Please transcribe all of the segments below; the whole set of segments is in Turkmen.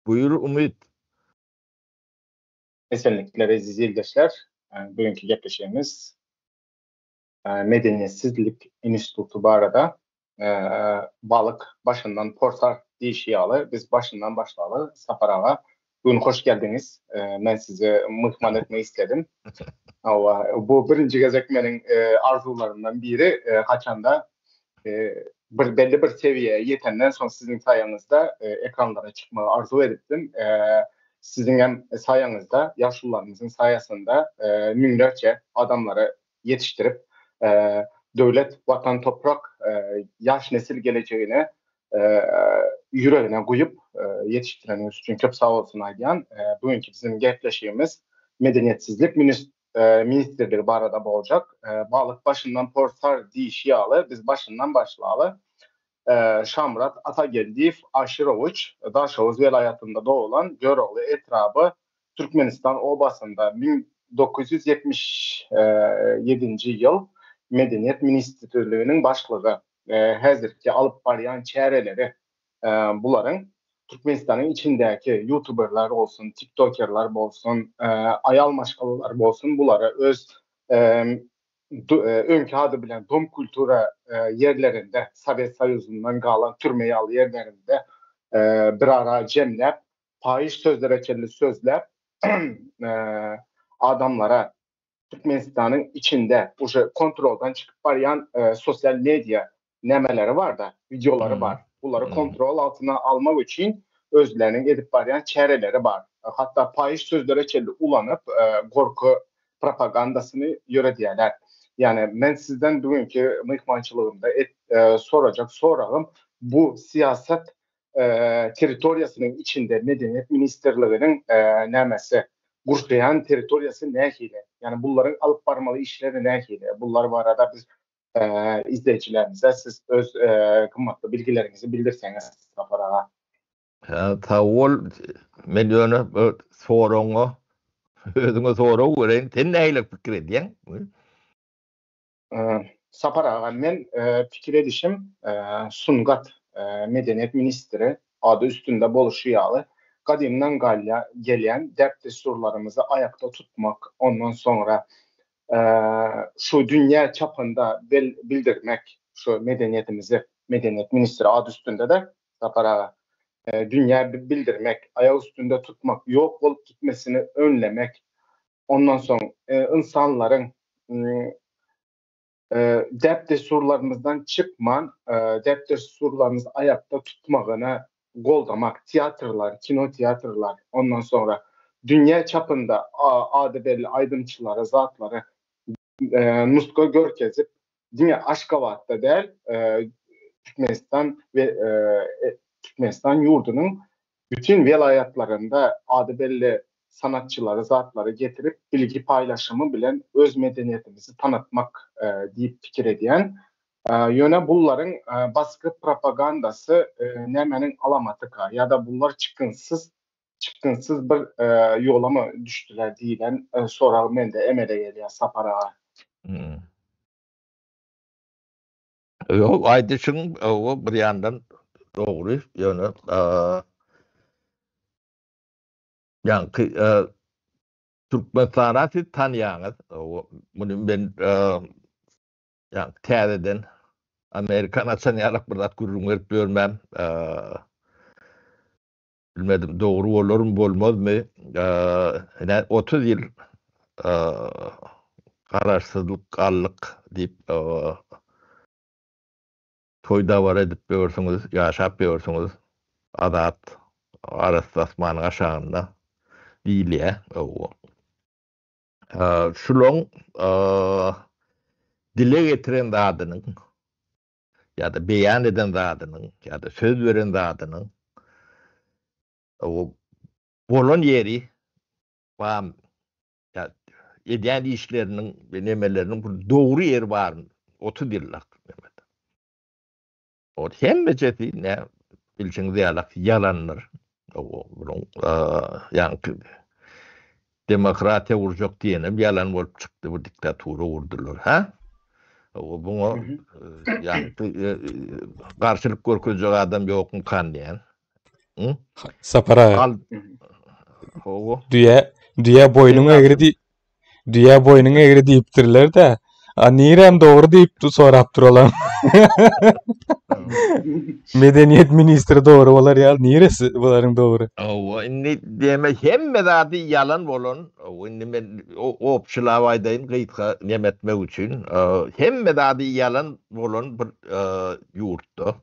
Buýur Umyt. Esenlikler eziz ildeşler. Bugünkü gepleşigimiz Medeniýetsizlik instituty barada. Balyk başyndan porsar diýişi ýaly biz başyndan başlaly. Sapar aga bu gün hoş geldiňiz. Men sizi myhman etmek isledim. Hawa, bu birinji gezek meniň arzuwlarymdan biri. Haçanda bir belli bir sewiýä ýetenden soň siziň saýaňyzda ekranlara çykmagy arzuw edipdim. Siziň hem saýaňyzda, ýaşulularymyzyň saýasynda müňlerçe adamlary ýetişdirip, döwlet, watan, toprak, ýaş nesil gelejegine ýüregine guýup ýetişdireniňiz üçin köp sag bolsun aýdýan. Bu günki biziň gepleşigimiz Medeniýetsizlik ministrligi barada boljak. Balyk başyndan porsar diýişi ýaly, biz başyndan başlaly. Şamyrat Atageldiýew Aşyrowiç Daşoguz welaýatynda doglan, Görogly etraby, Türkmenistan obasynda 1977-nji ýyl Medeniýet ministrliginiň başlygy. Häzirki alyp barýan çäreleri bularyň Türkmenistanyň içindäki ýutuberler bolsun, tiktokerler bolsun, aýal maşgalalar bolsun bulary öz öňki ady bilen dom kultura ýerlerinde, Sowet Soýuzyndan galan türme ýaly ýerlerinde bir ara jemläp, paýyş sözlere çenli sözläp adamlara Türkmenistanyň içinde uje kontroldan çykyp barýan sosial media nämeleri barda, wideolary bar. Bulary kontrol altyna almak üçin özleriniň edip barýan çäreleri bar. Hatda paýyş sözlere çenli ulanyp gorky propagandasyny ýöredýärler. Ýani men sizden bu günki myhmançylygymda sorajak soragym bu syýasat territoriýasynyň içinde Medeniýet ministrliginiň nämesi, gurşaýan territoriýasy nähili? Ýagny bularyň alyp barmaly işleri nähili? Bular barada biz izleýjilerimize siz öz gymmatly bilgileriňizi bildirseňiz Sapar aga. Sag bol. Men ýöne bu soragyňa özüňe sorag bereýin. Sen nähili pikir edýäň? Sapar aga men pikir edişim sungat medeniýet ministri ady üstünde boluşy ýaly gadymdan galýa gelýän däp-dessurlarymyzy aýakda tutmak ondan soňra şu dünýä çapynda bildirmek şu medeniýetimizi medeniýet ministri ady üstünde-de Sapar aga dünýä bildirmek aýak üstünde tutmak ýok bolup gitmesini önlemek Ondan soň ynsanlaryň däp-dessurlarymyzdan çykman, däp-dessurlarymyzy aýakda tutmagyny goldamak, teatrlar, kino-teatrlar, ondan soňra dünýä çapynda ady belli aýdymçylary, zatlary nusga görkezip, diňe Aşgabatda däl, Türkmenistan we Türkmenistan ýurdunyň bütin welaýatlarynda ady belli sanatçylary, zatlary getirip, bilgi paýlaşymy bilen öz medeniýetimizi tanatmak diýip pikir edýän. Ýöne bullaryň basgy propagandasy nämäniň alamatyka ýa-da bullar çykgynsyz çykgynsyz bir ýolamy düşdüler diýlen sorag mende emele gelýär Sapar aga. Ýok, aýdyşyň o bir ýandan dogry, ýöne ýaňky Türkmenistana siz tanýaňyz, muny men ýaňky täzeden Amerikany açan ýalak bir zat gürrüň berip ýörmän. Bilmedim dogry bolarmy bolmazmy ine 30 ýyl garaşsyzlyk aldyk diýip toý dabara edip ýörsüňiz ýaşap ýörsüňiz azat arassa asmanyň aşagynda diýilýär şulaň dile getiren zadynyň ýa-da beýan eden zadynyň ýa-da söz beren zadynyň bolan ýeri barmy ýa edýän işleriniň we nemeleriniň bir dogry ýeri barmy 30 ýyllak nemede. O hemmejesi ne bilşiňiz ýalak ýalandyr. Bunuň ýaňky demokratiýa gurjak diýenem ýalan bolup çykdy, bu diktatura gurdular, hä? Buňa ýaňky garşylyk görkezjek adam ýokmukan diýen. Sapar aga. Al. Hawa. Düýe, düýe boýnuň egri diý. Düýe boýnuň egri diýipdirler-de. A nirem dogry diýip sorap duralar. Medeniýet ministri dogry bolar ýaly niresi bularyň dogry? Hawa, indi diýme hemme zady ýalan bolan, indi men opçylap aýdaýyn gysga neme etmek üçin, hemme zady ýalan bolan bir ýurtda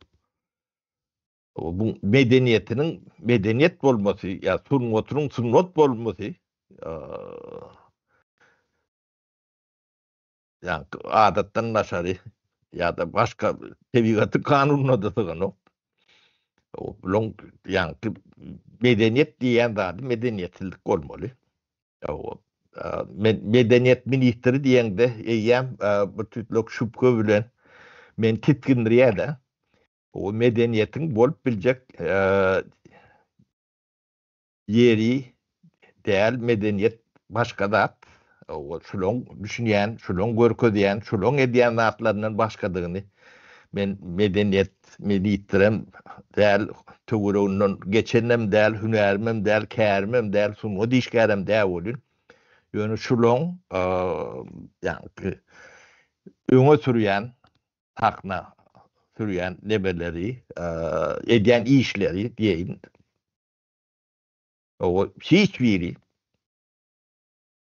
Bu medeniýetiniň medeniýet bolmasy ýa sungatynyň sungat bolmasy ýa adatdan daşary ýa-da başga tebigatyň kanunyna-da syganok. Bulaň ýaňky medeniýet diýýän zady medeniýetsizlik bolmaly. Men medeniýet ministri diýeňde eýýäm bir tüýtlek şübhe bilen meni tisgindirýär-de. O medeniýetiň bolup biljek ýeri däl, medeniýet başga zat. O şulaň düşünýän, şulaň görkezýän, şulaň edýän zatlaryndan başgadygyny men medeniýet ministrem däl, töwereginden geçenem däl, hünärimem däl, kärimem däl, sungat işgärem däl welin, ýöne şulaň ýaňky öňe sürýän sahna sürýän nemeleri, edýän işleri diýeýin. O hiç biri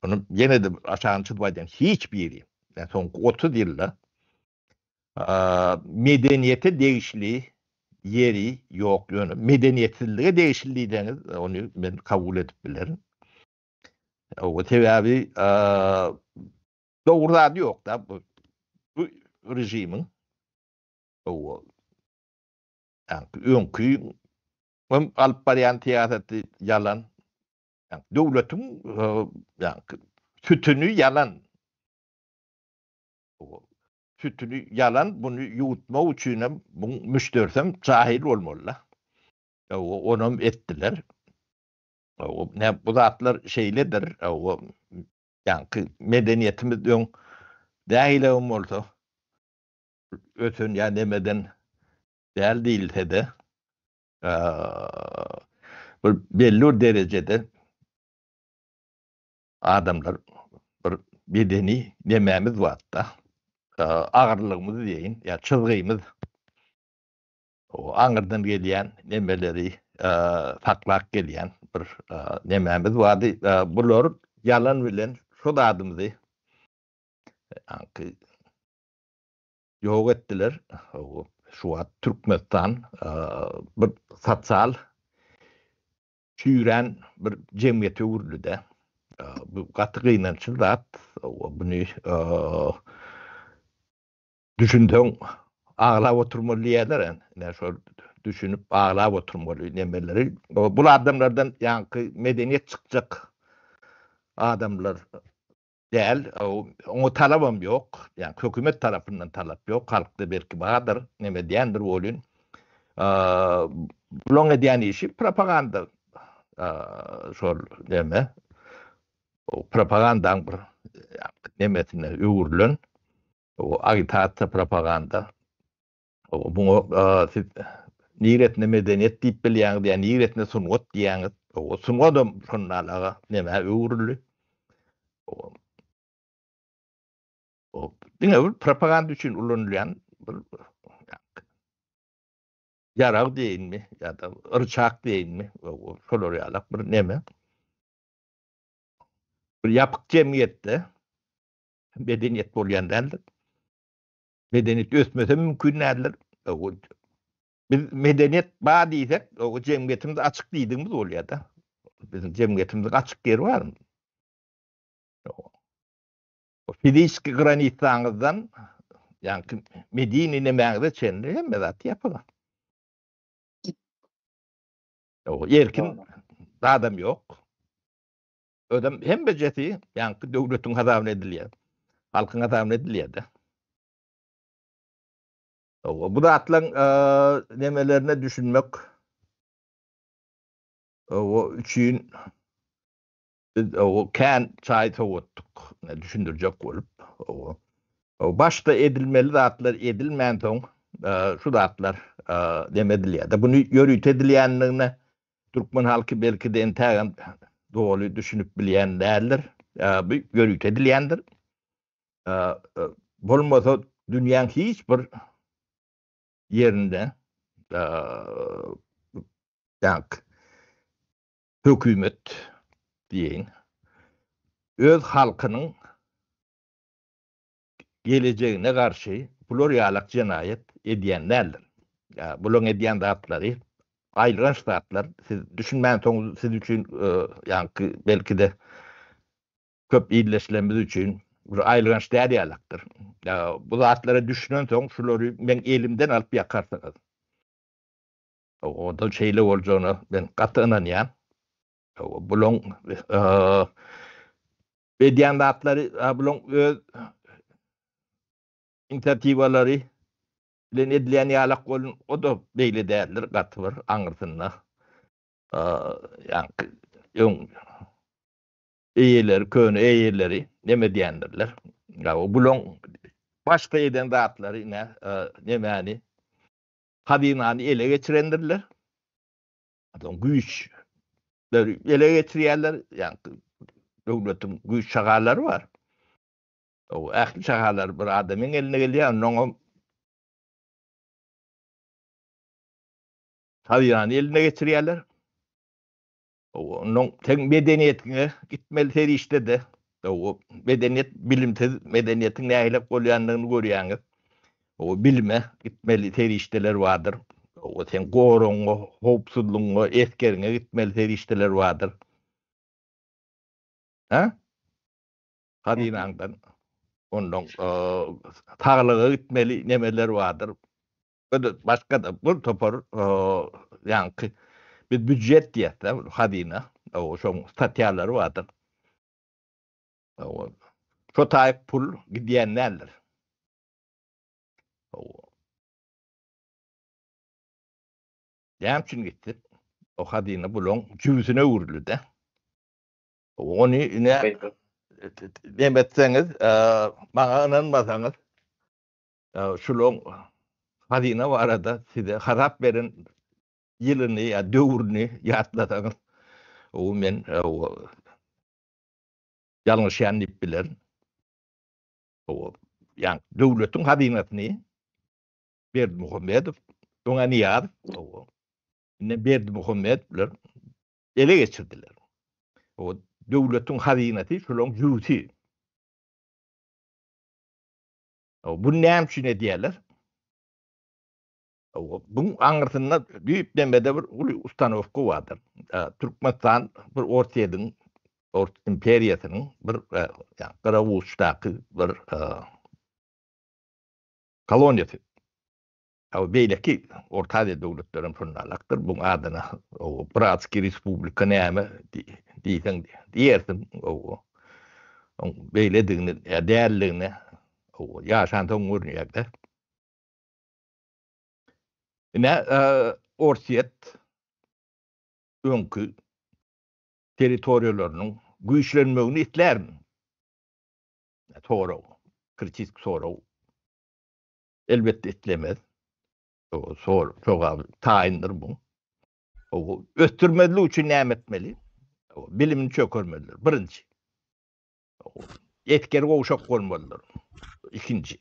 Ony ýene-de aşagyny çyzyp aýdýan, hiç biri, ýa soňky 30 ýylda medeniýete degişli ýeri ýok, ýöne medeniýetsizlige degişli diýseňiz, ony men kabul edip bilerin. O sebäbi Dogry zady ýok-da bu bu režimiň. Hawa. Ýaňky öňki hem alyp barýan syýasaty ýalan. Ýaňky döwletiň ýaňky sütüni ýalan. Hawa. Sütüni ýalan, buny ýuwutmak üçin hem buň müşderisem jahil bolmaly-da. Hawa, onam etdiler. Hawa, bu zatlar şeýledir. Hawa, Ýaňky medeniýetimiz öň nähilem bolsa ösen ýa nemeden däl diýilse-de, bir belli bir derejede adamlar bir medeni nemämiz bardy-da, agyrlygymyz diýeýin ýa çyzgymyz. Aňyrdan gelýän nemeleri saklap gelýän bir nemämiz bardy. Bular ýalan bilen şo zadymyzy ýok etdiler. Şu wagt Türkmenistan bir sosial çüýrän bir jemgyýete öwrüldi-de. Bu gaty gynançly zat. Buny Düşünseň aglap oturmaly diýýärler ine şol düşünip aglap oturmaly nemeleri. Bul adamlardan ýaňky medeniýet çykjak adamlar däl. Oňa talabam ýok. Ýaňky hökümet tarapyndan talap ýok. Halkda belki bardyr, neme edýändir welin. Bulaň edýän işi propaganda şol neme propagandaň bir nemesine öwrülen O agitasiýa propaganda. Muňa siz niresine medeniýet diýip bilýäňiz ýa niresine sungat diýýäňiz. O sungadam şonda nämä öwrüldi. O diňe bir propaganda üçin ulanylýan bir ýarag diýeýinmi ýa-da ryçak diýeýinmi şolar ýalak bir neme. Bir ýapyk jemgyýetde Medeniýet bolýan däldir. Medeniýet ösmese mümkin däldir. Biz medeniýet bar diýsek, o jemgyýetimiz açyk diýdigimiz bolýar-da. Biziň jemgyýetimizde açyk ýeri barmy? O fiziki granitsaňyzdan, ýagny medeni nemäňize çenli hemme zat ýapylan. O erkin zadam ýok. Özem hemmejesi ýaňky döwletiň hasabyna edilýär. Halkyň hasabyna edilýär-de. Bu zatlaryň nemelerine düşünmek üçin biz kän çaý sowatdyk, düşündirjek bolup. Başda edilmeli zatlar edilmänsoň şu zatlar neme edilýär-de. Buny ýörite edilýändigine. Türkmen halky belki-de entägem doly düşünip bilýän däldir. Bu ýörite edilýändir. Bolmasa dünýäň hiç bir ýerinde ýa hökümet diýeýin öz halkynyň gelejegine garşy bular ýalak jenaýat edýän däldir. Bularyň edýän zatlary aýylganç zatlar. Siz düşünmänsoňyz siz üçin ýaňky belki-de köp ildeşlerimiz üçin bir aýylganç däl ýalakdyr. Bu zatlara düşünensoň şulary meň elimden alyp ýakarsyňyz. Onda şeýle boljagyna men gaty ynanýan. Bulaň edýän zatlary bulaň öz inisiatiwalary bilen edilýän ýalak bolun, o-da beýle däldir gaty bir aňyrsynda. Ýaňky öň eýeleri, köne eýeleri neme edýändirler. Bulaň başga eden zatlary ine nemäni hazynany ele geçirendirler. Soň güýçleri ele geçirýärler, ýagny döwletiň güýç şahalary bar. O ähli şahalar bir adamyň eline gelýär, onnoňam hazynany eline geçirýärler. Onnoň seň medeniýetiňe gitmeli serişde-de, o medeniýet bilimsiz medeniýetiň nähili bolýandygyny görýäňiz. O bilime gitmeli serişdeler bardyr. O seň goragyňa, howpsuzlygyňa, esgeriňe gitmeli serişdeler bardyr. Ha? Hazynaňdan ondan saglyga gitmeli nemeler bardyr. Başga-da bir topar ýaňky biz býujet diýýäs-de, hazyna, o şoň statýalary bardyr. Şo taýyk pul gidýän däldir. Näme üçin gitdi? O hazyna bulaň jübüsine öwrüldi-de. Ony ine neme etseňiz, maňa ynanmasaňyz, şulaň hazyna barada size hasap beren ýylyny ýa döwrüni ýatlasaňyz, o men ýalňyşýan diýip bilerin. Ýa döwletiň hazynasyny Berdimuhamedow, öňe Nyýazow, indi Berdimuhamedow bilen ele geçirdiler. O döwletiň hazynasy şolaryň jübüsi. Bunu näme üçin edýärler? Buň aňyrsynda düýp nemede bir uly ustanowka bardyr. Türkmenistan bir Orsýetiň Ors imperiýasynyň bir gyra uçdaky bir koloniýasy. Beýleki Orta Aziýa döwletleri hem şundanakdyr. Buň adyna Bratskiý respublika näme diýseň diýersiň. Oň beýledigini ýa däldigini ýaşansoň görünýär-de. Ine, Orsýet öňki territoriýalarynyň güýçlenmegini islärmi? Sorag, kritik sorag. Elbetde islemez. Sor, jogaby taýyndyr bu. Ösdürmezlik üçin näme etmeli? Bilimini çökermelidir. Birinji. Esgeri gowşak bolmalydyr. Ikinji.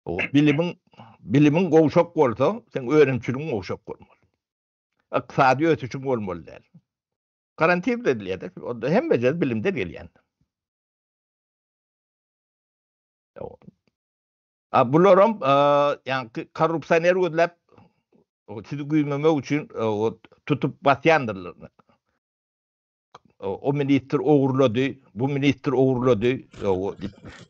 Bilimiň bilimiň gowşak bolsa, seň önümçiligiň gowşak bolmaly. Ykdysady ösüşiň bolmaly däl. Garantir edilýär. Onda hemme zat bilimden gelýän. A bularam ýaňky korrupsioner gözläp sizi güýmemek üçin tutup basýandyrlar. O ministr ogurlady, bu ministr ogurlady.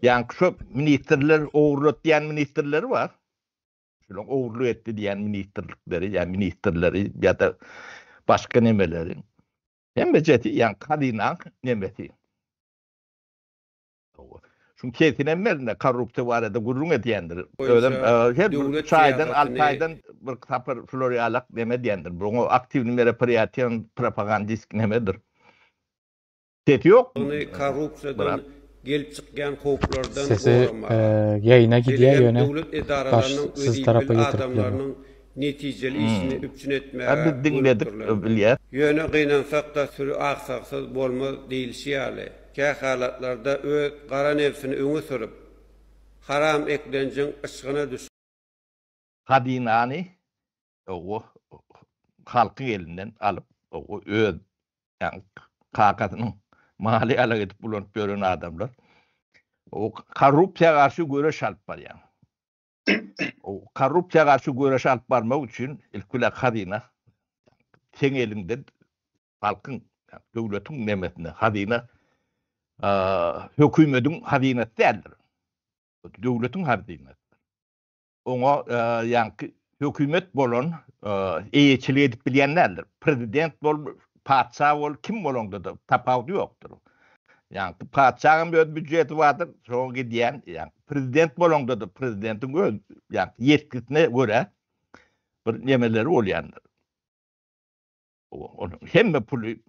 Ýaňky şo ministrler ogurlady diýen ministrleri bar. Şular ogurlyk etdi diýen ministrlikleri, ýa ministrleri ýa-da başga nemeleri. Hemmejesi ýaňky hazynaň nemesi. Şuň sesinem berinde korrupsiýa barada gürrüň edýändir. Özem her bir üç aýdan, alty aýdan bir sapar şular ýalak neme edýändir. Buňa aktiwnyý meropriýatiýanyň propagandist nemedir. Sesi ýok. Ony korrupsiýadan gelip çykýan howplardan Sesi goramaga, ýaýyna şeýle gidýär hem ýöne döwlet daş edaralarynyň siz tarapa wezipeli getirip bilemok. adamlarynyň netijeli işini üpjün etmäge Ha, biz diňledik, gönükdirilendir. bilýäs. Ýöne gynansak-da süri agsaksyz bolmaz diýlişi ýaly, kähalatlarda öz gara nebsini öňe sürüp, haram eklenjiň yşgyna düşüp, Hazynany o halkyň elinden alyp, öz kakasynyň maly ýalak edip ulanyp ýören adamlar o korrupsiýa garşy göreş alyp barýar. O korrupsiýa garşy göreş alyp barmak üçin ilki bilen hazyna seň eliňden halkyň, döwletiň nemesinde hazyna hökümediň hazynasy däldir. Döwletiň hazynasydyr. Oňa ýaňky hökümet bolan eýeçilik edip bilýän däldir. Prezident bol, patyşa bol, kim bolaňda-da tapawudy ýokdur. Ýaňky patyşaňam öz býujeti bardyr, şoňa gidýän, ýaňky prezident bolaňda-da prezidentiň öz ýaňky ýetgisine görä bir nemeleri bolýandyr. Onuň hemme puly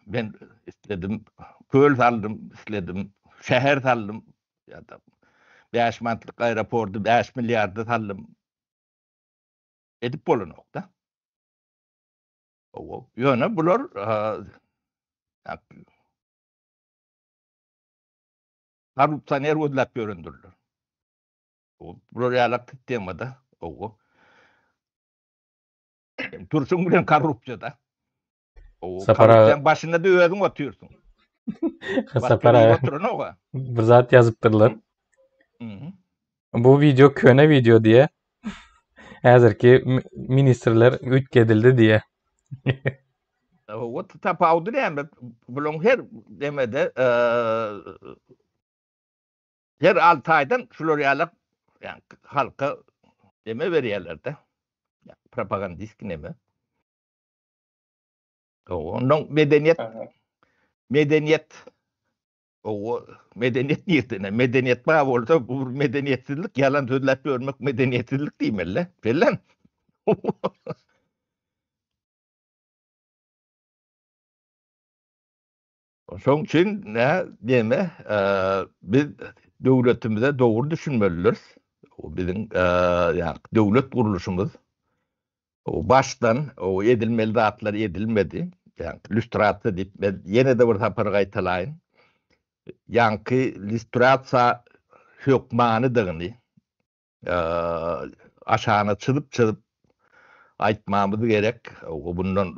men isledim, köl saldym, isledim, şäher saldym, ýa-da 5 manatlyk aeroporty 5 milliarda saldym. Edip bolanok-da. Ýöne bular korrupsioner gözläp ýörendirler. Bular ýalak sistemada. Turşuň bilen korrupsiýada. Sapar aga. Korrupsiýanyň başynda da özüň otyrsyň. Sapar aga. Bir zat ýazypdyrlar. Bu wideo köne wideo diýe. Häzirki ministrler üýtgedildi diýe. O tapawudy näme? Bulaň her demede Her alty aýdan şular ýaly ýa halka neme berýärler-de. Propagandistki neme. Ondan medeniýet medeniýet o medeniýet nirde? Medeniýet bar bolsa bu bir medeniýetsizlik, ýalan sözläp ýörmek medeniýetsizlik diýmeli. Bellem. Şoň üçin nä diýme, biz döwletimize dogry düşünmelidiris. Biziň ýa döwlet gurluşymyz başdan edilmeli zatlar edilmedi. Ýa lýustrasiýa diýip men ýene-de bir sapar gaýtalaýyn. Ýaňky lýustrasiýa hökmanydygyny aşagyna çyzyp-çyzyp aýtmamyz gerek. Bundan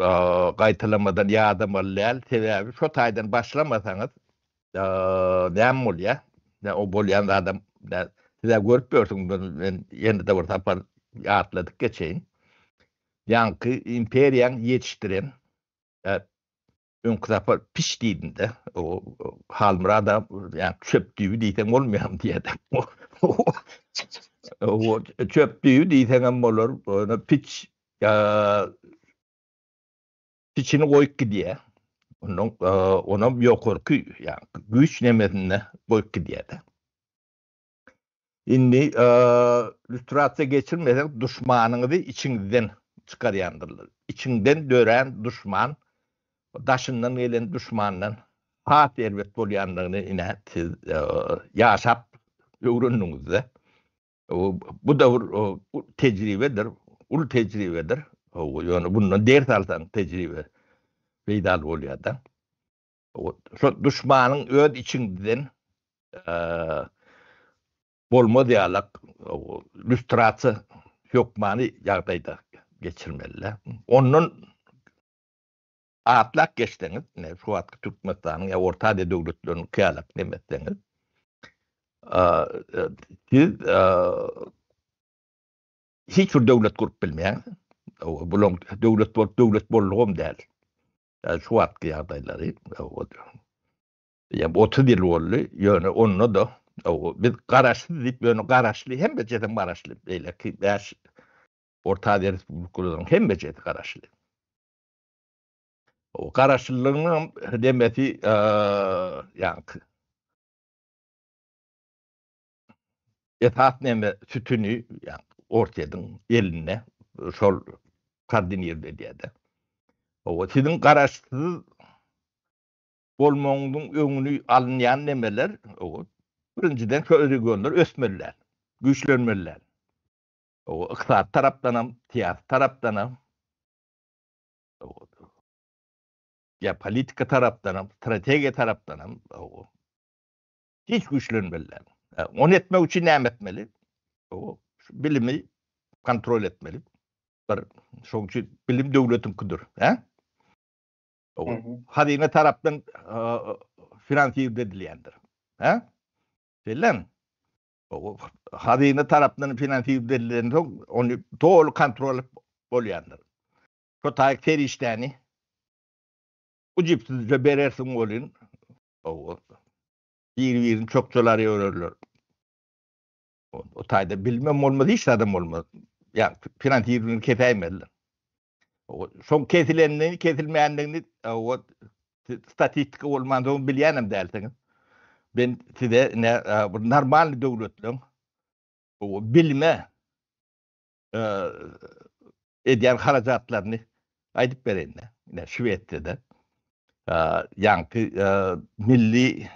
gaýtalamadan ýadamaly däl. Sebäbi şo taýdan başlamasaňyz näme bolýar? O bolýan zadam siz-ä görüp ýörsüňiz, men ýene-de bir sapar ýatladyp geçeýin. Ýaňky imperiýaň ýetişdiren Öňki sapar piç diýdim-de. O Halmyrat aga ýa çöp düýbi diýseň bolmaýarmy diýýär. O çöp düýbi diýseňem bolar. Ýöne piç piçini goýup gidýär. Ondan onam ýokarky ýa güýç nemesinde goýup gidýär-de. Indi lýustrasiýa geçirmeseň duşmanyňyzy içiňizden çykarýandyrlar. Içiňden dörän duşman daşyndan gelen duşmandan has erbet bolýandygyny ine siz ýaşap öwrendiňizde. Bu-da bir tejribedir, uly tejribedir. Ýöne bundan ders alsaň tejribe peýdaly bolýar-da. Şo duşmanyň öz içiňden bolmaz ýalak lýustrasiýa hökmany ýagdaýda geçirmeli. Ondan atlap geçseňiz, ine şu wagtky Türkmenistanyň ýa Orta Aziýa döwletleriniň kyýalak neme etseňiz, siz hiç bir döwlet gurup bilmeýäňiz. Bulaň döwlet bolup döwlet boldugam däl. Şu wagtky ýagdaýlary ýa 30 ýyl boldy, ýöne onda-da biz garaşsyz diýip, ýöne garaşly, hemmejesem garaşly, beýleki 5 Orta Aziýa respublikalarynyň hemmejesi garaşly. O garaşlylygyň demesi ýaňky esas neme sütüni ýaňky Orsýetiň elinde şol koordinirde edýär-de. Owa siziň garaşsyz bolmagyňyzyň öňüni alynýan nemeler, owa birinjiden şo regionlar ösmeli däl, güýçlenmeli däl. O ykdysady tarapdanam, syýasy tarapdanam, geopolitika tarapdanam, strategiýa tarapdanam hiç güýçlenmeli däl. Ony etmek üçin näme etmeli? Şu bilimi kontrol etmeli. Bir şoň üçin bilim döwletiňkidir, hä? Hazyna tarapdan finansir edilýändir. Hä? Şeýlemi? Hazyna tarapdan finansir edilen soň ony doly kontrol bolýandyr. Şo taýyk serişdäni ujypsyzja berersiň welin, biri-birini çokjalar ýörerler. O taýda bilimem bolmaz, hiç zadam bolmaz. Ýa finansirligini kesäýmezler. Şoň kesilenini, kesilmändigini o statistika bolmansoň bilýänem dälsiňiz. Men size ine bir normalny döwletleň bilime edýän harajatlaryny aýdyp bereýin. Ine Şwesiýada ýaňky milli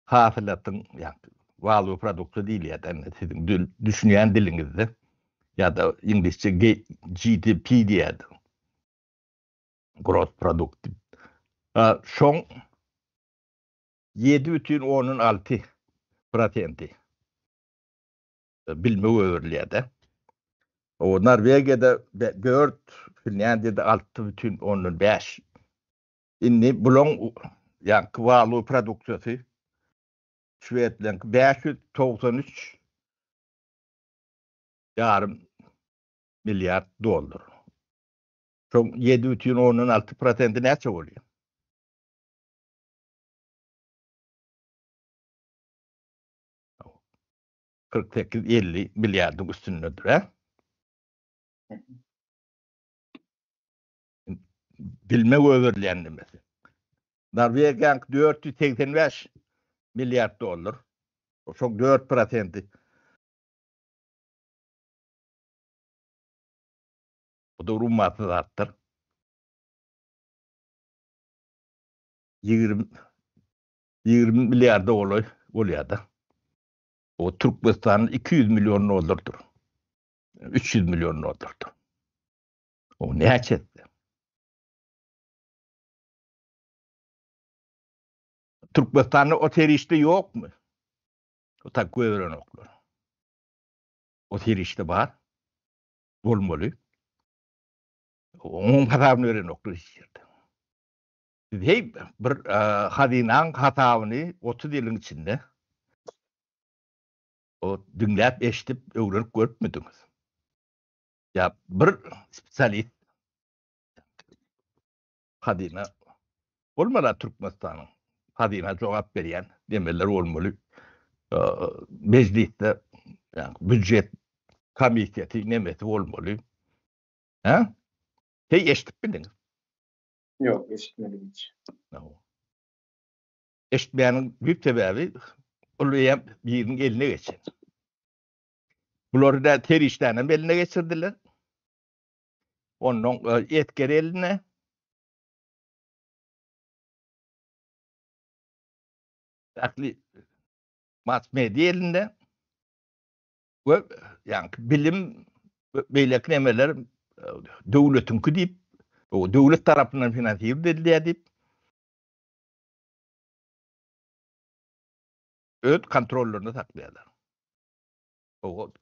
hasylatyň ýaňky waluwy produksiýa diýilýär indi siziň düşünýän diliňizde ýa-da iňlisçe GDP diýýär. Gross product. Şoň 7,6 prosenti bilime goýberilýär-de. O Norwegiýada 4, Finlýandiýada 6,5. Indi bulaň ýaňky waluwy produksiýasy şwedleňki 593 ýarym milliard dollar. Şoň 7,6 prosenti näçe bolýar? 48 50 milliardyň üstündedir, hä? Bilme göberilýän demesi. Norwegiýanyňky 485 milliard dollar. Şoň 4 prosenti. Bu da ummasyz zatdyr. 20 20 milliarda golaý bolýar-da. O Türkmenistanyň 200 million dollardyr. 300 million dollardyr. O näçe etse? Türkmenistanda o serişde ýokmy? O tak goýberenoklar. O serişde bar. Bolmaly. Onuň hasabyny berenoklar hiç ýerde. Siz heý bir hazynaň hasabyny 30 ýylyň içinde o diňläp, eşidip, öwrenip görüpmidiňiz? Ýa bir spesialist hazyna bolmaly Türkmenistanyň hazyna jogap berýän demeler bolmaly. Mejlisde ýa býujet komissiýasy nemesi bolmaly. Hä? Heý eşidip bildiňiz? Ýok, eşitmedim hiç. Eşitmäniň düýp sebäbi ol eýýäm biriniň eline geçen. Bulary da serişdänem eline geçirdiler. Ondan e, esger eline. Ähli mass media elinde. We ýaňky bilim beýleki nemeler e, döwletiňki diýip, döwlet tarapyndan finansir edilýär diýip öz kontrollarynda saklaýarlar. O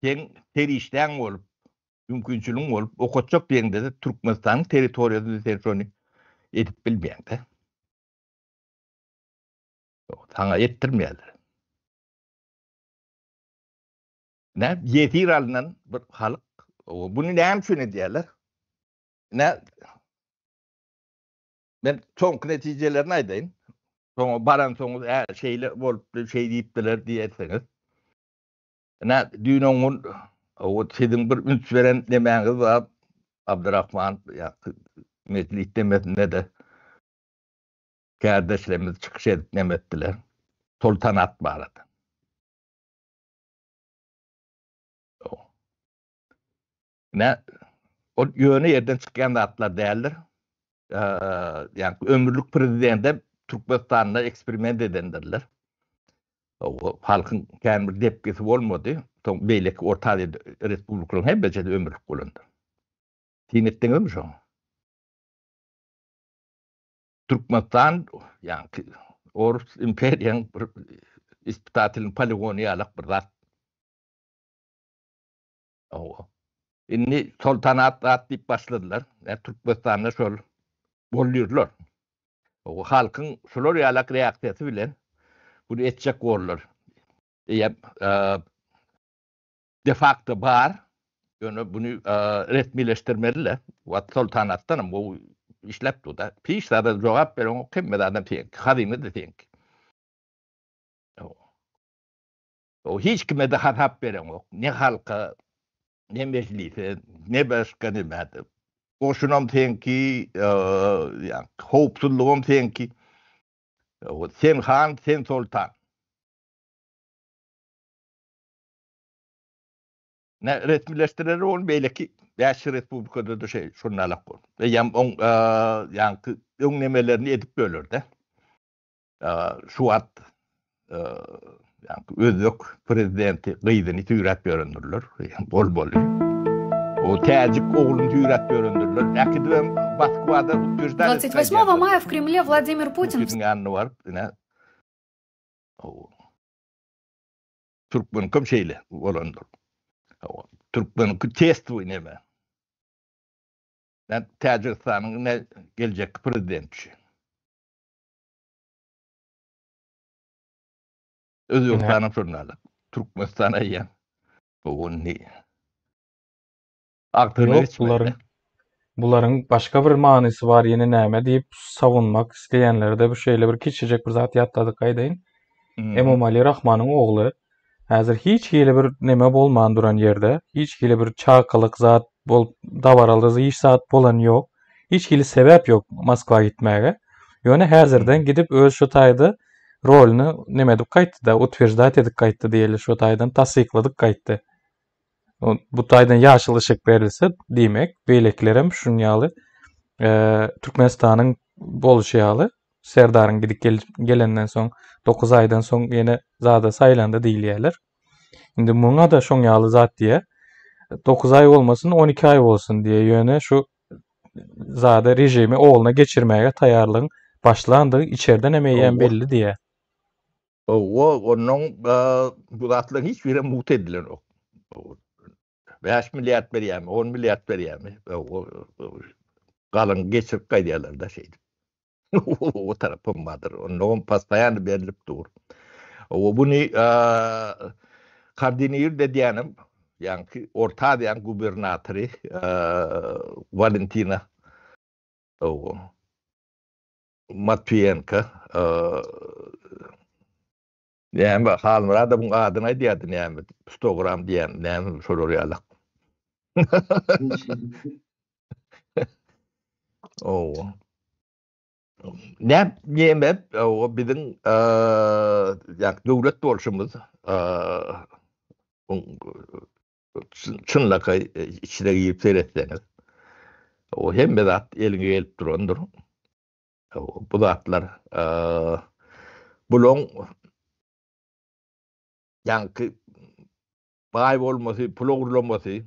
seň serişdäň bolup, mümkinçiligiň bolup okatjak diýeňde-de Türkmenistanyň territoriýasynda sen şony edip bilmeýäň-de. Saňa etdirmeýärler. Nä ýesir alnan bir halk. Buny näme üçin edýärler? Nä Men soňky netijelerini aýdaýyn. Soňa baransoňyz, ä, şeýle bolupdy, şeý diýipdiler diýersiňiz. Ine, düýn oňun o siziň bir üns beren nemäňiz bar, Abdyrahman, ýa mejlis demesinde-de kärdeşlerimiz çykyş edip neme etdiler. Soltanat barada. Ine, ol ýöne ýerden çykýan zatlar däldir. Ýagny ömürlik prezidente Türkmenistanda eksperiment edendirler. O halkyň kän bir depgisi bolmady. Soň beýleki Orta Aziýa respublikalaryň hemmesi ömürlik bolandyr. Syn etdiňizmi şoňa? Türkmenistan ýaňky Orus imperiýaň bir ispitatelnyý poligony ýalak bir zat. Hawa. Indi soltanat zat diýip başladylar. Ýa Türkmenistanda şol bolýurlar. Hawa, halkyň şular ýalak reaksiýasy bilen bunu etjek borlar. Eýýäm de facto bar. Ýöne buny resmileşdirmeli-le. Wagt soltanatdan hem gowy işläp dur-da. Hiç zada jogap bereňok, hemme zadam seňki, hazyna-da seňki. O hiç kime-de hasap bereňok. Ne halka, ne mejlise, ne başga nämä-de. Goşunam seňki, ýa howpsuzlygam seňki. Sen han, sen soltan. Ne resmileşdirer ol beýleki 5 respublikada da şey şonalak bol. Eýýäm oň ýaňky öň nemelerini edip bölerde. Şu wagt ýaňky özbek prezidenti gyzyny süýräp ýörendirler. Bol bol. O täjik ogluny süýräp ýörendirler. Äkidibem Moskwada utwерждали. 28 мая в Кремле Владимир Путин Putiniň ýanyna baryp, ine Türkmeniňkem şeýle bolandyr. Türkmeniňki testwi neme. Ben Täjigistanyň ne geljekki prezidenti. Özbegistanyň şonda. Türkmenistan eýýäm. Bu indi Agtygyna Ýok, bularyň bularyň başga bir manysy bar ýene näme diýip sawunmak isleýänlerde bu şeýle bir kiçijek bir zat ýatladyk aýdaýyn. Emomali Rahmanyň ogly häzir hiç hili bir neme bolman duran ýerde, hiç hili bir çakylyk zat bolup dabaraly hiç zat bolan ýok. Hiç hili sebäp ýok Moskwa gitmäge. Ýöne häzirden gidip öz şu taýda roluny neme edip gaýtdy-da, utwерждать edip gaýtdy diýeli, şu taýdan tassykladyp gaýtdy. Bu taýdan ýaşyl yşyk berilse, diýmek, beýlekilerem şuň ýaly e, Türkmenistanyň bolşy ýaly Serdaryň gidip gel, gelenden soň 9 aýdan soň ýene zada saýlandy diýilýärler. Indi muňa da şoň ýaly zat diýe. 9 aý bolmasyn, 12 aý bolsun diýe. Ýöne şu zada režimi ogluna geçirmäge taýýarlygyň başlandygy içerden hem eýýäm belli diýe. Hawa, onnoň bu zatlaryň hiç birem mugt edilenok. 5 milliard berýärmi, 10 milliard berýärmi? Galyň geçirip gaýdýarlar-da şeýdip. O tarapam bardyr. Onnoňam postoýanny berlip dur. Hawa, buny koordinird edýänem ýaňky Orta Aziýanyň gubernatory Walentina hawa. Matwiýenko näme Halmyradowyň adyny aýdýardy näme 100 gram diýen näme şolar ýaly. Owa. Näme näme o biziň ýa döwlet bolşumyz çynlakaý içine girip seretseňiz o hemme zat eliňe gelip durandyr. Bu zatlar bulaň ýaňky baý bolmasy, pul ogurlamasy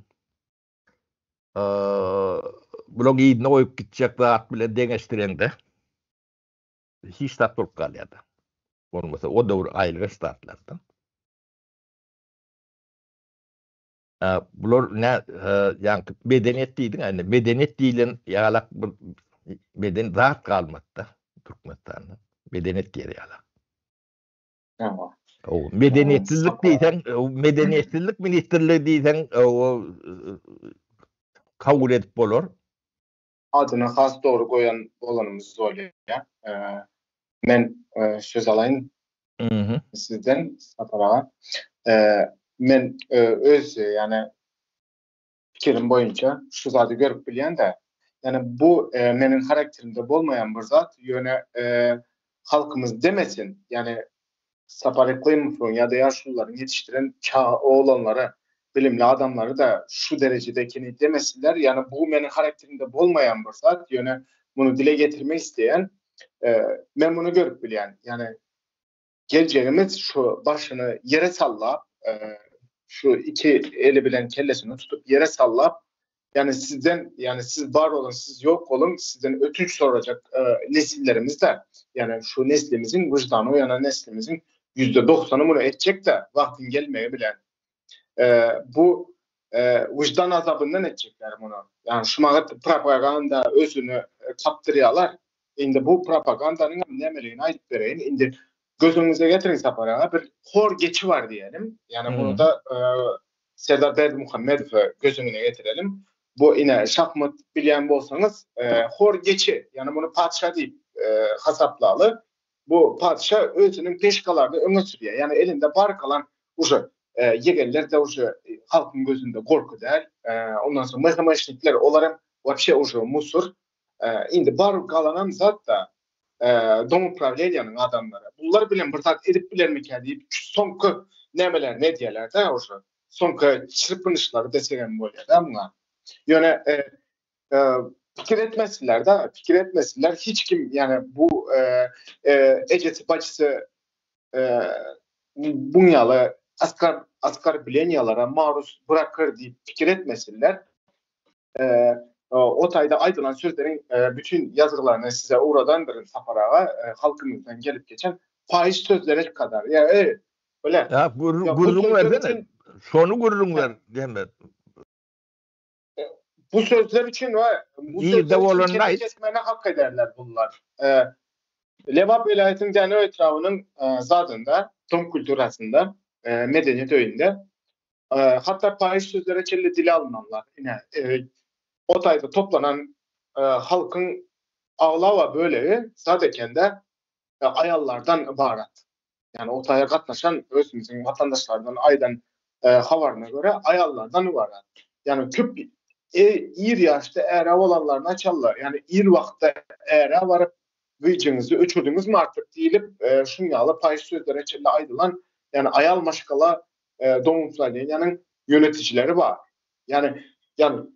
bulaň yzyna goýup gitjek zat bilen deňeşdireňde hiç zat bolup galýar-da. Bolmasa o döwür aýylganç zatlar-da. Bular ne ýaňky medeniýet diýdiň indi medeniýet diýlen ýalak bir meden zat galmady-da Türkmenistanda. Medeniýet diýer ýalak. Tamam. O medeniýetsizlik diýseň, medeniýetsizlik ministrligi diýseň, o kabul edip bolar. Adyny has dogry goýan bolanymyz bolýar. Men söz alaýyn sizden Sapar aga. Men öz ýagny pikirim boýunça şu zady görüp bilýän-de, ýagny bu meniň harakterimde bolmaýan bir zat, ýöne halkymyz demesin, ýagny Sapar Yklymowyň ýa-da ýaşulularyň ýetişdiren çaga oglanlary, bilimli adamlary-da şu derejede ekeni demesinler. Ýagny bu meniň harakterimde bolmaýan bir zat, ýöne muny dile getirmek isleýän. Men muny görüp bilýän. Ýagny geljegimiz şu başyny ýere sallap, şu iki eli bilen kellesini tutup ýere sallap, ýani sizden, ýani siz bar boluň, siz ýok boluň, sizden ötünç sorajak nesillerimiz-de, ýani şu neslimiziň, wyždany oýanan neslimiziň %90-y muny etjek-de, wagtyň gelmegi bilen. Bu wyždan azabyndan etjekler muny. Ýani şu magat propaganda özüni tapdyrýarlar. Indi bu propagandanyň hem nämeligini aýdyp bereýin. Indi göz öňüňize getiriň Sapar aga, bir hor geçi bar diýelim. Ýani muny da Serdar Berdimuhamedowy göz öňüne getirelim. Bu ine şahmat bilýän bolsaňyz, hor geçi, ýani muny patyşa diýip hasaplaly. Bu patyşa özüniň peşkalaryny öňe sürýär. Ýani elinde bar galan uje ýegenler-de uje halkyň gözünde gorky däl. Ondan soň MHM-şnikler olar hem wapşe uje musur. Indi bar galanam zat-da domuprawleniýanyň adamlary. Bular bilen bir zat edip bilermikä diýip soňky nämelerini edýärler-de uje. Soňky çyrpynyşlary desegem bolýar-da muňa. Ýöne pikir etmesinler-de, pikir etmesinler. Hiç kim ýani bu ejesi bajysy buň ýaly askar oskorbleniýalara maruz bırakyr diýip pikir etmesinler. O taýda aýdylan sözleriň bütin ýazgylaryny size ugradandyryn Sapar aga, halkymyzdan gelip geçen paýyş sözlere kadar. Ýa e, bile. Ýa gürrüň bersene. Şony gürrüň ber diýme. Bu sözler üçin we bu sözler üçin kelle kesmeni hak ederler bunlar. Lebap welaýatynyň Dänew etrabynyň zadynda, Dom kulturasynda, medeniýet öýünde hatda paýyş sözlere çenli dile alynanlar, ine, o taýda toplanan halkyň aglaba bölegi zat ekende aýallardan ybarat. Ýagny o taýa gatnaşan özümiziň watandaşlardan aýdan habaryna görä aýallardan ybarat. Ýagny köp ir ýaşda äre bolanlaryny açarlar. Ýagny ir wagtda äre baryp güýjüňizi öçürdiňizmi artyk diýlip şuň ýaly paýyş sözlere çenli aýdylan ýagny aýal maşgala domuprawleniýanyň ýönetijileri bar. Ýagny ýagny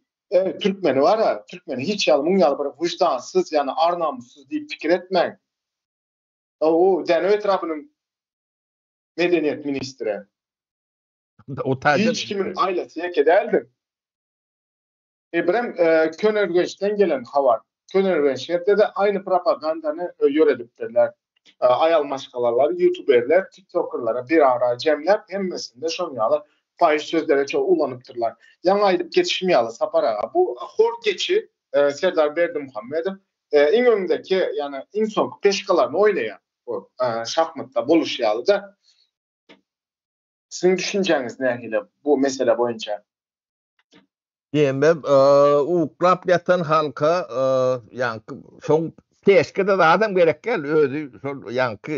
türkmeni bar-a, türkmeni hiç ýaly muň ýaly bir wyždansyz ýagny ar-namyssyz diýip pikir etmäň. O Dänew etrapynyň medeniýet ministri. O taýdan Hiç kimiň aýlasy ýeke däldir. E birem Köneürgençden gelen habar. Köneürgençde-de aýny propagandany ýöredipdirler. Aýal maşgalalar, ýutuberler, tiktokerlere bir ara jemläp hemmesinde şoň ýaly paýyş sözlere çok ulanypdyrlar. Ýaňy aýdyp geçişim ýaly Sapar aga bu hor geçi Serdar Berdimuhamedow iň öňdäki ýagny iň soňky peşkalaryny oýnaýar bu şahmatda boluşy ýaly-da. Siziň düşünjäňiz nähili bu mesele boýunça? Diýemem, uklap ýatan halka ýaňky soň peşkede zadam gerek däl, özi şol ýaňky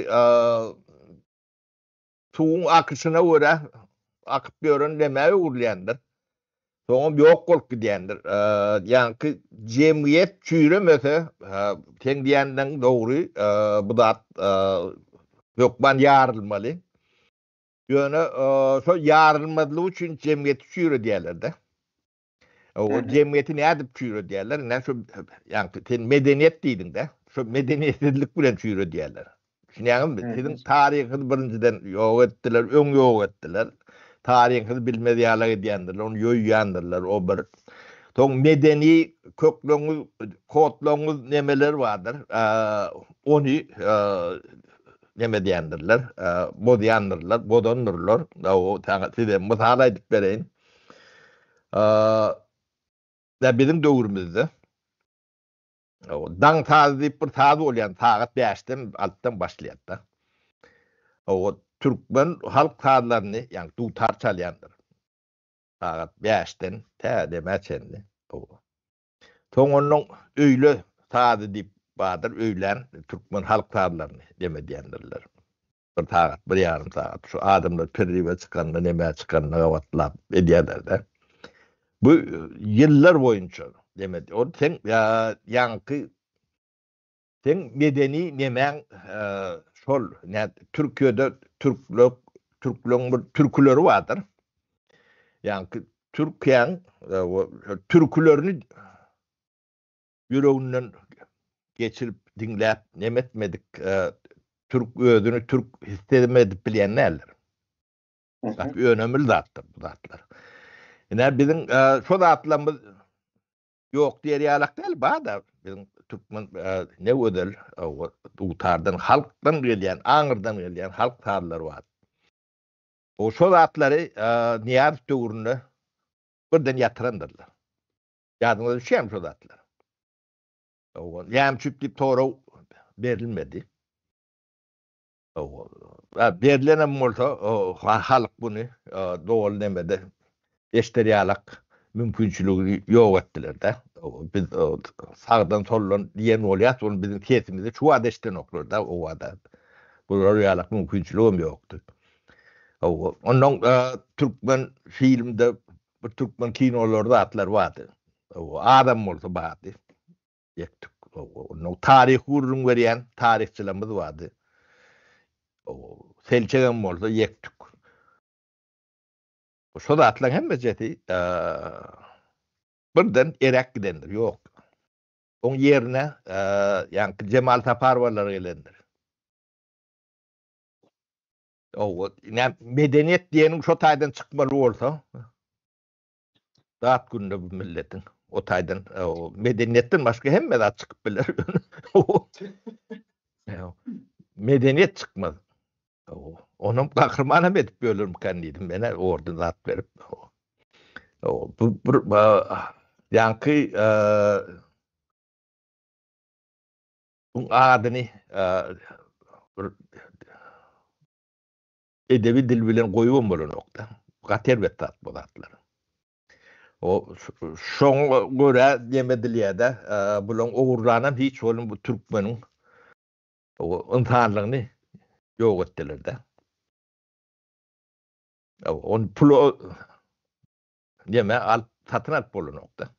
suwuň akyşyna görä akyp ýören nämä öwrülýändir. Soňam ýok bolup gidýändir. Ýaňky jemgyýet çüýremese, seň diýenleň dogry, bu zat hökman ýarylmaly. Ýöne şo ýarylmazlygy üçin jemgyýeti çüýredýärler-de. O jemgyýeti nädip çüýredýärler? Ine şu ýaňky sen medeniýet diýdiň-de, şo medeniýetsizlik bilen çüýredýärler. Düşünýäňizmi? Siziň taryhyňyzy birinjiden ýok etdiler, öň ýok etdiler. Taryhyňyzy bilmez ýalak edýändirler, ony ýoýýandyrlar, o bir. Soň medeni kökleňiz, kodlaryňyz nemeler bardyr, ony neme edýändirler, bozýandyrlar, bozandyrlar. O saňa size mysal aýdyp bereýin. Biziň döwrümizde Daň sazy diýip bir saz bolýan, sagat bäşden, altydan başlaýar-da. O türkmen halk sazlaryny, ýagny dutar çalýandyr. Sagat bäşden tä demä çenli. Soň ondan öýle sazy diýip bardyr, öýlän türkmen halk sazlaryny dem edýändirler. Bir sagat, bir ýarym sagat şu adamlar perriwe çykanda, nemä çykanda gabatlap edýärler-de. Bu ýyllar boýunça dem ed. Ol seň ýaňky seň medeni nemäň şol nä Türkiýede türkler türkleň bir türküleri bardyr. Ýaňky Türkiýäň türkülerini ýüreginden geçirip diňläp neme etmedik türk özüni türk hissedem edip bilýän däldir. Gaty önemli zatdyr bu zatlar. Ine biziň şo zatlarymyz ýok diýer ýalak däl, bar-da biziň türkmen ne gözel dutardan, halkdan gelýän, aňyrdan gelýän halk sazlary bar. O şo zatlary Nyýazow döwründe birden ýatyrandyrlar. Ýadyňyza düşýärmi şo zatlar? Näme üçin diýip sorag berilmedi. Berlenem bolsa, halk buny doly nemede eşder ýalak mümkinçiligi ýok etdiler-de. Biz sagdan soldan diýen bolýas, ony biziň sesimizi şu wagt eşidenoklar-da o wada. Bular ýalak mümkinçiligem ýokdy. Ondan türkmen filmde bir türkmen kinolary zatlar bardy. Azam bolsa bardy. Ýektik. Ondan taryh gürrüň berýän taryhçylarymyz bardy. Selçegem bolsa ýektik. Şo zatlaryň hemmejesi birden eräp gidendir, ýok. Oň ýerine ýaňky Jemal Saparowalar gelendir. Owa, medeniýet diýeniň şo taýdan çykmaly bolsa, Dat günde bu milletiň o taýdan medeniýetden başga hemme zat çykyp biler. Medeniýet çykmaz. Onam gahrymanam edip bölermikan diýdim men orden zat berip. Bu bir ýaňky bu adyny bir edebi dil bilen goýubam bolanokda. Gaty erbet zat bu zatlar. O şoňa görä neme edilýär-de, bulaň ogurlanam hiç bolun bu türkmeniň o ynsanlygyny ýok etdiler-de. Ony pula neme alyp satyn alyp bolanokda.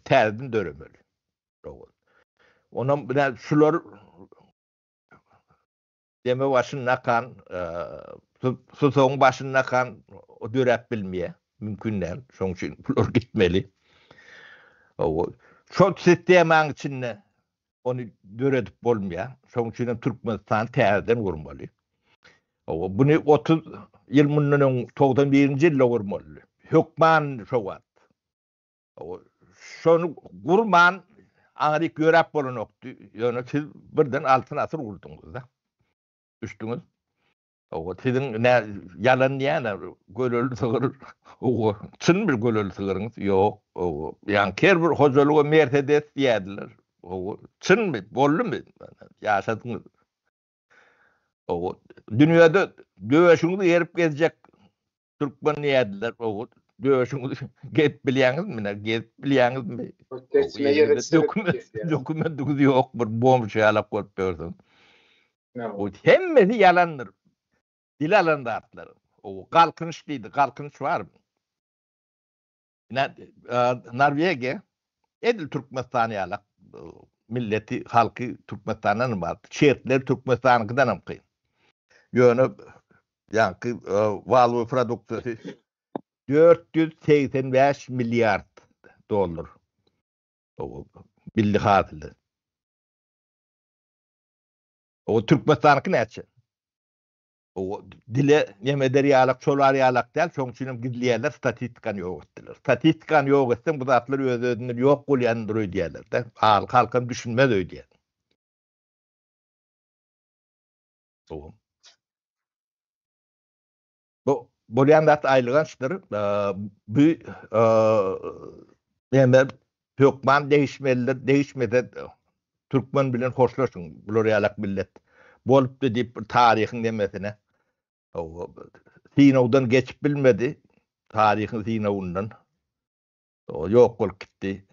Täzeden döremeli. Onam şular Deme başyndakan, susagyň başyndakan o döräp bilmeýär. Mümkin däl. Şonuň üçin bular gitmeli. Şol sistemanyň içinde ony döredip bolmaýar. Şonuň üçin hem Türkmenistany täzeden gurmaly. Buny 30 ýyl mundan öň 91-nji ýylda gurmaly. Hökman şo wagt. Şony gurman aňryk ýöräp bolanokdy. Ýöne siz birden Altyn asyr gurduňyz-da. Düşdüňiz? Owa, siziň nä ýalan diýýän-ä, göleli sygyr, owa, çynmy göleli sygyryňyz? Ýok, owa. Ýaňky her bir hojalyga Mersedes diýýärdiler. Owa, çynmy? Boldumy? Ýaşadyňyz. Owa, dünýede döşüňizi gerip gezjek Türkmen diýerdiler, owa, döşüňizi gezip bilýäňizmi, nä, gezip bilýäňizmi? Tersine ýere çyzyp Dokumentiňiz ýok, bir bomž ýalak bolup ýörsüň. O hemmesi ýalandyr. Dil alan zatlar. O galkynyş diýdi, galkynyş barmy? Ine, Norwegiýa edil Türkmenistan ýalak milleti, halky Türkmenistandan bar. Şertleri Türkmenistanyňkydan hem kyn. Ýöne ýaňky walowy produksiýasy 485 milliard dollar. Milli hasyly. O Türkmenistanyňky näçe? O dile neme eder ýalak, çolar ýalak däl, şoň üçin hem gizleýärler, statistikany ýok etdiler. Statistikany ýok etseň bu zatlar öz-özünden ýok bolýandyr öýdýärler-de. Halk halkam düşünmez öýdýär. Bu bolýan zat aýylgançdyr. Bu neme hökman degişmelidir, degişmese türkmen bilen hoşlaşyň, bular ýalak millet bolupdy diýip bir taryhyň nemesine synagdan geçip bilmedi, taryhyň synagyndan ýok bolup gitdi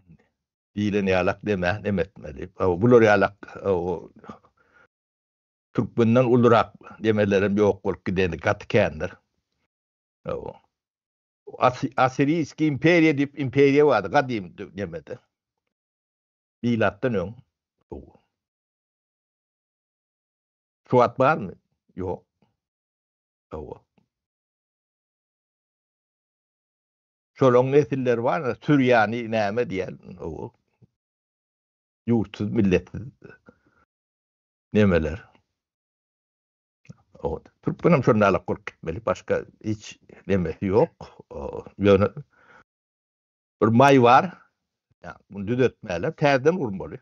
diýlen ýalak neme neme etmeli. Bular ýalak türkmenden ulurak nemelerem ýok bolup gideni gaty kändir. Assiriýskiý imperiýa diýip imperiýa bardy gadym nemede. Milatdan öň. Şu wagt barmy? Ýok. Hawa. Şolaň nesilleri bar, Sürýany näme diýen, hawa. Ýurtsuz, milletsiz nemeler. O türkmenem şonda bolup gitmeli. Başga hiç nemesi ýok. Ýöne bir maý bar. Ýa, bunu düzetmäli, täzeden gurmaly.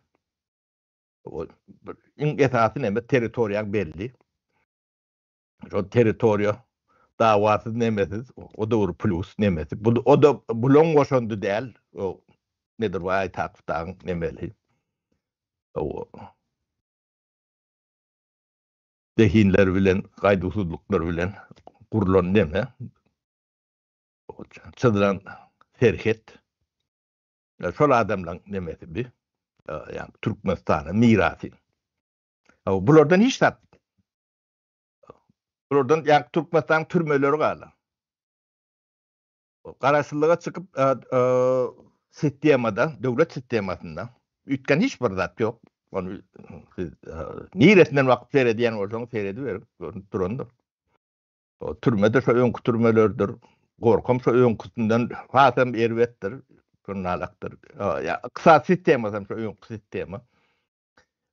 O bir iň esasy neme territoriýaň belli. Şo territoriýa dawasyz nemesiz, o-da bir plus nemesi. Bu o-da bulaň goşandy däl. O Nedirbaý Aýtakow dagyň nemeli. O zehinleri bilen, gaýduwsyzlyklary bilen gurlan neme. Çyzylan serhet. Şol adamlaň nemesi bi. Ýa Türkmenistana mirasy. Bulardan hiç zat Bulardan ýa Türkmenistanyň türmeleri galan. Garaşsyzlyga çykyp sistemada, döwlet sistemasynda üýtgän hiç bir zat ýok. Ony siz niresinden bakyp seredýän bolsaňyz serediberiň, görnüp durandyr. O türme-de şo öňki türmelerdir. Gorkam şo öňküsinden hasam erbetdir, şonalakdyr. Ýa ykdysady sistemasam şo öňki sistema.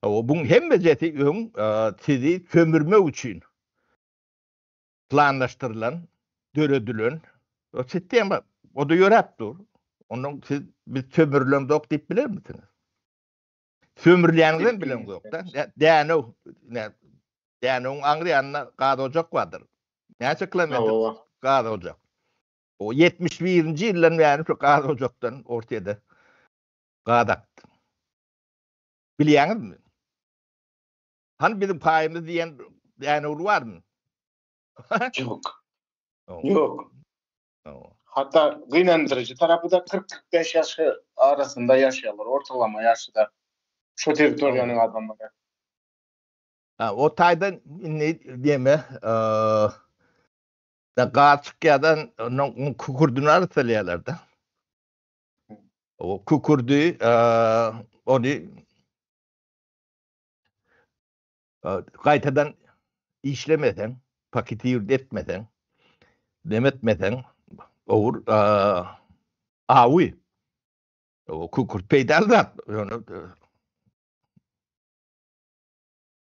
O buň hemmejesi öň sizi sömürmek üçin planlaşdyrylan, döredilen o sistema. O-da ýöräp dur. Ondan siz biz sömürülemzok diýip bilermisiňiz? Sömürülýäniňizem bileňzok-da. Dänew, Dänewiň aňry ýanynda gaz ojak bardyr. Näçe kilometr gaz ojak? O 71-nji ýyldan bäri şu gaz ojakdan Orsýede gaz akdy. Bilýäňizmi? Hany biziň paýymyz diýen Dänewli barmy? Ýok. Ýok. Hatda gynandyryjy tarapy-da 40-45 ýaş arasynda ýaşaýarlar, ortalama ýaşy-da şu territoriýanyň adamlary. Ha, o taýdan indi diýme, da gaz çykýardan onuň kükürdini arassalýarlar-da. O kükürdi, ony gaýtadan işlemeseň, paketird etmeseň, neme etmeseň, owur awy. O kükürt peýdaly zat. Ýöne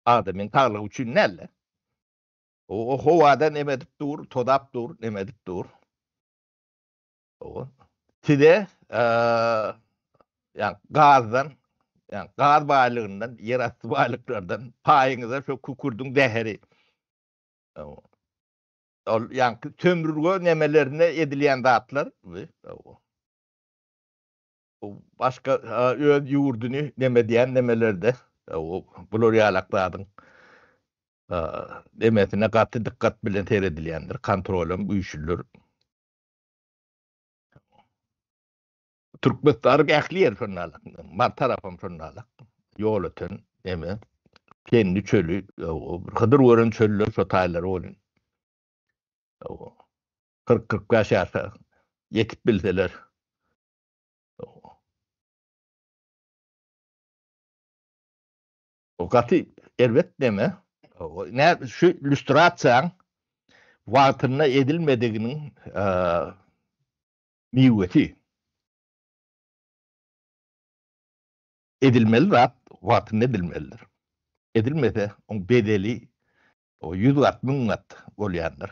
adamyň saglygy üçin däl-de. O howada neme edip dur, tozap dur, neme edip dur. Size ýa gazdan, ýa gaz baýlygyndan, ýerasty baýlyklardan paýyňyza şo kükürdiň zäheri. Ol ýa sömürge nemelerine edilýän zatlar. Başga öz ýurduny neme edýän nemelerde bular ýalak zadyň nemesine gaty dykgat bilen seredilýändir, kontrolam güýçlüdir. Türkmenistanyň ähli ýeri şonda Mary tarapam şonda Ýolöten, neme, Pendi çöli, Hydyr gören çöller şo taýlary bolýan. 40-45 ýaşa ýetip bilseler. O gaty erbet neme. Ne şu lüstrasiýaň wagtynda edilmediginiň miwesi. Edilmeli zat wagtynda edilmelidir. Edilmese, oň bedeli o 100 gat, 1000 gat bolýandyr.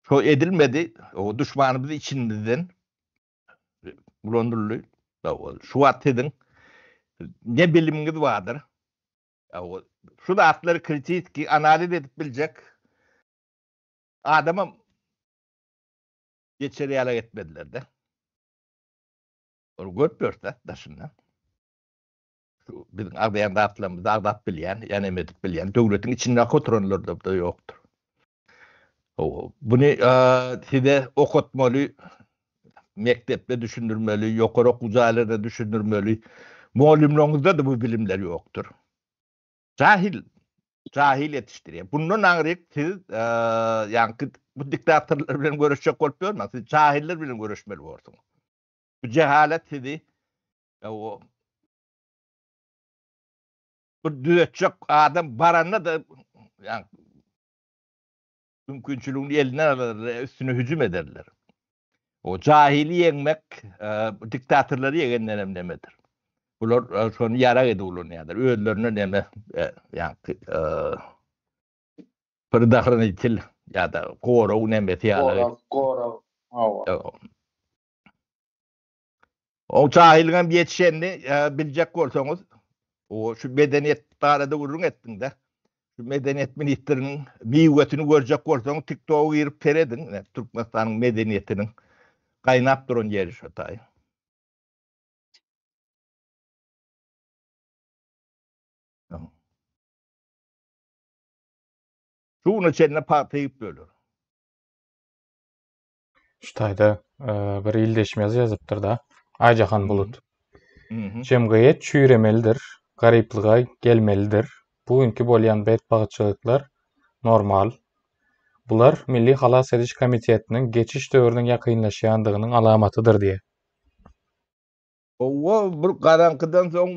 Şo edilmedi, o duşmanymyz içimizden ulanyldy. Şu wagt siziň ne bilimiňiz bardyr? Şu zatlary kritiki analiz edip biljek adamam geçer ýaly etmediler-de. Ol görüp ýörse daşyndan. Şu biziň agzaýan zatlarymyzy agzap bilýän, ýa neme edip bilýän döwletiň içinde oturanlar-da ýokdur. Buny size okatmaly, mekdepde düşündirmeli, ýokary okuw jaýlarynda düşündirmeli. Mugallymlaryňyzda-da bu bilimler ýokdur. Jahil, jahil ýetişdirýär. Bundan aňryk siz ýaňky bu diktatorlar bilen göreşjek bolup ýörmäň. Siz jahiller bilen göreşmeli borsuňyz. Bu jehalet sizi bir düzetjek adam baranda-da ýaňky mümkinçiligini elinden alarlar, üstüne hüjüm ederler. O jahili ýeňmek diktatorlary ýeňenden hem nemedir. Bular şony ýarag edip ulanýarlar. Özlerine neme ýaňky. Predahranitelь ýa-da gorag nemesi ýaly. Gorag, gorag. Hawa. O jahilligiň ýetişenini biljek bolsaňyz, o şu medeniýet barada gürrüň etdiň-de. Şu medeniýet ministriniň miwesini görjek bolsaňyz, TikToka girip serediň, Türkmenistanyň medeniýetiniň gaýnap duran ýeri şo taý. Şu güne çenli pagta egip ýörler. Şu taýda bir ildeşimiz ýazypdyr-da. Aýjahan Bulut. Jemgyýet çüýremelidir, garyplyga gelmelidir. Bu günki bolýan betbagtçylyklar normal. Bular Milli halas ediş komitetiniň geçiş döwrüniň ýakynlaşýandygynyň alamatydyr diýýär. Howwa, bir garaňkydan soň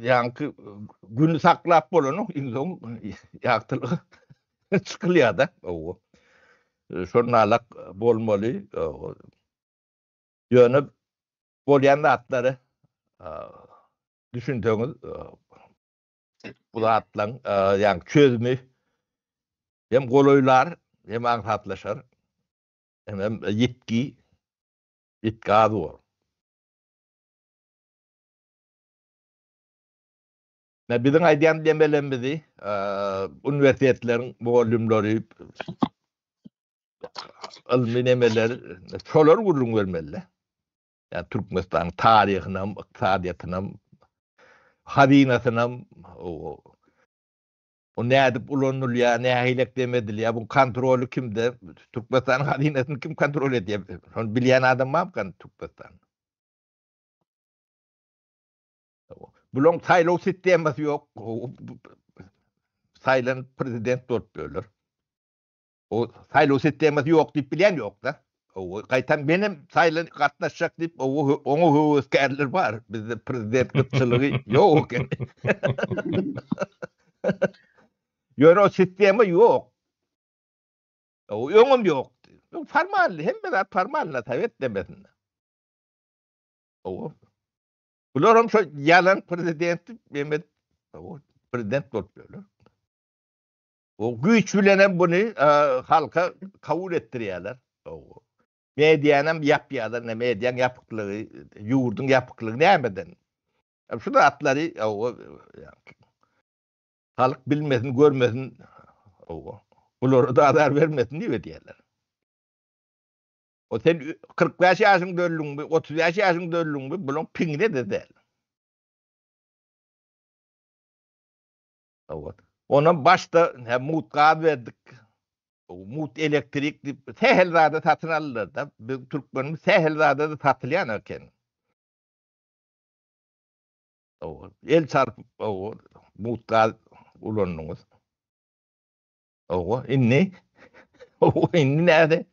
ýaňky güni saklap bolanok, iň soň ýagtylyga çykylýar-da. Howwa. Şonalak bolmaly. Ýöne bolýan zatlary düşünseňiz, bu zatlaryň ýaňky çözümi hem golaýlar, hem aňsatlaşar, hemem ýitgi It gaz bor. Ne biziň aýdýan demelerimizi uniwersitetleriň mugallymlary ylmy nemeler şolar gürrüň bermeli. Ýa Türkmenistanyň taryhynam, ykdysadyýetynam, hazynasynam O nädip ulanylýar, nähilek dem edilýär, bu kontroly kimde? Türkmenistanyň hazynasyny kim kontrol edýär? Şony bilýän adam barmykan Türkmenistanda? Bulaň saýlaw sistemasy ýok. Saýlanyp prezident bolup ýörler. O saýlaw sistemasy ýok diýip bilýän ýok-da. O gaýtam menem saýlan gatnaşjak diýip, o oňa höwesgärler bar. Bizde prezident gytçylygy ýok eken. Ýöne o sistema ýok. O öňem ýokdy. Formal, hemme zat formal, sowet demesinde. O Bular hem şo ýalan prezident Mehmet o prezident bolup ýörler. O güýç bilen hem buny halka kabul etdirýärler. Medianam ýapýarlar, ne mediaň ýapyklygy, ýurduň ýapyklygy nämeden? Şu zatlary halk bilmesin, görmesin, bulara da azar bermesin diýip edýärler. O sen 45 ýaşyňda öldüňmi, 35 ýaşyňda öldüňmi, bulaň piňine-de däl. Hawa. Onam başda hä mugt gaz berdik. Mugt elektrik diýip sähel zada satyn aldylar-da. Biz türkmenimiz sähel zada-da satylýan eken. Hawa. El çarpyp hawa mugt gaz ulandyňyz. Hawa, indi hawa indi näde?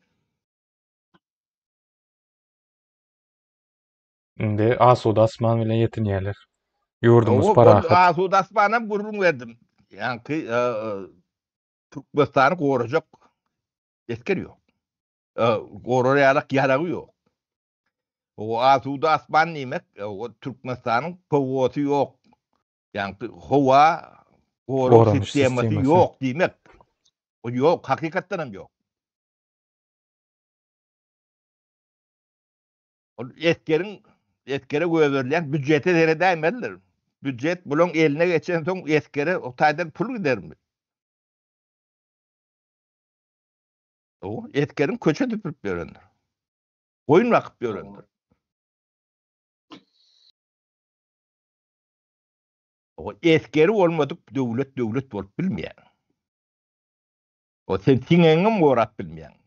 Indi asuda asman bilen ýetinýärler. Ýurdumyz parahat. Asuda asmanam gürrüň berdim. Ýaňky e, e, Türkmenistany gorajak esger ýok. E, gorar ýalak ýaragy ýok. O asuda asman diýmek, o Türkmenistanyň PWO-sy ýok. Ýaňky howa gorag sistemasy ýok diýmek. O ýok, hakykatdan hem ýok. Ol esgeriň esgere goýberilýän býujete seredäýmelidir. Býujet bulaň eline geçensoň esgere o taýdan pul gidermi? O esgeriň köçe süpürip ýörendir. Goýun bakyp ýörendir. O esgeri bolmadyk döwlet döwlet bolup bilmeýär. O sen siňeňem gorap bilmeýäň.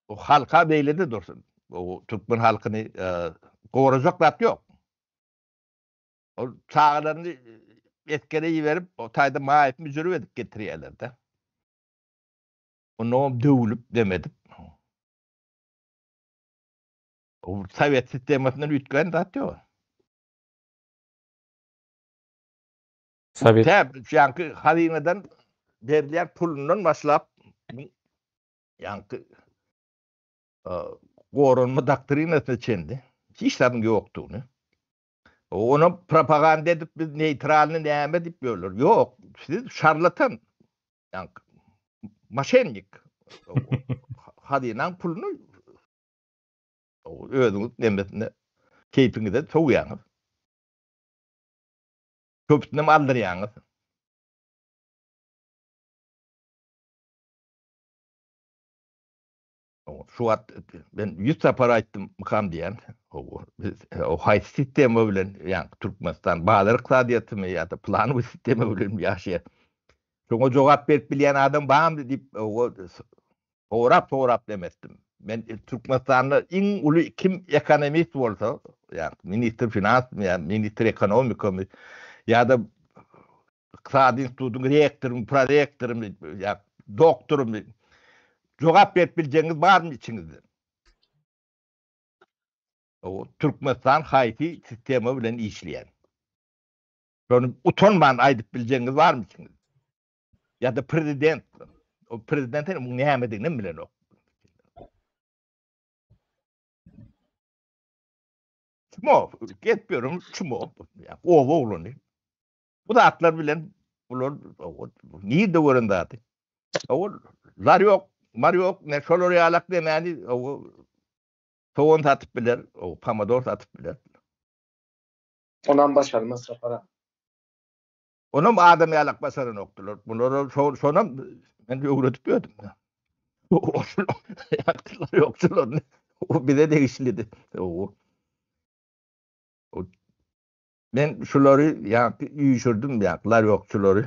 O halka beýlede dursun. O türkmen halkyny e, gorajak zat ýok. Ol çagalaryny esgere iberip, o taýda maýyp müjürip edip getirýärler-de. Ondan döwülip demedip. O sowet sistemasyndan üýtgän zat ýok. Sowet. Tä ýaňky hazynadan berilýän pulundan başlap ýaňky goranma doktrinasyna çenli hiç zadyň ýokdugyny. Ona propaganda edip biz neýtralny näme diýip ýörler. Ýok, siz şarlatan. Ýaňky. Moşennik. Hazynaň puluny özüňiz nemesine keýpiňize sowýaňyz. Köpüsinem aldyrýaňyz. Şu wagt men 100 sapar aýtdym mykam diýen. O haýsy sistema bilen, ýa Türkmenistan bazar ykdysadyýetimi ýa-da planowy sistema bilen ýaşaýar. Şoňa jogap berip bilýän adam barmy diýip, sorap-sorap demesdim. Men Türkmenistanda iň uly kim ekonomist bolsa, ýa ministr finansmy ýa ministr ekonomikamy ýa-da Ykdysady institutyň rektorymy, prorektorymy ýa doktorymy jogap berip biljegiňiz barmy içiňizde? O Türkmenistan haýsy sistema bilen işleýär? Şony utanman aýdyp biljegiňiz barmy içiňizde? Ýa-da prezident, o prezident hem muň nämedigini hem bilenok. Çmo, gep ýörüň, çmo, oba oglany. Bu zatlar bilen bular nirde gören zady? Ol lar ýok, mar ýok, ne şolar ýalak demäni sogan satyp biler, o pomidor satyp biler. Onam başarmaz Sapar aga. Onam adam ýalak başaranokdylar. Bulara şonam men öwredip ýördüm. Ýakdylar ýokçularyny. O bize degişlidi. O Men şulary ýaňky üýşürdim ýaňky larýokçylary.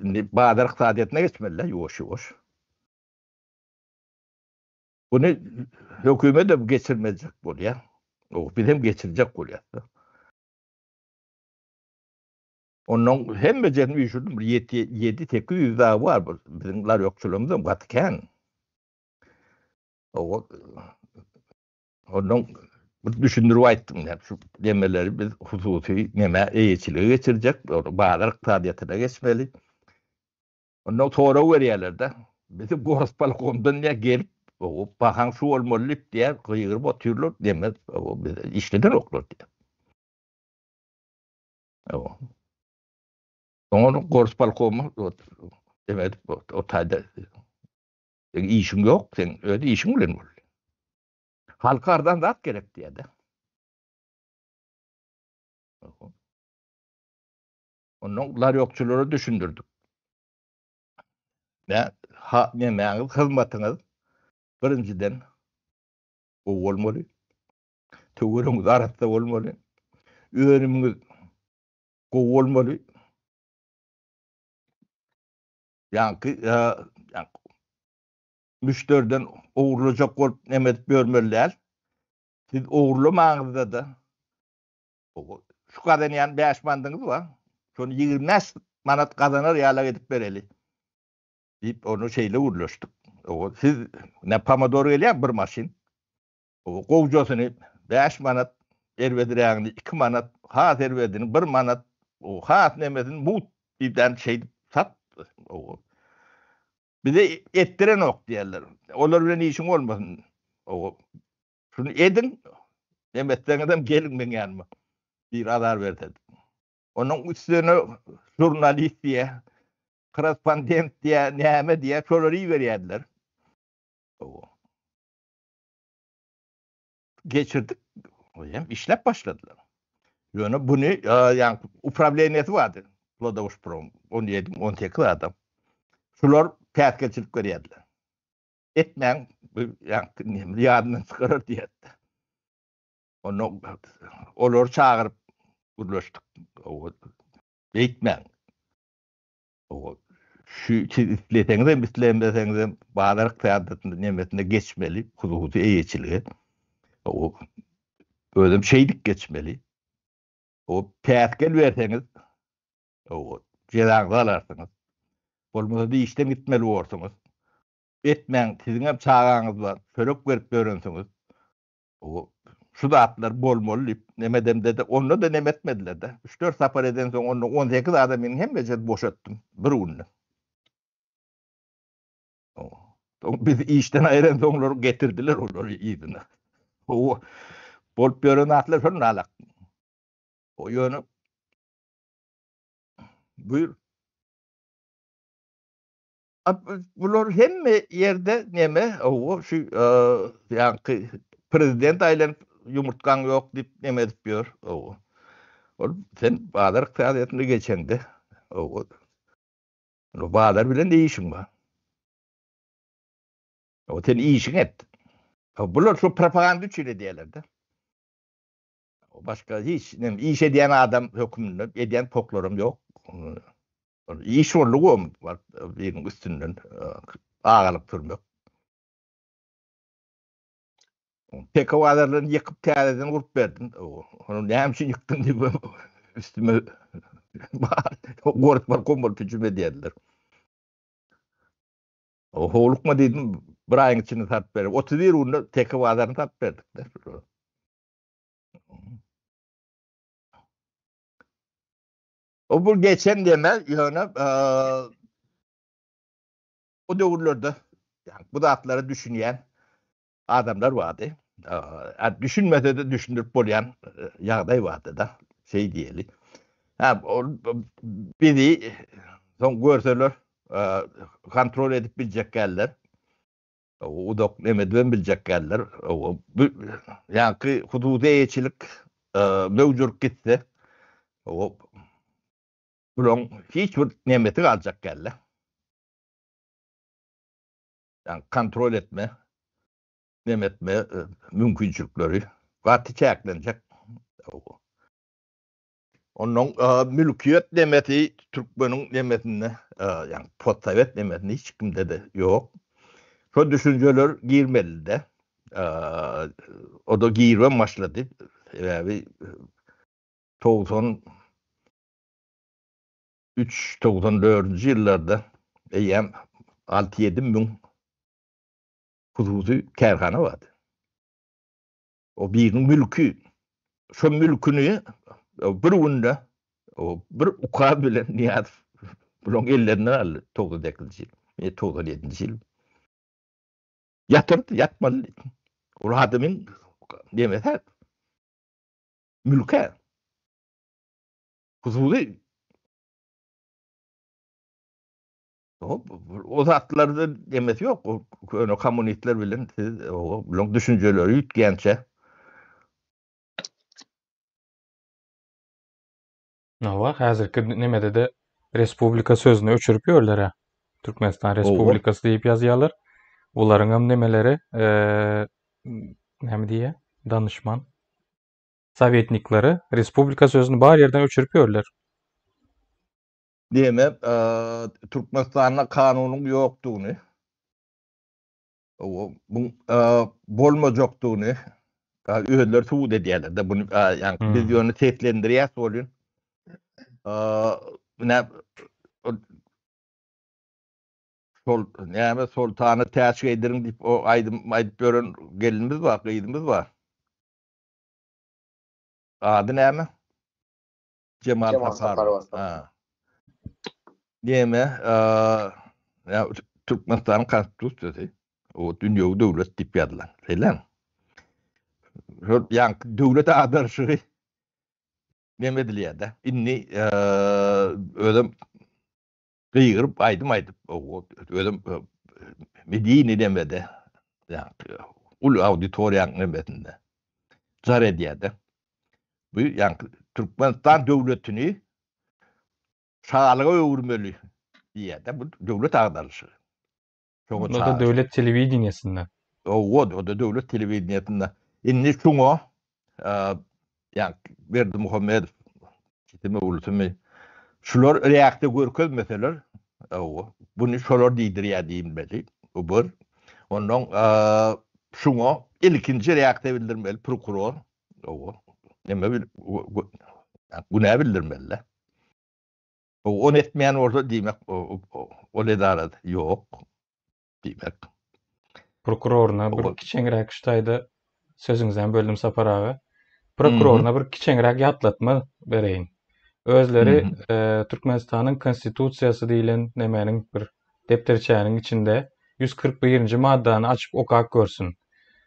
Indi bazar ykdysadyýetine geçmeli-dä ýuwaş-ýuwaş. Buny hökümet hem geçirmejek bolýar. O biz hem geçirjek bolýarys. Ondan hemmejesini üýşürdim. Bir 7 800 dagy bar bu. Biziň larýokçylarymyz hem gaty kän. O Ondan bir düşündirip aýtdym, ýa şu demeleri biz hususy neme eýeçilige geçirjek, bazar ykdysadyýetine geçmeli. Ondan sorag berýärler-de, bizi gorspolkomdan diýýär gelip, bahaň şu bolmaly diýip diýýär, gygyryp otyrlar, deme bizi işledenoklar diýýär. Oňa gorspolkomy deme edip o taýda işiň ýok, sen öz işiň bilen bol. Halka arzan zat gerek diýýär-de. Ondan larýokçylara düşündirdik. Ne, ha, nemäňiz, hyzmatyňyz birinjiden gowy bolmaly. Töweregiňiz arassa bolmaly. Önümiňiz gowy bolmaly. Ýaňky, müşderiden ogurlajak bolup neme edip ýörmeli däl. Siz ogurlamaňyzda-da şu gazanýan 5 manadyňyz bar. Şony 25 manat gazanar ýalak edip bereli. Diýip, ony şeýle gürleşdik. Siz ne pomidor gelýär bir maşyn. Gowjasyny 5 manat, erbedirägini 2 manat, has erbedini 1 manat, has nemesini mugt diýip şeýdip sat. Bize etdirenok diýerler. Olar bilen işiň bolmasyn. O şuny ediň, neme etseňizem geliň meň ýanyma. Bir azar berse. Onuň üstüne žurnalist diýe, korrespondent diýe, näme diýe, şolary iberýärdiler. Geçirdik. Hem işläp başladylar. Ýöne buny ýa uprawleniýesi bardy. Plodowşprom 17, 18 adam. Şular päsgelçilik berýärdiler. Etmäň, bu ýadyndan çykarar diýerdi. Onda olary çagyryp gürleşdik. Beýtmäň. Şu siz isleseňiz hem islemeseňiz hem bazar ykdysadyýetinde nemesinde geçmeli, hususy eýeçilige. O özem şeýdip geçmeli. O päsgel berseňiz, o jezaňyzy alarsyňyz. Bolmasa-da işden gitmeli borsuňyz. Etmäň, siziň hem çagaňyz bar, çörek berip ýörensiňiz. O şu zatlar bolmaly diýip, neme edemde-de, onda-da neme etmediler-de. Üç-dört sapar edensoň, onda 18 adamynyň hemmesini boşatdym bir günde. Soň bizi işden aýransoňlar getirdiler olary yzyna. O bolup ýören zatlar şol nalak. O ýöne Buyur. Bular hemme ýerde neme, owo şu ýaňky prezident aýlanyp ýumurtgaň ýok diýip neme edip ýör, owo. Ol sen bazar ykdysadyýetine geçeňde, owo. Bazar bilen ne işiň bar? O sen işiň et. Bular şu propaganda üçin edýärler-de. Başga hiç nem iş edýän adam hökmünde edýän poklaram ýok. Iş boldy baryp biriniň üstünden agalyk sürmek. Teke bazarlaryny ýykyp täzeden gurup berdim. Ony näme üçin ýykdyň diýip üstüme gorup balkon bolup hüjüm edýärdiler. Howlukma diýdim, bir aýyň içinde satyp bererin. 31 günde teke bazaryny satyp berdik. O bu geçen deme ýöne o döwürlerde yani bu zatlara düşünýän adamlar bardy. Düşünmese de düşündirip bolýan ýagdaý bardy da. Şey diýeli. Ha ol bizi soň görseler kontrol edip biljek geldiler. Uzak neme edibem biljek geldiler. Bu ýaňky hususy eýeçilik möwjürip gitse, bulaň hiç bir nemesi galjak geldi. Ýa kontrol etme, neme etme mümkinçilikleri gaty çäklenjek. Ondan mülkiýet nemesi türkmeniň nemesinde, ýagny postsowet nemesinde hiç kimde-de ýok. Şo düşünjeler girmelide. O-da giribem başlady. Sebäbi 93, 94-nji ýyllarda eýýäm alty-ýedi müň hususy kärhana bardy. O biriniň mülki. Şo mülküni bir günde bir ukaz bilen Nyýazow bularyň ellerinden aldy 98-nji ýyl, 97-nji ýyl. Ýatyrdy, ýatmaly diýdi. Ol adamyň nemesi mülki. Hususy O zatlarda demesi ýok. O köne kommunistler bilen siz o bilen düşünjeleri üýtgänçe. Hawa, häzirki nemede-de respublika sözüni öçürip ýörler-ä. Türkmenistan Respublikasy diýip ýazýarlar. Bularyň hem nemeleri, näme diýýär? Danyşman. Sowetnikleri respublika sözüni bar ýerden öçürip ýörler. Diýmek, Türkmenistanda kanunyň ýokdugyny, bu bolmajakdygyny özleri subut edýärler-de. Buny ýagny biz ýöne seslendirýäs welin, ine şol näme Soltana täç geýdiriň diýip o aýdym aýdyp ýören gelinimiz bar, gyzymyz bar. Ady näme? Jemal Saparow. Ha. Näme? Ýa Türkmenistanyň konstitusiýasy o dünýewi döwlet diýip ýazylan. Şeýlemi? Şol ýaňky döwlet agdaryşygy näme edilýär-de. Indi özem gygyryp aýdym aýdyp, özem medeni nemede, ýaňky uly auditoriýanyň nemesinde jar edýär-de. Bu ýaňky Türkmenistan döwletini şalyga öwürmeli diýýär-de. Bu döwlet agdarylyşygy. Şoňa O da döwlet telewideniýesinde. Owa, o da döwlet telewideniýesinde. Indi şuňa ýa Berdimuhamedow kiçisimi ulusymy şular reaksiýa görkezmeseler, owa, buny şolar diýdirýär diýilmeli. Bu bir. Ondan şuňa ilkinji reaksiýa bildirmeli prokuror. Owa. Neme bil günä bildirmeli. Ony etmeýän bolsa diýmek ol edarada ýok diýmek. Prokuroryna bir kiçeňräk şu taýda sözüňizden böldüm Sapar aga. Prokuroryna bir kiçeňräk ýatlatma bereýin. Özleri Türkmenistanyň Konstitusiýasy diýlen nemäniň bir depderçäniň içinde 141-nji maddany açyp okap görsün.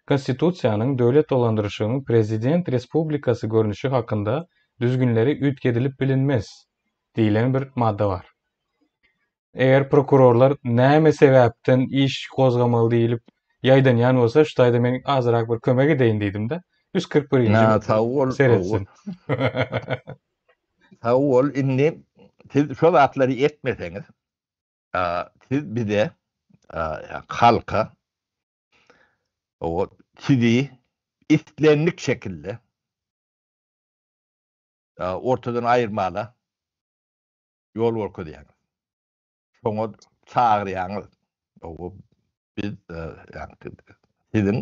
Konstitusiýanyň döwlet dolandyryşygyň prezident respublikasy görnüşi hakynda düzgünleri üýtgedilip bilinmez diýlen bir madda bar. Eger prokurorlar näme sebäpden iş gozgamaly diýlip ýaýdanýan bolsa, şu taýda men azyrak bir kömek edeýin diýdim-de. 141-nji Na, sag bol, seretsin. Sag bol, indi siz şo zatlary etmeseňiz, siz bize, halka sizi islendik şekilde ortadan aýyrmana ýol görkezýäňiz. Şoňa çagyrýaňyz. Biz siziň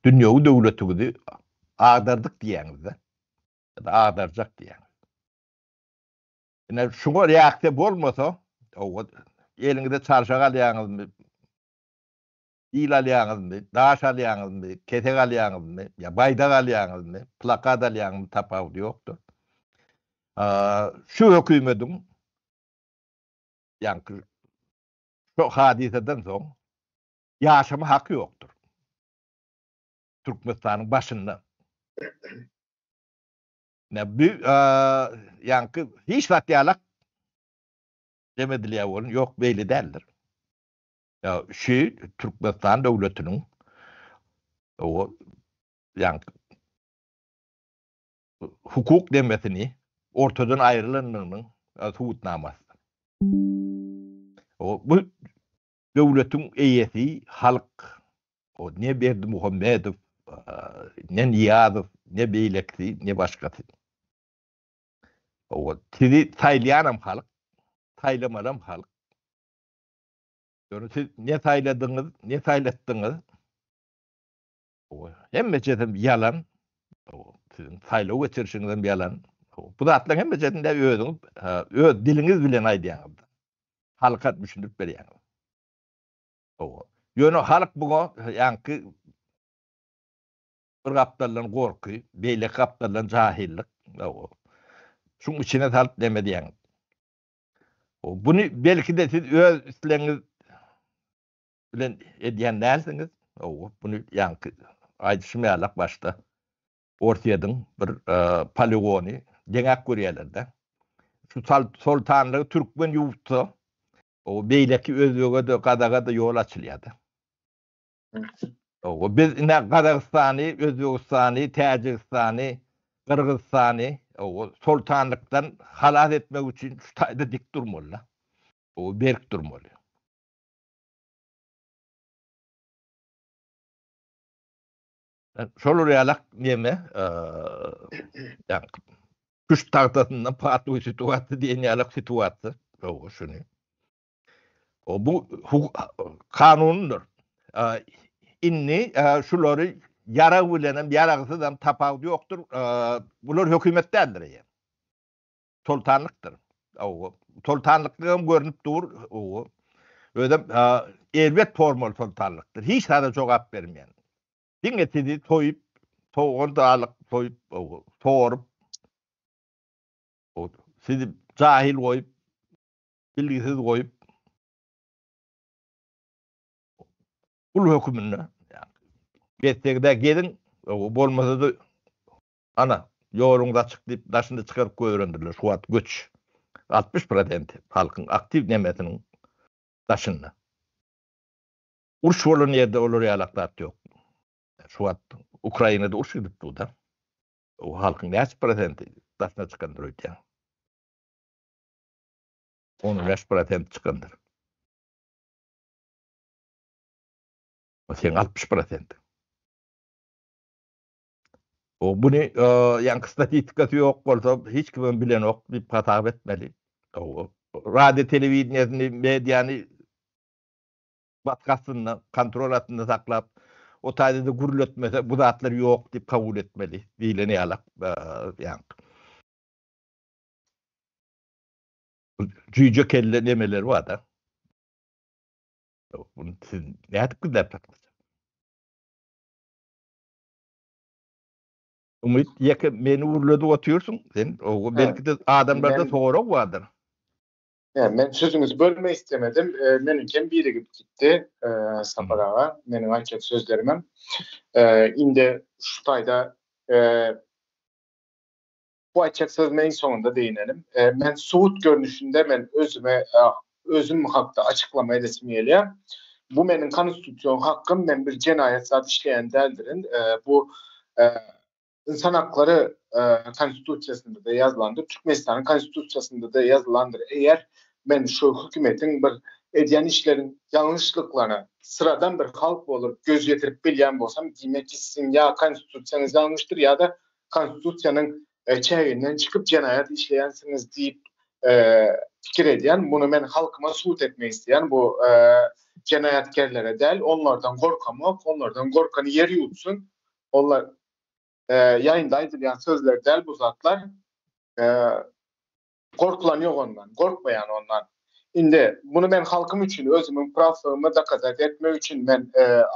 dünýewi döwletiňizi agdardyk diýýäňiz-de. Ýa-da agdarjak diýýäňiz. Ine şuňa reaksiýa bolmasa, eliňize çarşak alýaňyzmy, il alýaňyzmy, daş alýaňyzmy, kesek alýaňyzmy, ýa baýdak alýaňyzmy, plakat alýaňyzmy tapawudy ýokdur. Şu hökümediň ýaňky şu hadysadan soň ýaşama haky ýokdur. Türkmenistanyň başynda. Ne bu ýaňky hiç zat ýalak demedilýär bolun, ýok beýle däldir. Ýa şu Türkmenistan döwletiniň o ýaňky hukuk demesini ortadan aýrylandygynyň subutnamasydyr. O bu döwletiň eýesi halk. O ne Berdimuhamedow, ne Nyýazow, ne beýlekisi, ne başgasy. O sizi saýlaýanam halk, saýlamalam halk. Ýöne siz ne saýladyňyz, ne saýlatdyňyz? Hemmejesem ýalan. Siziň saýlaw geçirişiňizem ýalan. Bu zatlaryň hemmejesini de özüňiz öz diliňiz bilen aýdýaňyz. Halka düşündirip berýäňiz. Ýöne halk buňa ýaňky bir gapdaldan gorky, beýleki gapdaldan jahyllyk. Şuň içine salyp neme diýýäňiz. Buny belki-de siz öz islegiňiz bilen edýän dälsiňiz. Hawa, buny ýaňky aýdyşym ýalak başda Orsýetiň bir poligony deňäp görýärler-de. Şu soltanlygy türkmen ýuwutsa, o beýleki özbege-de, gazaga-da ýol açylýar-da. Hawa, biz ine Gazagystany, Özbegistany, Täjigistany, Gyrgyzystany hawa, soltanlykdan halas etmek üçin şu taýda dik durmaly-da. Hawa, berk durmaly. Şolar ýalak neme, ýa küşt tagtasynda patowy situasiýa diýen ýalak situasiýa. Hawa, şuny. O bu kanundyr. Indi şulary ýarag bilenem, ýaragsyzam tapawudy ýokdur. Bular hökümet däldir eýýäm. Soltanlykdyr. Soltanlyklygam görnüp dur. Özem erbet formaly soltanlykdyr. Hiç zada jogap bermeýän. Diňe sizi soýup, sogan dalyk soýup, sorup, sizi jahil goýup, bilgisiz goýup, gul höküminde gezseňiz-ä geziň, bolmasa-da ana, ýoluňyz açyk diýip daşyna çykaryp goýberendirler. Şu wagt göç 60 prosent halkyň aktiw nemesiniň daşynda. Uruş bolan ýerde olar ýalak zat ýok. Şu wagt Ukrainada uruş gidip dur-da. O halkyň näçe prosenti daşyna çykandyr öýdýäň? 15 prosent çykandyr. O seň 60 prosent. O buny ýaňky statistikasy ýok bolsa hiç kimem bilenok diýip hasap etmeli. O radio telewideniýesini, mediany basgy astynda, kontrol astynda saklap, o taýda-da gürletmese bu zatlar ýok diýip kabul etmeli diýlen ýalak ýaňky. Jüýje kelle nemeleri bar-da. Bunu siz nädip gizläp saklajak? Umyt, ýeke meni gürledip otyrsyň. Sen o belki-de adamlarda sorag bardyr. Hä, men sözüňizi bölmek istemedim. Meniňkem birigip gitdi, Sapar aga, meniň aýtjak sözlerimem. Indi şu taýda bu aýtjak sözüme iň soňunda değinelim. Men subut görnüşinde men özüme. özüm hakda açyklama edesim gelýär. Bu meniň konstitusion hakkym, men bir jenaýat zat işleýän däldirin. Bu Ynsan haklary Konstitusiýasynda-da ýazylandyr, Türkmenistanyň Konstitusiýasynda-da ýazylandyr. Eger men şu hökümetiň bir edýän işleriň ýalňyşlyklaryna syradan bir halk bolup göz ýetirip bilýän bolsam, diýmek ki, siziň ýa Konstitusiýaňyz ýalňyşdyr ýa-da Konstitusiýanyň çäginden çykyp jenaýat işleýänsiňiz diýip pikir edýän. Muny men halkyma subut etmek isleýän. Bu jenaýatkerlere däl, onlardan gorkamok, onlardan gorkany ýer ýuwutsyn. Olar ýaýynda aýdylýan sözler däl bu zatlar. Gorkulan ýok ondan, gorkmaýan ondan. Indi muny men halkym üçin, özümiň prawlygymy dokazat etmek üçin men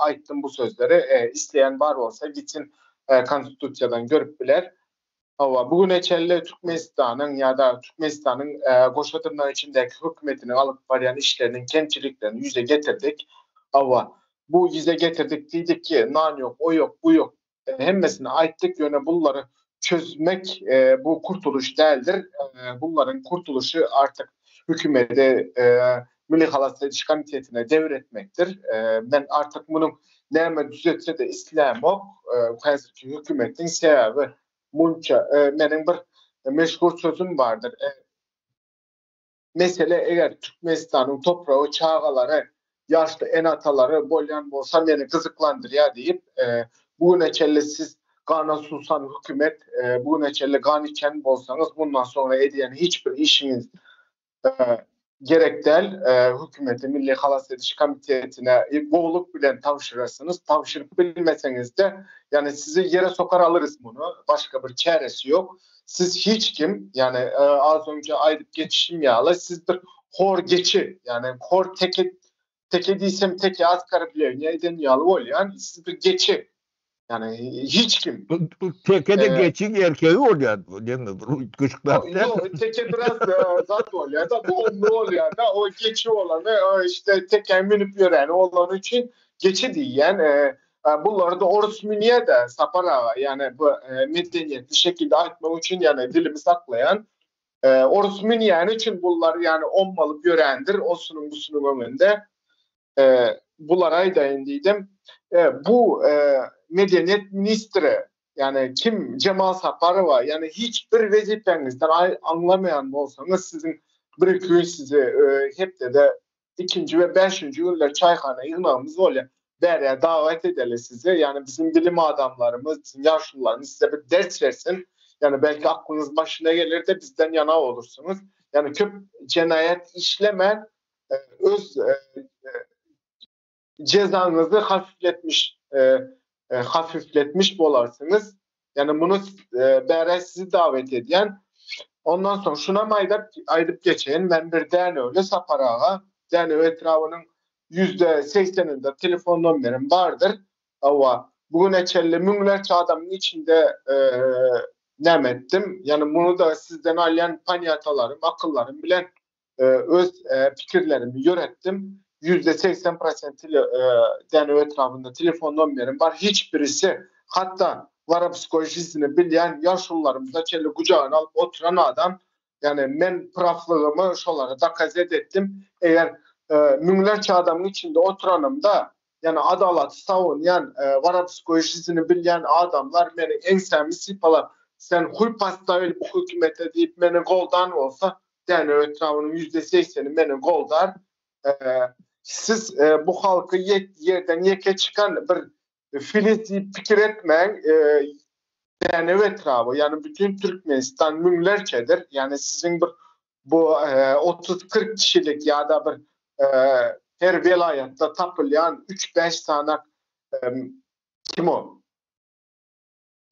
aýtdym bu sözleri. Isleýän bar bolsa gitsin konstitusiýadan görüp biler. Hawa, bu güne çenli Türkmenistanyň ýa-da Türkmenistanyň goşa dyrnak içindäki hökümetiniň alyp barýan işleriniň kemçiliklerini ýüze getirdik. Hawa, bu ýüze getirdik diýdik ki, nan ýok, o ýok, bu ýok, hemmesini aýtdyk, ýöne bullary çözmek bu kurtulyş däldir. Bullaryň kurtulyşy artyk hökümete, Milli halas ediş komitetine devretmekdir. Men artyk munuň näme düzetse-de islämok. Häzirki hökümetiň sebäbi munça meniň bir meşhur sözüm bardyr. Mesele eger Türkmenistanyň topragy çagalary, ýaşly ene-atalary bolýan bolsa meni gyzyklandyrýar diýip, bu güne çenli siz gana susan hökümet, bu güne çenli gan içen bolsaňyz mundan soňra edýän hiç bir işiňiz gerek däl. Hökümete, Milli halas ediş komitetine gowulyk bilen tabşyrarsyňyz. Tabşyryp bilmeseňiz-de, ýagny sizi ýere sokar alyrys muny. Başga bir çäresi ýok. Siz hiç kim, ýagny az öňje aýdyp geçişim ýaly, siz bir hor geçi, ýagny hor teke, teke diýsem teke oskorbleniýa eden ýaly bolýan, siz bir geçi. Ýagny hiç kim. Teke de geçiň erkegi bolýar, diýme, bir üýtgeşik zat däl. Ýok, teke biraz zat bolýar-da, donly bolýar-da, o geçi bolany, işte tekä münüp ýöreni bolany üçin geçi diýýän. Bulary-da orus münýär-de, Sapar aga, ýagny bu medeniýetli şekilde aýtmak üçin, ýagny dilimi saklaýan. Orus münýäni üçin bullar ýagny ommalyp ýörändir, osunyň busunyň öňünde. Bulary aýdaýyn diýdim. Bu medeniýet ministri, ýagny kim Jemal Saparowa, ýagny hiç bir wezipäňizden aňlamaýan bolsaňyz, siziň bir-iki gün sizi hepdede ikinji we bäşinji günler çaýhana ýygnagymyz bolýar. Bärä dawet edeli sizi. Ýagny biziň bilim adamlarymyz, biziň ýaşulularymyz size bir ders bersin. Ýagny belki aklyňyz başyna gelir-de bizden ýana olursyňyz. Ýagny köp jenaýat işlemän öz jezaňyzy hafifletmiş hafifletmiş bolarsyňyz. Ýagny muny bärä sizi dawet edýän. Ondan soň şunam aýdap aýdyp geçeýin, men bir Dänewli Sapar aga, Dänew etrabynyň %80-inde telefon nomerim bardyr. Hawa, bu güne çenli müňlerçe adamyň içinde näme etdim. Ýagny muny-da sizden alýan panýatalarym, akyllarym bilen öz pikirlerimi ýöretdim. 80% prosent Dänew etrabynda telefon nomerim bar. Hiç birisi, hatda Warabskoý žizini bilýän ýaşulularymyza çenli gujagyna alyp oturan adam, ýagny men prawlygymy şolara dokazet etdim. Eger müňlerçe adamyň içinde oturanymda, ýagny adalaty sawunýan, Warabskoý žizini bilýän adamlar meni eňsämi sypalap, sen huý postavil bu hökümete diýip meni goldan bolsa, Dänew etrabynyň 80%-i meni goldar. Siz bu halky ýerden ýeke çykan bir filiz diýip pikir etmäň. Dänew etraby, ýagny bütin Türkmenistan müňlerçedir. Ýagny siziň bir bu 30-40 kişilik ýa-da bir her welaýatda tapylýan 3-5 sany kim o?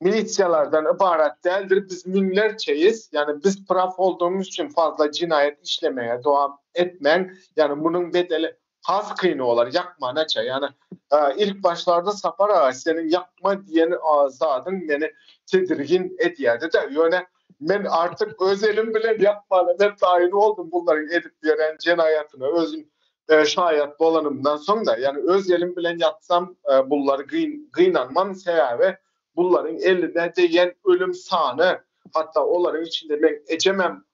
Milisiýalardan ybarat däldir, biz müňlerçeýiz, ýagny biz praw olduğumyz üçin fazla jenaýat işlemege dowam etmäň, ýagny munuň bedeli has kyn bolar ýakmanaça, ýagny ilk başlarda Sapar aga seniň ýakma diýen zadyň meni tedirgin edýärdi-de, ýöne men artyk öz elim bilen ýakmana men taýyn boldum bunlaryň edip ýören jenaýatyna özüm şaýat bolanymdan soň-da, ýagny öz elim bilen ýatsam bullary gynanmam, sebäbi bullaryň eline degen ölüm sany, hatda olaryň içinde meň ejemem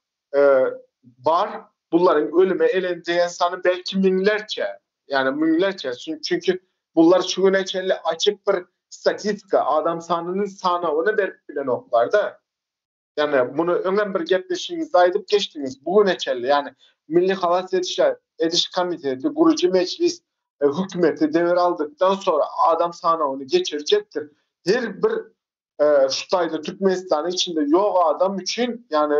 bar. Bularyň ölüme elen diýen sany belki müňlerçe, ýani müňlerçe. Çünki bular şu güne çenli açyk bir statistika, adam sanynyň sanawyny berip bilenoklar-da. Ýani muny öňem bir gepleşigiňizde aýdyp geçdiňiz. Bu güne çenli, ýani Milli halas ediş ediş komiteti, gurujy mejlis hökümeti dewir aldykdan sonra adam sanawyny geçirjekdir. Her bir şu taýda Türkmenistanyň içinde ýok adam üçin, ýani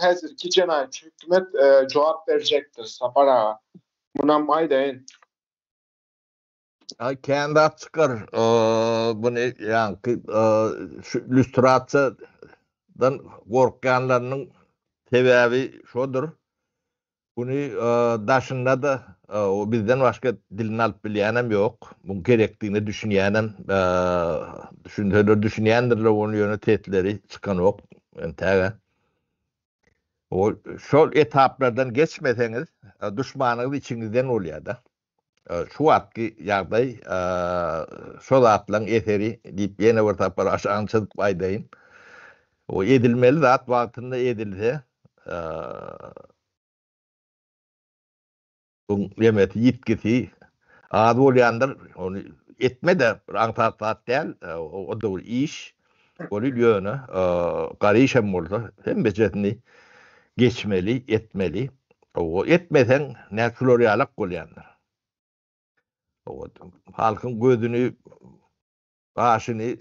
häzirki jenaýatçy hökümet jogap berjekdir Sapar aga. Munam aýdaýyn. Aý kän zat çykar. Buny ýaňky şu lýustrasiýadan gorkýanlarynyň sebäbi şodur. Buny daşynda-da bizden başga dilini alyp bilýänem ýok. Muň gerekdigine düşünýänem, düşünseler düşünýändirler ony ýöne sesleri çykanok entäge. O şol etaplardan geçmeseňiz duşmanyňyz içiňizden bolýar-da. Şu wagtky ýagdaý şo zatlaryň eseri diýip ýene bir sapar aşagyny çyzyp aýdaýyn. O edilmeli zat wagtynda edilse bu nemesi ýitgisi az bolýandyr. Ony etme-de bir aňsat zat däl. O-da bir iş. Ol ýöne garyş hem bolsa hemmejesini geçmeli, etmeli. O etmeseň nä şular ýalak bolýandyr. O halkyň gözüni başyny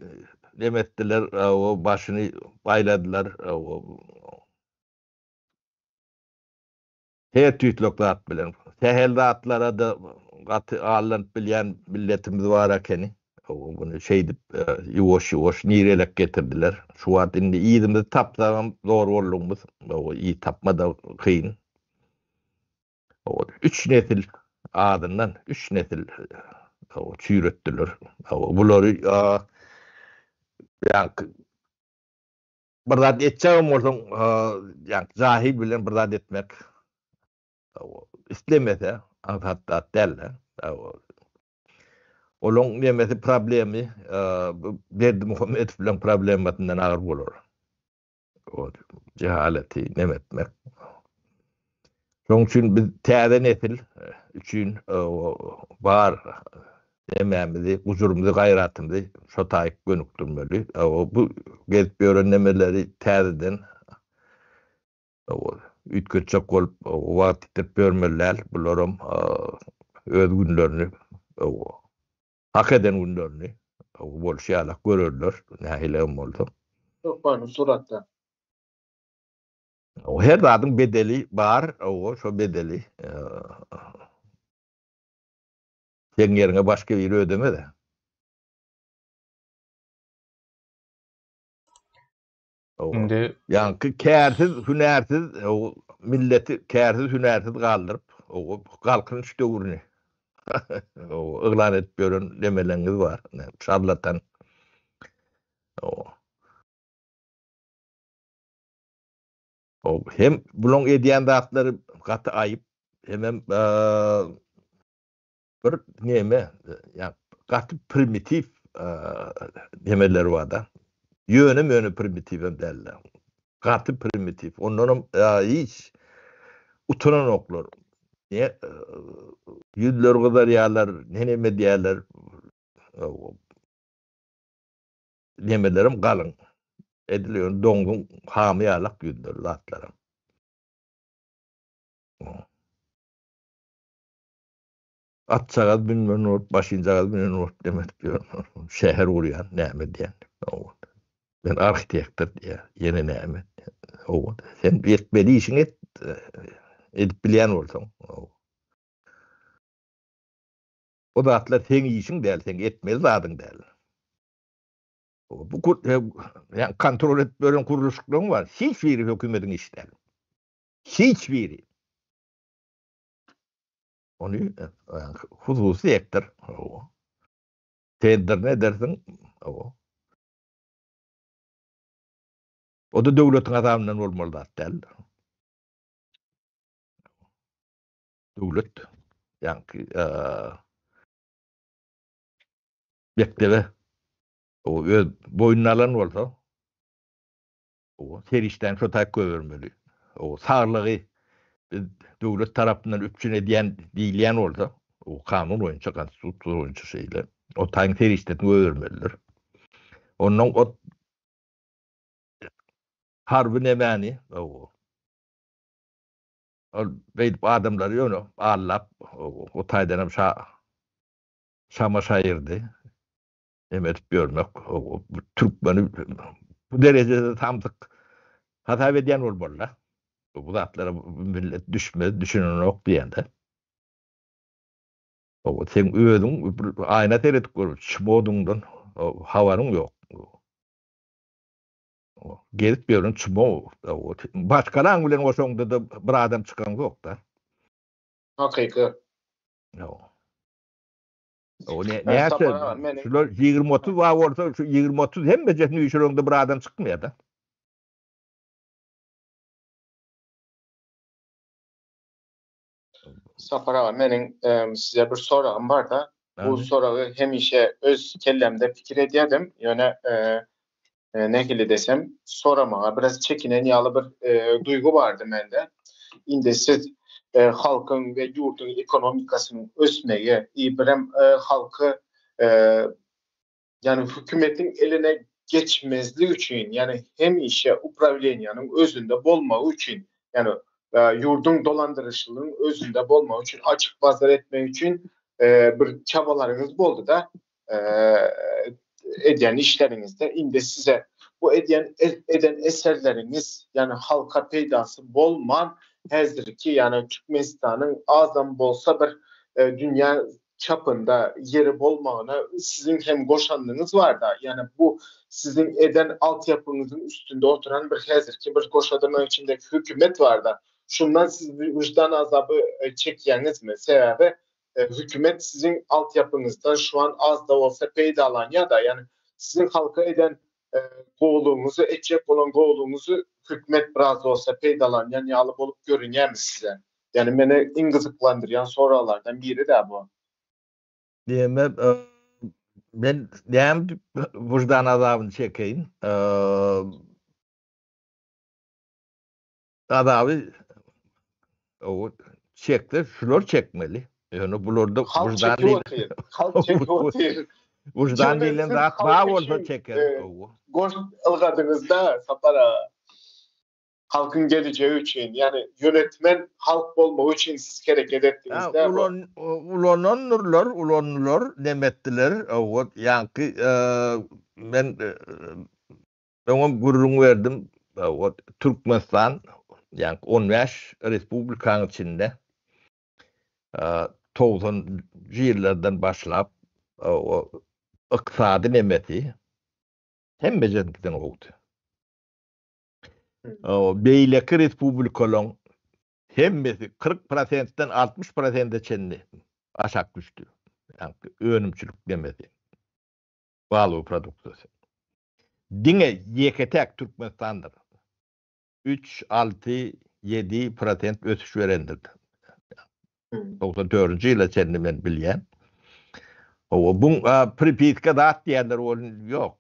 neme etdiler, o başyny baýladylar. Her tüýtlek zat bilen. Sähel zatlara-da gaty allanyp bilýän milletimiz bar ekeni. Muny şeýdip ýuwaş-ýuwaş nirelek getirdiler. Şu wagt indi yzymyzy tapsagam zor boldugymyz. Yz tapma-da kyn. Üç nesil azyndan üç nesil çüýretdiler. Bulary ýaňky Bir zat etjegem bolsaň, ýa jahil bilen bir zat etmek islemese aňsat zat däl-de. Olaň nemesi problemi Berdimuhamedow bilen problemasyndan agyr bolar. O jehaleti neme etmek. Şonuň üçin biz täze nesil üçin bar nemämizi, gujurymyzy, gaýratymyzy şo taýyk gönükdirmeli. Bu gezip ýören nemeleri täzeden üýtgetjek bolup wagt ýitirip ýörmeli däl. Bularam öz günlerini, hak eden günlerini bolşy ýalak görerler, nähili hem bolsa. Hökmany suratda. Her zadyň bedeli bar, şo bedeli seň ýeriňe başga biri ödemez-ä. Indi ýaňky kärsiz, hünärsiz milleti kärsiz, hünärsiz galdyryp, galkynyş döwrüni yglan edip ýören nemeleňiz bar, şarlatan. Hem bulaň edýän zatlary gaty aýyp, hemem bir neme, ýa gaty primitiw nemeleri bar-da. Ýöne-möne primitiwem däl-de. Gaty primitiw. Ondanam hiç utananoklar. Ne ýüzleri gyzarýarlar, ne neme edýärler. Nemelerem galyň. Edil ýöne doňzuň hamy ýalak ýüzleri zatlaram. Atjagaz münmen bolup, maşynjagaz münen bolup neme edip ýör. Şäher gurýan, näme edýän. Men arhitektor diýýär, ýene näme. Sen etmeli işiňi et, edip bilýän bolsaň. O zatlar seň işiň däl, seň etmeli zadyň däl. Bu ýa kontrol edip ýören gurluşyklaryň bar. Hiç biri hökümetiň işi däl. Hiç biri. Ony hususy sektor. Tender ne edersiň? O da döwletiň azabyndan bolmaly zat däl. Döwlet ýaňky mekdebe o öz boýnuna alan bolsa o serişdäni şo taýyk goýbermeli. O saglygy. biz döwlet tarapyndan üpjün edýän diýilýän bolsa, o kanun boýunça, konstitusiýa boýunça şeýle, o taýyň serişdesini goýbermelidir. Ondan o harby nemäni, o ol beýdip adamlary ýöne allap, o taýdan hem şa şama şaýyrdy. Neme edip ýörmek, türkmeni bu derejede samsyk hasap edýän bolmaly-da. Bu zatlara millet düşmez, düşünenok diýende. Owa, seň özüň bir aýna seredip gör, çmodyňdan habaryň ýok. Gezip ýören çmo. Başgalaň bilen goşaňda-da bir adam çykaňzok-da. Hakyky. O ne näçe şular 20-30 bar bolsa şu 20-30 hemmejesini üýşüreňde bir adam çykmaýar-da. Sapar aga meniň size bir soragym bar-da. Bu soragy hemişe öz kellämde pikir edýärdim. Ýöne nähili desem, soramaga biraz çekinen ýaly bir duýgy bardy mende. Indi siz halkyň we ýurduň ekonomikasynyň ösmegi, birem halky ýagny hökümetiň eline geçmezlik üçin, ýagny hemişe uprawleniýanyň özünde bolmagy üçin, ýagny ýurduň dolandyryşynyň özünde bolmagy üçin, açyk bazar etmek üçin bir çabalaryňyz boldy-da. edýän işleriňizde indi size bu edýän eden eserleriňiz ýagny halka peýdasy bolman häzirki ýagny Türkmenistanyň azam bolsa bir dünýä çapynda ýeri bolmagyna siziň hem goşandyňyz barda ýagny bu siziň eden altyapyňyzyň üstünde oturan bir häzirki bir goşa dyrnak içindeki hökümet barda şundan siz wyždan azaby çekýäňizmi sebäbi Hökümet siziň altyapyňyzdan şu an az-da bolsa peýdalanýar-da, ýagny siziň halka eden gowulygyňyzy, etjek bolan gowulygyňyzy hökümet biraz bolsa peýdalanýan ýaly bolup görünýärmi size? Ýagny meni iň gyzyklandyrýan soraglardan biri-dä bu. Diýmek, men näme wyždan azabyny çekeýin? Azaby çekse şular çekmeli. Ýöne bularda Halk çekip otyr. Halk çekip otyr. Wyždan diýlen zat bar bolsa çeker. Goş ylgadyňyzda Sapar aga. Halkyň gelejegi üçin, ýagny ýönetmen halk bolmagy üçin siz hereket etdiňiz-dä bu. Ulanandyrlar, ulandylar, neme etdiler, ýaňky men Öňem gürrüň berdim, Türkmenistan, ýagny 15 respublikanyň içinde 90-njy ýyllardan başlap ykdysady nemesi hemmejenikden gowudy. Beýleki respublikalaryň hemmesi 40 prosentden 60 prosente çenli aşak düşdi. Ýagny önümçilik nemesi. Balygy produksiýasy. Diňe ýeke-täk Türkmenistandyr. Üç, alty, ýedi prosent ösüş berendir. 94-nji ýyla çenli men bilýän. Hawa, bu pripiska zat diýenler ol ýok.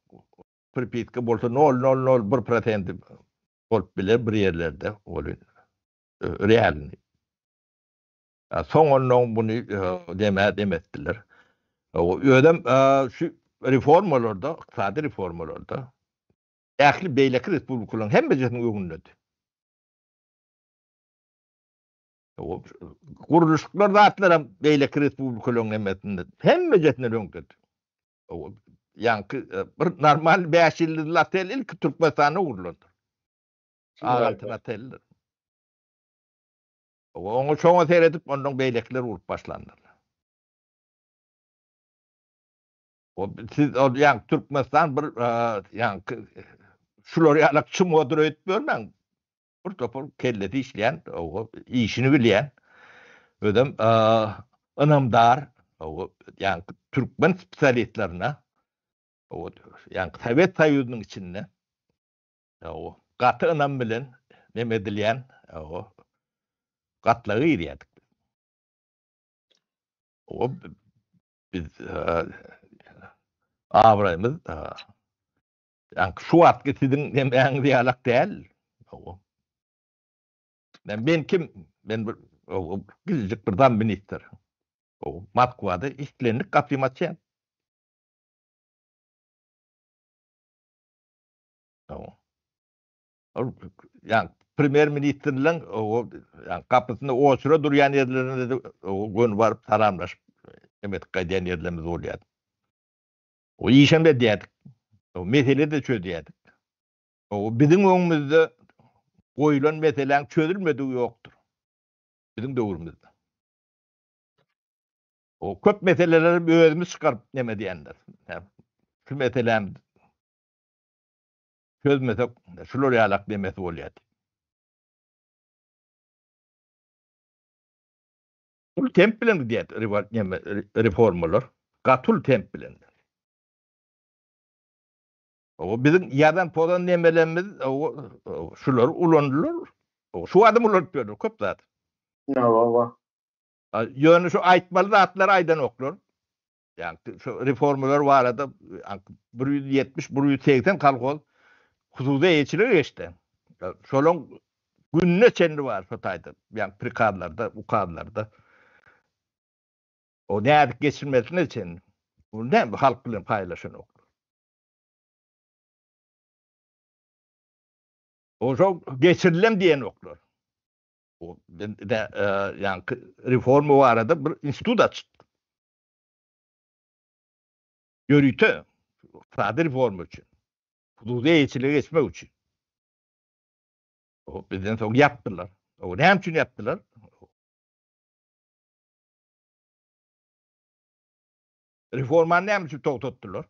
Pripiska bolsa nol, nol, nol bir prosenti bolup biler bir ýerlerde ol realny. Soň onnoň muny demä demetdiler. Özem şu reformalarda, ykdysady reformalarda ähli beýleki respublikalaryň hemmejesiniň öňündedi. Gurluşyklar zatlaram beýleki respublikalaryň hemmesinde, hemmejesinden öňdedi. Ýaňky bir normal 5 ýyldyzly otel ilki Türkmenistanda gurlandyr. Ak altyn oteldir. Oňa şoňa seredip ondan beýlekiler urup başlandyrlar. O siz o ýa Türkmenistan bir ýa şular ýalak çumodyr öýdüp görmäň. Bir topar kellesi işleýän, o işini bilýän. Özem ynamdar, o ýa türkmen spesialistlerine o ýa Sowet Soýuzynyň içinde O gaty ynam bilen neme edilýän o gatlaga girýärdik. O biz abraýymyz ýa şu wagtky siziň nemäňiz ýalak däl. O. Men kim? Men bir gizlijik bir zam ministr. Moskwada islendik gapymy açýan. Ýa premýer ministrleň gapysynda oçura durýan ýerlerinde de göni baryp salamlaşyp neme edip gaýdýan ýerlerimiz bolýardy. O işem edýärdik. O mesele-de çözýärdik. O biziň öňümizde goýlan meseläň çözülmedigi ýokdur. Biziň döwrümizde. O köp meseleleri özümiz çykaryp neme edýändir. Şu meseläni çözmesek şular ýalak nemesi bolýar. Uly temp bilen gidýär reformalar. Gaty uly temp bilen. O biziň ýazan pozan nemelerimiz şular ulandylar. Şu adam ulanyp ýörler köp zat. Hawa. Ýöne şu aýtmaly zatlary aýdanoklar. Ýagny şu reformalar barada 170, 180 kolhoz hususy eýeçilige geçdi. Şolaň gününe çenli bar şo taýda, ýagny prikazlarda, ukazlarda. O nädip geçirmesine çenli. Bu näme halk bilen paýlaşanoklar. O şo geçirilem diýenoklar. O ýagny reforma barada bir institut açypdy. Ýörite ykdysady reforma üçin. Hususy eýeçilige geçmek üçin. O bizden soň ýapdylar. O näme üçin ýapdylar? Reformany näme üçin togtatdylar?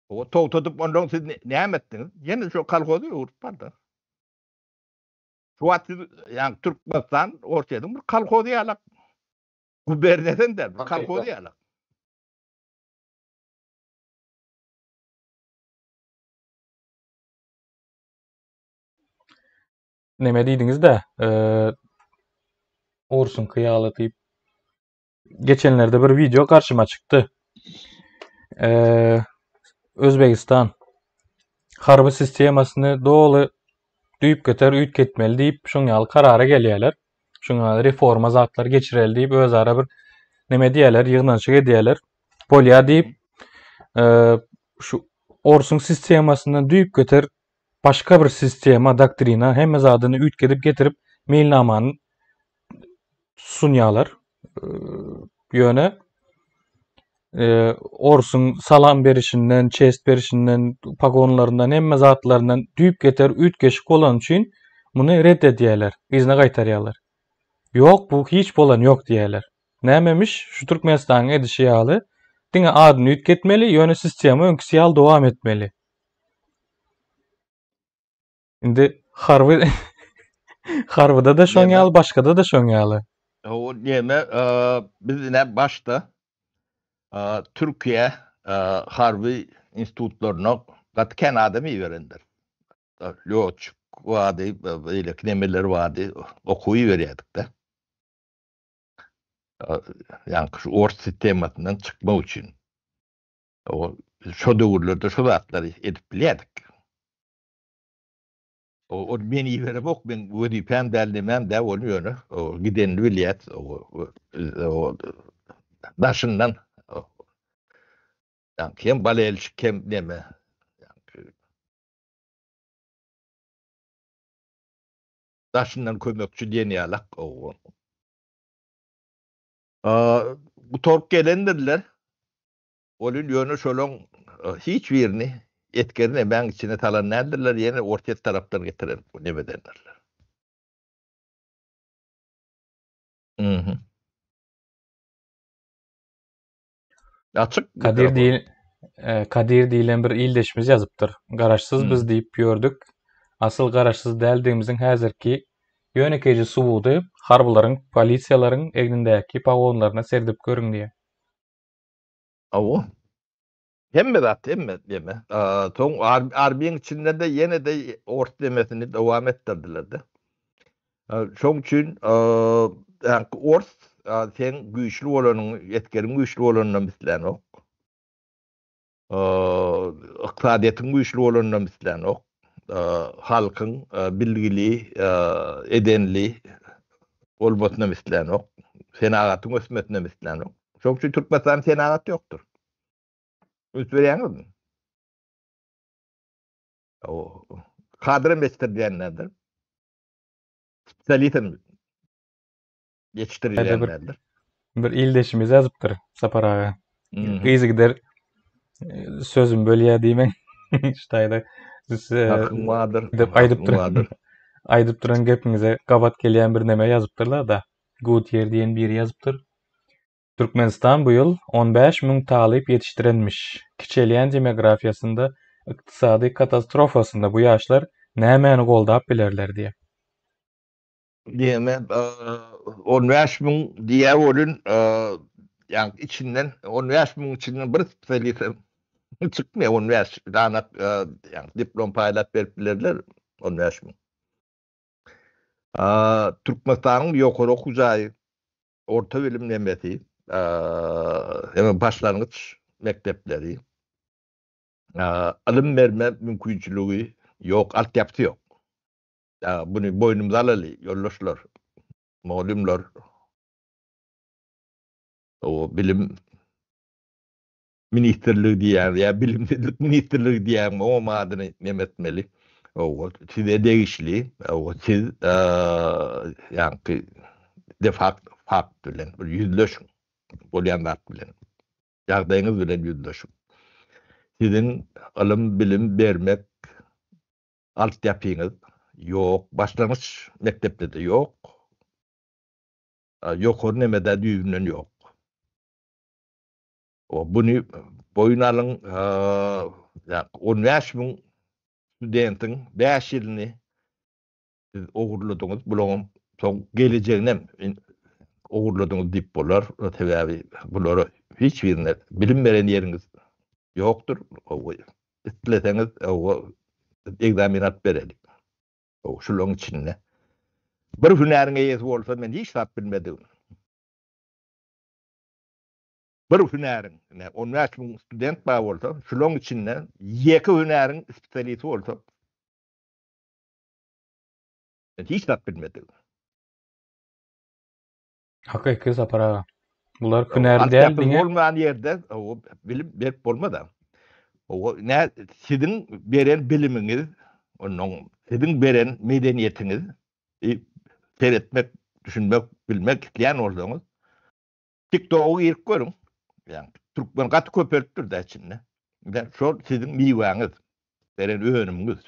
O togtadyp ondan siz näme etdiňiz? Ýene şo kolhozy öwrüp bardy. Şu wagt siz, ýagny Türkmenistan Orsýetiň bir kolhozy ýalak. Guberniýasam däl, bir kolhozy ýalak. Neme diýdiňiz-de, orsuňky ýaly diýip. Geçenlerde bir wideo garşyma çykdy. Özbegistan harby sistemasyny doly düýpgöter üýtgetmeli diýip, şoň ýaly karara gelýärler. Şoň ýaly reforma zatlar geçireli diýip, özara bir neme diýýärler, ýygnanyşyk edýärler. Bolýar diýip, şu orsuň sistemasyndan düýpgöter başga bir sistema, doktrina, hemme zadyny üýtgedip getirip meýilnamany sunýarlar. Ýöne e, orsuň salam berişinden, çest berişinden, pagonlaryndan, hemme zatlaryndan düýpgöter üýtgeşik bolany üçin muny ret edýärler, yzyna gaýtarýarlar. Ýok, bu hiç bolan ýok diýýärler. Nämemiş, şu Türkmenistanyň edişi ýaly, diňe adyny üýtgetmeli, ýöne sistema öňküsi ýaly dowam etmeli. Indi harby harbyda-da şoň ýaly, başgada-da şoň ýaly. O näme, biz ine başda Türkiýe harby institutlaryna gaty kän adam iberendir. Lýotçik bardy, beýleki nemeler bardy, okuw iberýärdik-de. Ýaňky şu ors sistemasyndan çykmak üçin. O şo döwürlerde şo zatlary edip bilýärdik. O, o men iberemok, men wezipäm däl, nemem däl, ony ýöne o gidenini bilýär. O, o daşyndan ýaňky hem bolelşik hem neme. Ýaňky daşyndan kömekçi diýen ýalak. O. Gutaryp gelendirler. Ol il ýöne şolaň hiç birini esgeri nemäň içine salan däldirler, ýene Orsýet tarapdan getiren nemedendirler. Mhm. Açyk Kadir diýil e, Kadir diýilen bir ildeşimiz ýazypdyr. Garaşsyz biz hmm. diýip ýördük. Asyl garaşsyz däldigimiziň häzirki ýönekeýje subudy harbylaryň, polisiýalaryň egnindäki pagonlaryna seredip görüň diýýär. Hawa. Hemme zat, hemme neme. Soň armiýaň içinde-de ýene-de ors nemesini dowam etdirdiler-de. Şoň üçin ýaňky ors seň güýçli bolanyňy, esgeriň güýçli bolanynam islänok. Ykdysadyýetiň güýçli bolanynam islänok. Halkyň bilgili, edenli. Bolmasynam islänok. Senagatyň ösmesinem islänok. Şonuň üçin Türkmenistanda senagat ýokdur. Üns berýäňizmi? O kadram ýetişdirilýänlerdir. Spesialistem ýetişdirilýänlerdir. Bir ildeşimiz ýazypdyr Sapar aga. Yzygider e, sözüm bölýär diýmeň. Şu taýda Hakyň bardyr. Diýip aýdyp duran. Aýdyp duran gepiňize gabat gelýän bir neme ýazypdyrlar-da. Goodyear diýen biri ýazypdyr. Türkmenistan bu ýyl 15 müň talyp ýetişdirenmiş. Kiçelýän demografiýasynda, ykdysady katastrofasynda bu ýaşlar nämäni goldap bilerler diýip. Diýeme, 15 müň diýýär welin, ýaňky içinden 15 müň içinden bir spesialisem çykmaýar, 15 danak ýaňky diplom paýlap berip bilerler 15 müň. Türkmenistanyň ýokary okuw jaýy, orta bilim nemesi, hem başlangyç mekdepleri ylym berme mümkinçiligi ýok, altyapysy ýok. Muny boýnumyza alaly, ýoldaşlar, mugallymlar. O bilim ministrligi diýýäňiz ýa bilimsizlik ministrligi diýýäňmi, oňam adyny neme etmeli. O size degişli, o siz ýaňky de fakt fakt bilen bir ýüzleşiň bolýan zat bilen. Ýagdaýyňyz bilen ýüzleşiň. Siziň ylym, bilim bermek Altyapyňyz ýok, başlangyç mekdepde-de ýok, ýokary nemede düýbünden ýok. Buny boýun alyň, 15 müň studentiň bäş ýylyny siz ogurladyňyz, bularyň soň gelejeginem ogurladyňyz diýip bolar, sebäbi bulara hiç birine bilim beren ýeriňiz ýokdur. Isleseňiz ekzamen alyp bereli. Şularyň içinde. Bir hünäriň eýesi bolsa men hiç zat bilmedigim. Bir hünäriň, ine 15 müň student bar bolsa, şularyň içinde ýeke hünäriň spesialisti bolsa men hiç zat bilmedigim. Hakyky Sapar aga. Bular hünär däl diňe. Bolmaýan ýerde bilim berip bolmaz. O ne siziň beren bilimiňiz, ondan siziň beren medeniýetiňiz e, seretmek, düşünmek, bilmek isleýän bolsaňyz TikTok-a girip görüň. Ýa türkmen gaty köpelipdir da içinde. Şol siziň miwäňiz, beren önümiňiz.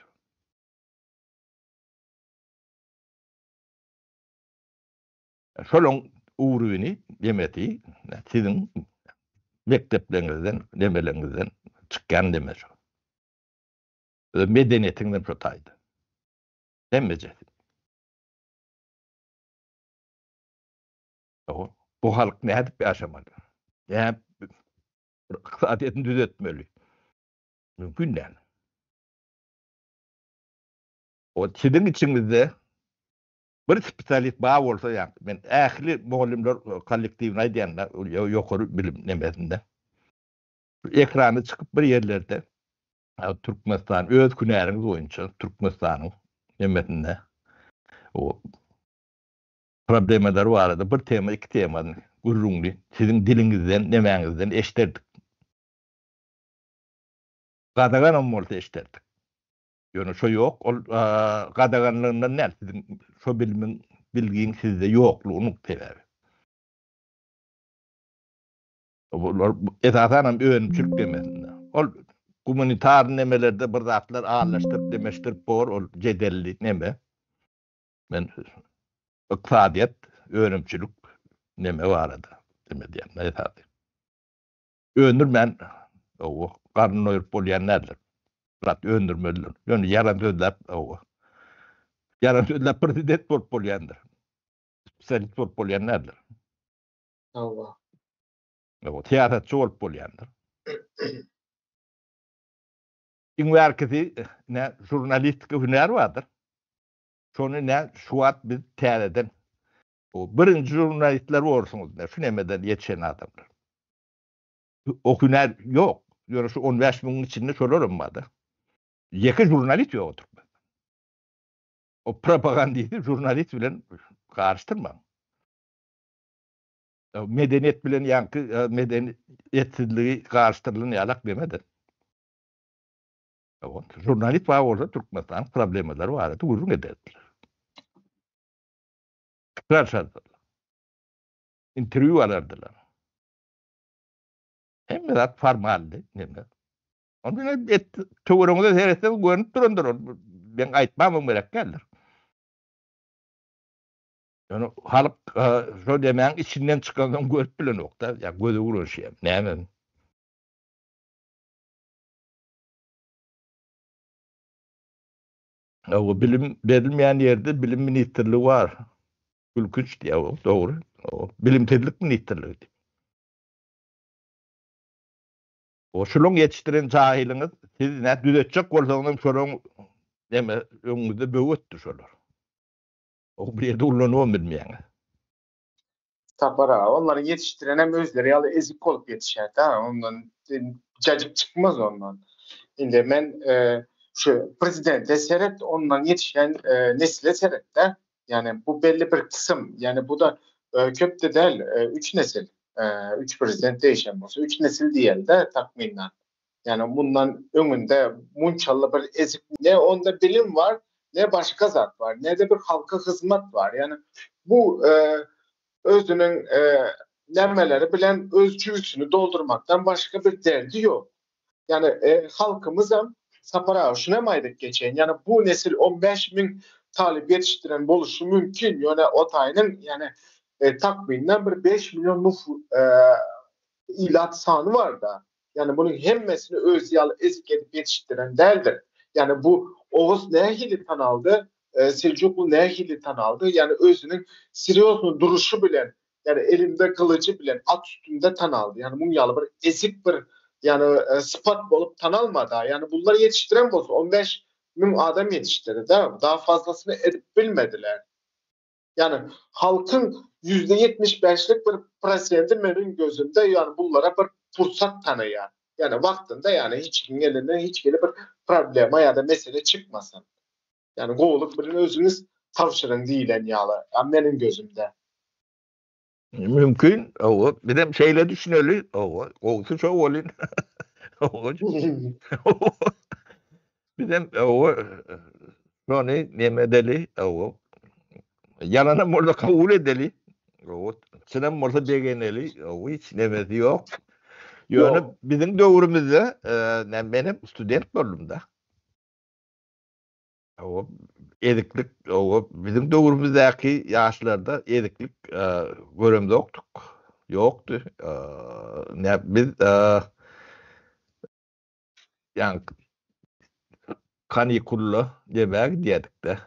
Şolaň ugryny, demesi siziň mekdepleriňizden, demeleriňizden çykýan deme şo. Öz medeniýetiňizem şo taýda. Hemmejesi. Bu halk nädip ýaşamaly? Nädip ykdysadyýetini düzetmeli? Mümkin däl. O siziň içiňizde Bir spesialist bar bolsa ýa men ähli mugallymlar kollektiwine aýdýan da ýokary bilim nemesinde. Ekrana çykyp bir ýerlerde Türkmenistan öz hünäriňiz boýunça Türkmenistanyň nemesinde o problemalary barada bir tema iki temany gürrüňli siziň diliňizden nemäňizden eşderdik. Gadaganam bolsa eşderdik. Ýöne şo ýok, ol gadaganlygyndan däl, siziň şo bilimiň, bilgiň sizde ýoklugynyň sebäbi. Bular esasan hem önümçilik demesinde. Ol gumanitar nemelerde bir zatlar arlaşdyryp demeşdirip bor, ol jedelli neme. Men ykdysadyýet, önümçilik neme barada neme diýen, esasy. Öndürmän owa garyn doýuryp bolýan däldir. Zat öndürmelidir. Ýöne ýalan sözläp owa. Ýalan sözläp prezident bolup bolýandyr. Spesialist bolup bolýan däldir. Hawa. Owa, syýasatçy bolup bolýandyr. Iň bärkisi ne žurnalistika hünär bardyr. Şony ne şu wagt biz täzeden o birinji žurnalistler borsuňyz ne şu nemeden ýetişen adamlar. O hünär ýok. Ýöne şu 15 müňüň içinde şolar hem barda. Ýeke žurnalist ýok türkmen. O propagandisti žurnalist bilen garyşdyrmaň. Medeniýet bilen ýaňky medeniýetsizligi garyşdyrylan ýalak demedir. Žurnalist bar bolsa Türkmenistanyň problemalary barada gürrüň ederdiler. Pikir alşardylar. Interwýu alardylar. Hemme zat formaldy, neme. Onda et töweregiňize seretseňiz görnüp durandyr ol. Men aýtmamam gerek däldir. Ýöne halk şo demäň içinden çykansoň görüp bilenok-da, ýa göze öwrenişýär. Näme? Hawa, bilim berilmeýän ýerde bilim ministrligi bar. Gülkünç diýýär, dogry. Bilimsizlik ministrligi diýip. O şulaň ýetişdiren jahylyňyz siz nä düzetjek bolsaňyzam şolaň neme öňüňizde böwetdi şolar. O bir ýerde ullanybam bilmeýäňiz. Sapar aga, olary ýetişdirenem özleri ýaly ezik bolup ýetişýär-dä, ondan jajyk çykmaz ondan. Indi men şu prezidente seret, ondan ýetişen nesle seret-dä. Ýani bu belli bir kysym, ýani bu-da köp-de däl, üç nesil, üç prezident değişen bolsa, üç nesil diýeli-de takmyndan. Ýani mundan öňünde munçaly bir ezik ne onda bilim bar, ne başga zat bar, ne-de bir halka hyzmat bar. Ýani bu özüniň nämeleri bilen öz jübüsini doldurmakdan başga bir derdi ýok. Ýani halkymyzam Sapar aga şunam aýdyp geçeýin, ýani bu nesil 15 müň talyp ýetişdiren boluşy mümkin, ýöne o taýynyň ýani takmyndan bir 5 million nuf ilat sany bar-da. Ýani munuň hemmesini özi ýaly ezik edip ýetişdiren däldir. Ýani bu Oguz nähili tanaldy, Seljukly nähili tanaldy, ýani özüniň serýozny duruşy bilen, ýani elinde gylyjy bilen at üstünde tanaldy. Ýani muň ýaly bir ezik bir ýani sypat bolup tanalmada. Ýani bunlar ýetişdiren bolsa 15 müň adam ýetişdirdi-de, daha fazlasyny edip bilmediler. Ýani halkyň %75-lik bir prosendi meniň gözümde ýani bunlara bir pursat tanaýar. Ýani wagtynda ýani hiç kimiň elinden hiç hili bir problema ýa-da mesele çykmasyn. Ýani gowulyk bilen özüňiz tabşyryň diýilen ýaly ýa meniň gözümde. Mümkin, hawa, bizem şeýle düşüneli, hawa, gowusy şo welin. Hawa. Bizem, hawa, şony neme edeli, hawa, ýalanam bolsa kabul edeli, hawa, çynam bolsa begeneli, hawa, hiç nemesi ýok. Ýöne biziň döwrümizde, menem student boldum-da. Hawa, eziklik, hawa, biziň döwrümizdäki ýaşlarda eziklik göremzokdyk, ýokdy. Nä biz ýaňky kanikulla nämä gidýärdik-de,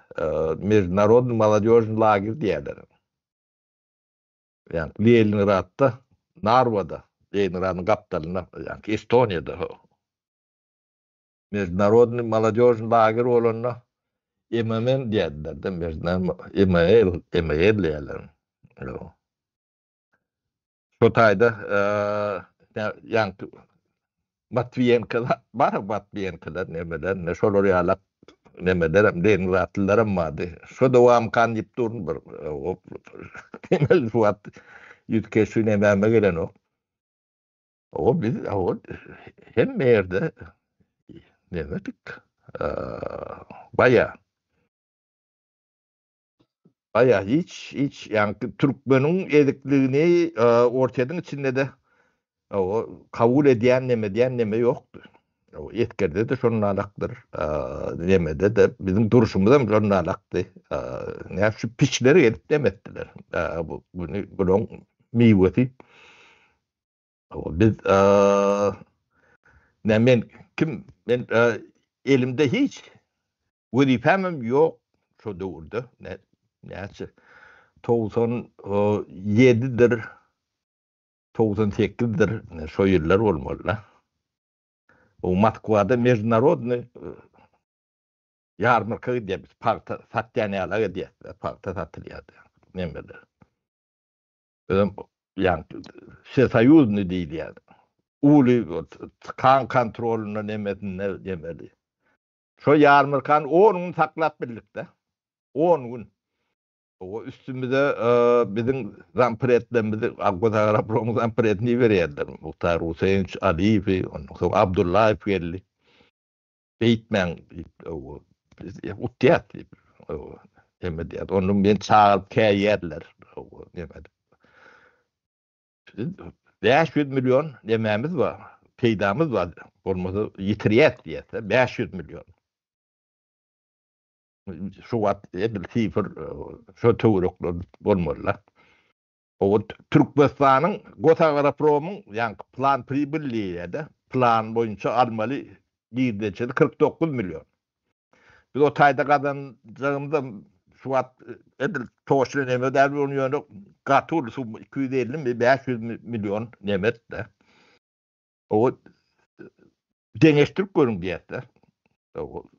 Mejdunarodnyý molodýožnyý lager diýýärler. Ýaňky Leningradda, Narwada, Leningradyň gapdalynda, ýaňky Estoniýada. Mejdunarodnyý molodýožnyý lager bolanda MMM diýerdiler-de, ML, ML diýerler. Şo taýda ýaňky Matwiýenko bar, Matwiýenkolar nemeler, ne şolar ýalak nemelerem, leningradlylaram bardy. Şo dowamkan diýip durun bir. Şu wagt ýüz keşbi nemäme gelenok. O biz o hemme ýerde nemedik. Baýa. Baýa hiç hiç ýaňky türkmeniň ezikligini Orsýetiň içinde-de o kabul edýän neme diýen neme ýokdy. O esgerde-de şonalakdyr. Nemede-de biziň durşumyzam şonalakdy. Näme şu piçler gelip demetdiler. Bu bunu bunuň miwesi. Biz ne men kim men elimde hiç wezipämem ýok şo döwürde ne näçe 97-dir 98-dir şo ýyllar bolmaly. O Moskwada mejdunarodnyý ýarmarka gidýär biz pagta satýan ýaly gidýär pagta satylýardy nemeler. Özem ýaňky wsesoýuznyý diýilýär. Uly kan kontrolynda nemesinde demeli. Şo ýarmarkany on gün saklap bildik-de. On gün. O üstümize biziň zampredlerimizi, Gosagrapromyň zampredini iberýärler. Muhtar Huseýnowiç Aliýewi, ondan soň Abdullaýew geldi. Beýtmäň diýip, biz utýas diýip, neme diýýär. Ondan meni çagyryp käýýärler. Neme diýip. 500 million nemämiz bar, peýdamyz bar, bolmasa ýitirýäs diýýär, 500 million. Şu wagt edil sifr şo töwerekler bolmaly-da. O Türkmenistanyň Gosagropromyň ýaňky plan pribyl diýýär-de, plan boýunça almaly girdejisi 49 million. Biz o taýda gazanjagymyzam şu wagt edil toçny neme däl, ony ýöne gaty uly summa 250 mi 500 million nemet-de. O deňeşdirip görüň diýýär-de.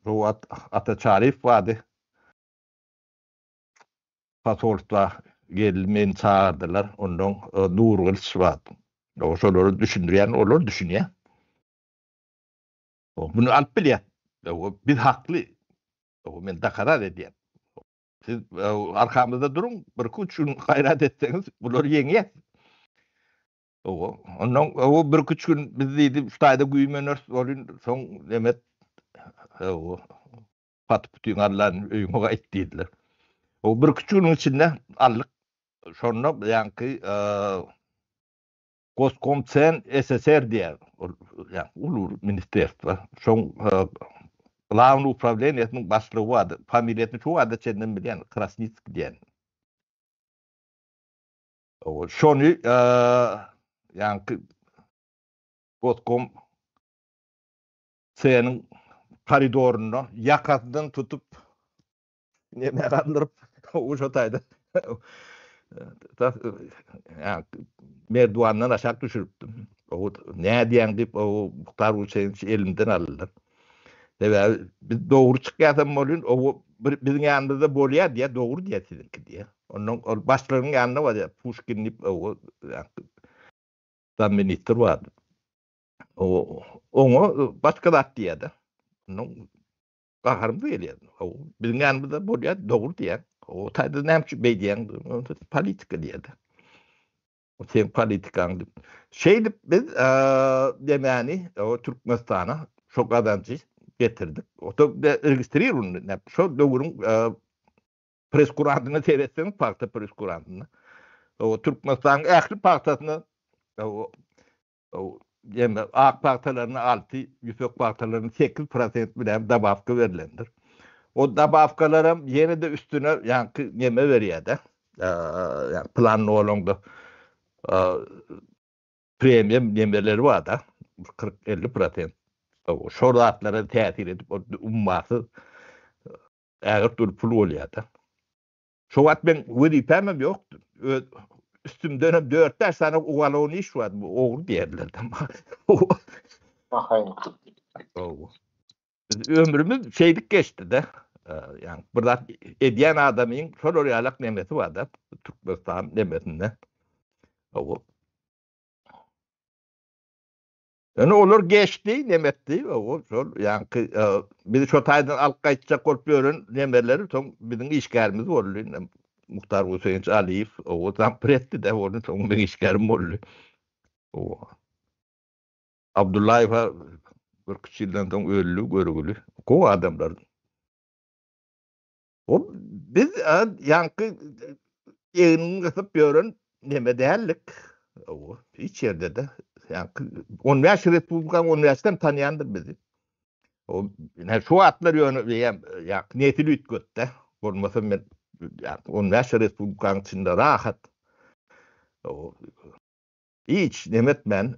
Şu wagt Ata Çaryýew bardy. Posolstwa geldi, meni çagyrdylar. Ondan Nurgylyç bardy. O şolary düşündirýän, olar düşünýär. Muny alyp bilýär. Biz hakly. Men dokarat edýän. Siz arkamyzda duruň, birki-üç gün gaýrat etseňiz, bulary ýeňýäs. Ondan o birki-üç gün biz diýdi, şu taýda güýmeneris, bolyn, soň nemet paty-putyňy allan öýüňe gaýt diýdiler. O birki-üç günüň içinde aldyk. Şonda ýaňky Goskomtsen SSR diýýär. Ol ýa uly ministerstwo. Şoň glawnyý uprawleniýesiniň başlygy bardy. Familiýasyny şu wagta çenlem bilýän, Krasnitskiý diýen. O şony ýaňky Goskom Seniň koridorynda ýakasyndan tutup Neme galdyryp şo taýda merdiwandan aşak düşüripdim. O nädýäň diýip o Muhtar Guseýnowiç elimden aldylar. Sebäbi biz dogry çykýasam bolýan, o bir biziň ýanymyzda bolýar diýýär, dogry diýýär siziňki diýýär. Ondan ol başlygyň ýanyna barýar, Puşkin diýip o zamministr bardy. O oňa başga zat diýýär-de. Ondan Gaharymyz gelýär. Biziň ýanymyzda bolýar, dogry diýýär. O taýda näme üçin beý diýýäň? Politika diýýär. O seň politikaň diýip. Şeýdip biz demäni o Türkmenistana şo gazanjy getirdik. O da registrirowny. Şo döwrüň presskurantyna seretseň, pagta presskurantyna. O Türkmenistanyň ähli pagtasyna Ýöne ak pagtalaryna 6, ýüpek pagtalaryna 8 prosent bilen dobawka berlendir. O dobawkalaram ýene-de üstüne ýaňky neme berýär-de. Ýa planly bolanda premiýa nemeleri bar-da, 40-50 prosent. Şol zatlara täsir edip, o ummasyz ägirt uly pul bolýar-da. Şo wagt meň wezipämem ýokdy. Öz üstümdenem dört-bäş sany ugalownyý iş bardy. Bu ogry diýerler. Biz ömrümiz şeýdip geçdi-de. Ýa bir zat edýän adamyň şolar ýalak nemesi bar-da, Türkmenistan nemesinde. Ýöne olar geçdi, nemetdi, o şol ýaňky bizi şo taýdan alyp gaýtjak bolup ýören nemeler soň biziň işgärimiz boldy. Muhtar Guseýnowiç Aliýew, o zampreddi-de, ony soň meň işgärim boldy. O Abdullaýew bir üç ýyldan soň öldi, görgüli. Gowy adamlar. O biz ýaňky egnini gysyp ýören neme däldik. O hiç ýerde-de ýaňky 15 respublikaň 15-dem tanýandyr bizi. O ine şu wagtlar ýöne diýýän ýaňky nesil üýtgetdi. Bolmasa men ýaňky 15 respublikaň içinde rahat. O hiç neme etmän,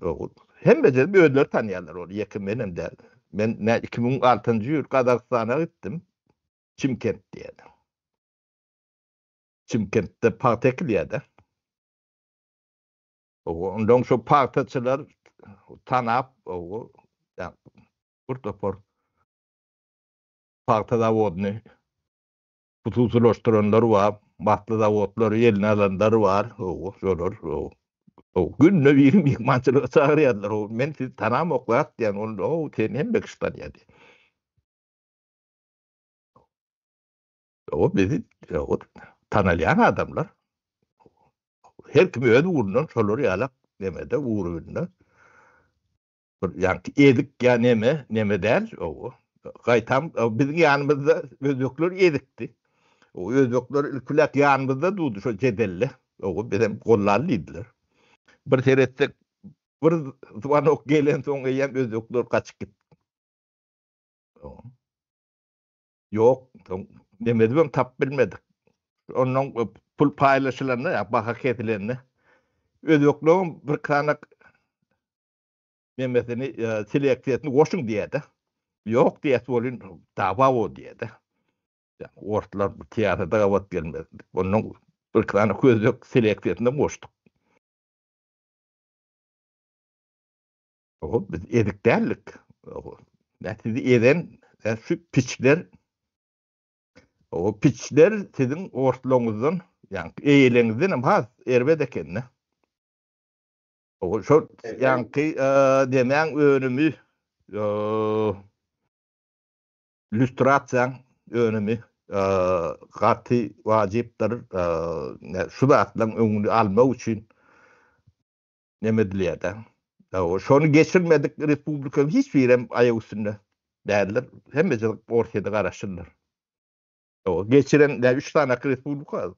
hemme özleri tanýarlar ol ýeke menem däl. Men 2006-njy ýyl Gazagystana gitdim. Çimkent diýýärler. Çimkentde pagta ekilýär-de. Ondan şu pagtaçylar tanap, bir topar pagta zawodyny hususylaşdyranlar bar, batly zawodlary eline alanlar bar, şolar günde biri myhmançylyga çagyrýarlar. Men sizi tanamok zat diýen, onda seni hemme kişi tanýar diýýär. O bizi o. Tanalýan adamlar. Her kim öz ugrundan şolar ýalak nemede ugrunda. Bir ýaňky ezik ýa neme, neme däl, owo. Gaýtam biziň ýanymyzda özbekler ezikdi. O özbekler ilkiläk ýanymyzda durdy şo jedelde. Owo, bizem gollaly diýdiler. Bir seretsek bir zwanok gelensoň eýýäm özbekler gaçyp gitdi. Ýok, soň nemedibem tapyp bilmedik. Ondan pul paýlaşylanda, ýa baha kesilende özbekleň bir kanak nemesini, seleksiýasyny goşuň diýýär-de. Ýok diýýäs welin, dawa bor diýýär-de. Orslar bu syýasata gabat gelmez. Ondan bir sany özbek seleksiýasyny goşduk. Oho, biz ezik däldik. Oho, sizi ezen şu piçler O piçler siziň orslaryňyzdan, ýagny eýeleňizden hem has erbet eken-de. O şol ýaňky demäň önümi lýustrasiýaň önümi gaty wajypdyr. Şu zatlaryň öňüni almak üçin neme edilýär-de. Şony geçirmedik respublikanyň hiç birem aýak üstünde däldir. Hemmesi Orsýete garaşlydyr. Geçiren üç sany respublika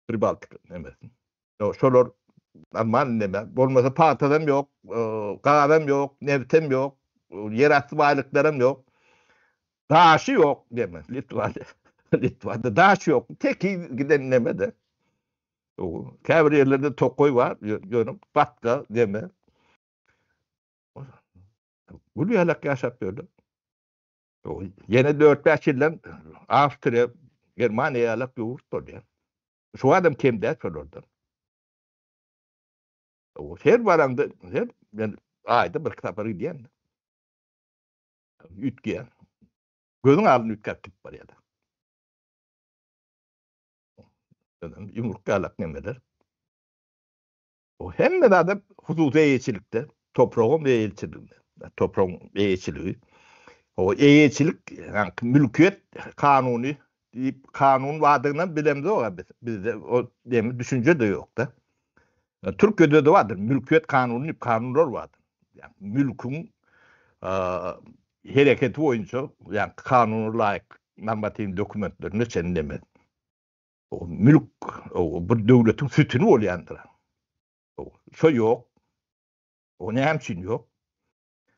Pribaltika nemesi. Şolar normal neme. Bolmasa pagtadam ýok, gazam ýok, nebtem ýok, ýerasty baýlyklaram ýok. Daşy ýok neme Litwada. Litwada daş ýok. Tekiz giden neme-de. Käbir ýerlerde tokaý bar, ýöne batga neme. Gül ýalak ýaşap ýörler. Ýene dört-bäş ýyldan Awstriýa, Germaniýa ýalak ýurt bolýar. Şu adam kem däl şolardan. Her baraňda, her men aýda bir sapar gidýän. Üýtgeýär. Gözüň alnynda üýtgäp gidip barýar. Ýumruk ýalak nemeler. O hemme zada hususy eýeçilikde, topragam eýeçiliginde, topragyň eýeçiligi. O eýeçilik, ýagny mülkiýet kanuny diýip kanun bardygyny bilemzok biz. Bizde o demi düşünje-de ýok-da. Türkiýede-de bardyr, mülkiýet kanuny diýip kanunlar bardyr. Ýagny mülküň hereketi boýunça, ýagny kanuna laýyk normatiw dokumentlerine çenli neme. O mülk o bir döwletiň sütüni bolýandyr. Şo ýok. O näme üçin ýok?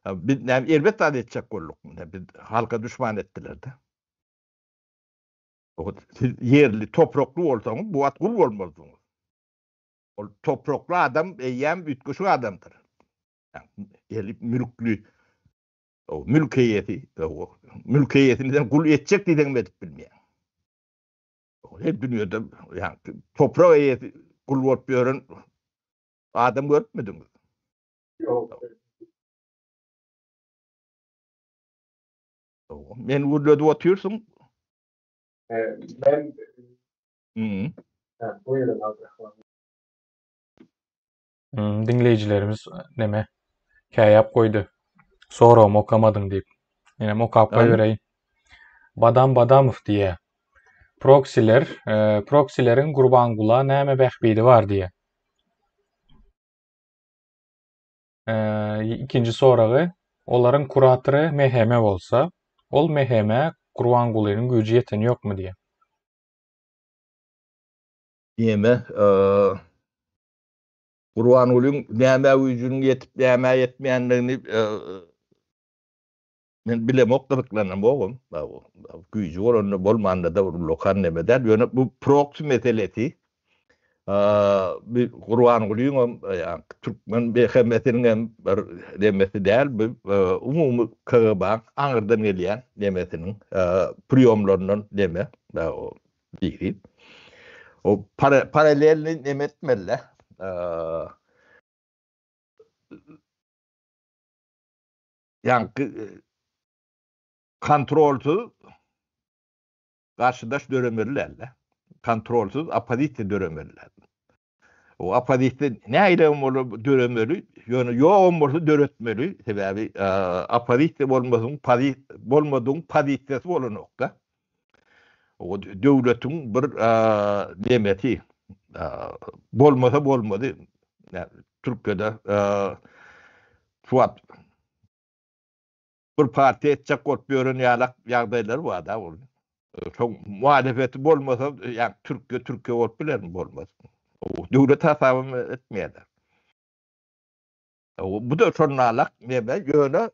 Biz näme erbet zat etjek bolduk. Biz halka düşman etdiler-de. O siz ýerli toprakly bolsaňyz, bu wagt gul bolmazdyňyz. Ol toprakly adam eýýäm üýtgeşik adamdyr. Ýerli mülkli o mülk eýesi, mülk eýesini sen gul etjek diýseň edip bilmeýäň. Her dünýede ýa toprak eýesi gul bolup ýören adam görüpmidiňiz? Ýok. Men gürledip otyrsyň. Men Hmm. Buyurun Abdurrahman. Hmm, diňleýjilerimiz neme käýäp goýdy. Soragymy okamadyň diýip. Ýene okap goýbereýin. Badam Badamow diýýär. Proksiler, e, proksileriň Gurbangula näme bähbidi bar diýýär. E, ikinji soragy, olaryň kuratory MHM bolsa, ol MHM Gurbangulynyň güýji ýeteni ýokmy diýýär. Neme, e, Gurbangulyň nämä güýjüniň ýetip, nämä ýetmeýändigini men bilemok, gyzyklanamogam. Güýji bolanda, bolmanda-da bir ullakan neme däl. Ýöne bu proksi meselesi bu Gurbangulyňam, ýa türkmen BHM-siniň hem bir nemesi däl, bu umumy KGB-niň aňyrdan gelýän nemesiniň priýomlaryndan neme. Biri. O paralelni neme etmeli-de. Ýaňky kontrolsyz garşydaş döremeli däl-de. Kontrolsyz oppozisiýa döremeli däl. O oppozisiýa nähili bolsa döremeli, ýöne ýogam bolsa döretmeli. Sebäbi oppozisiýa bolmasyň, bolmadygyň pozisiýasy bolanok-da. Döwletiň bir nemesi bolmasa bolmady. Türkiýede şu wagt bir partiýa etjek bolup ýören ýalak ýagdaýlar bar-da ol. Şoň muhalefeti bolmasa, ýa Türkiýe Türkiýe bolup bilermi? Bolmaz. Döwlet hasabam etmeýärler. Bu-da şonalak neme, ýöne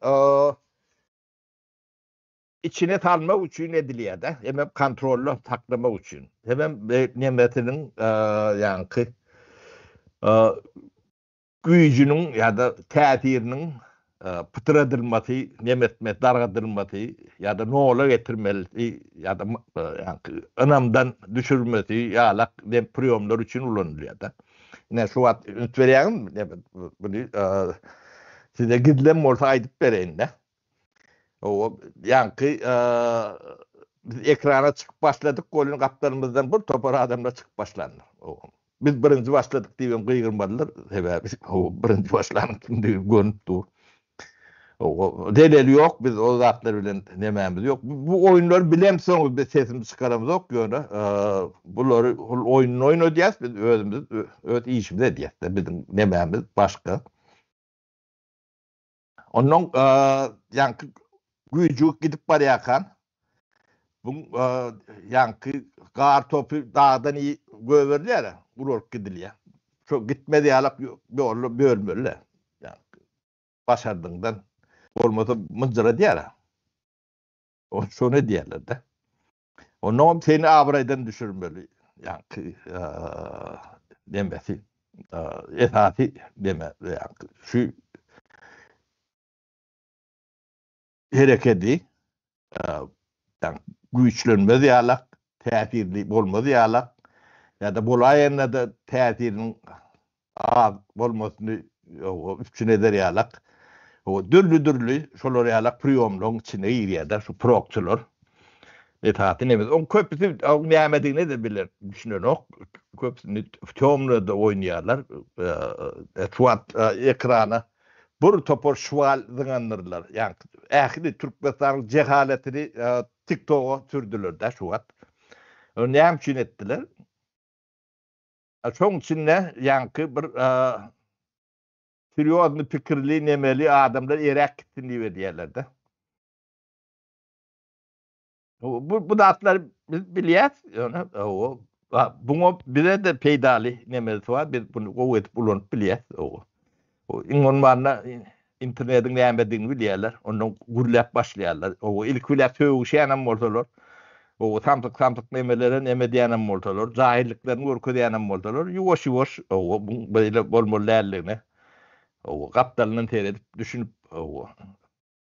içine salmak üçin edilýär-de, hemem kontrolda saklamak üçin. Hemem nemesiniň ýaňky güýjüniň ýa-da täsiriniň pytradylmasy, nemetmesi, dargadylmasy ýa-da nola getirmelisi ýa-da ýaňky ynamdan düşürmesi ýalak priýomlar üçin ulanylýar-da. Ine şu wagt üns berýäňizmi? Buny size gizlem bolsa aýdyp bereýin-de. Owa, ýaňky biz ekrana çykyp başladyk welin gapdalymyzdan bir topar adamlar çykyp başlandyr. Owa. Biz birinji başladyk diýibem gygyrmadylar. Sebäbi owa birinji başlanyň kimdigi görnüp dur. Owa, zeleli ýok, biz o zatlar bilen nemämiz ýok. Bu oýunlary bilemsoň biz sesimizi çykaramzok, ýöne bulary ol oýnuny oýnadýas, biz özümiz öz işimizi edýäs-de, biziň nemämiz başga. Onnoň ýaňky güýjügip gidip barýarkan, bu ýaňky gar topy dagdan göberilýär, ulalyp gidilýär. Şo gitmez ýalak ýolda bölmeli. Ýaňky başardygyňdan bolmasa mynjyradýar. Şony edýärler-de. Onnoňam seni abraýdan düşürmeli. Ýaňky nemesi esasy neme ýaňky şu herekedi ýaňky güýçlenmez ýalak, täsirli bolmaz ýalak ýa-da bolaýanda-da täsiriniň az bolmasyny üpjün eder ýalak, dürli-dürli şolar ýalak priýomlaryň içine girýär-de şu prokçylar. Esasy nemesi. Oň köpüsi oň nämedigine-de biler, düşünenok. Köpüsini temnoda oýnaýarlar. Şu wagt ekrana bir topar şwal zyňandyrlar. Ýagny ähli Türkmenistanyň jehaletini TikToka sürdüler-de şu wagt. Ony näme üçin etdiler? Şoň içinde ýaňky bir serýozny pikirli nemeli adamlar eräk gitsin diýip edýärler-de. Bu bu zatlary biz bilýäs, ýöne o buňa bize-de peýdaly nemesi bar, biz buny gowy edip ulanyp bilýäs. O iň bolmanda internetiň nämedigini bilýärler, ondan gürläp başlaýarlar. O ilki bilen sögüşýänem bolsalar, o samsyk-samsyk nemelere neme edýänem bolsalar, jahyllyklaryny görkezýänem bolsalar, ýuwaş-ýuwaş o buň beýle bolmaly däldigine o gapdalyndan seredip düşünip o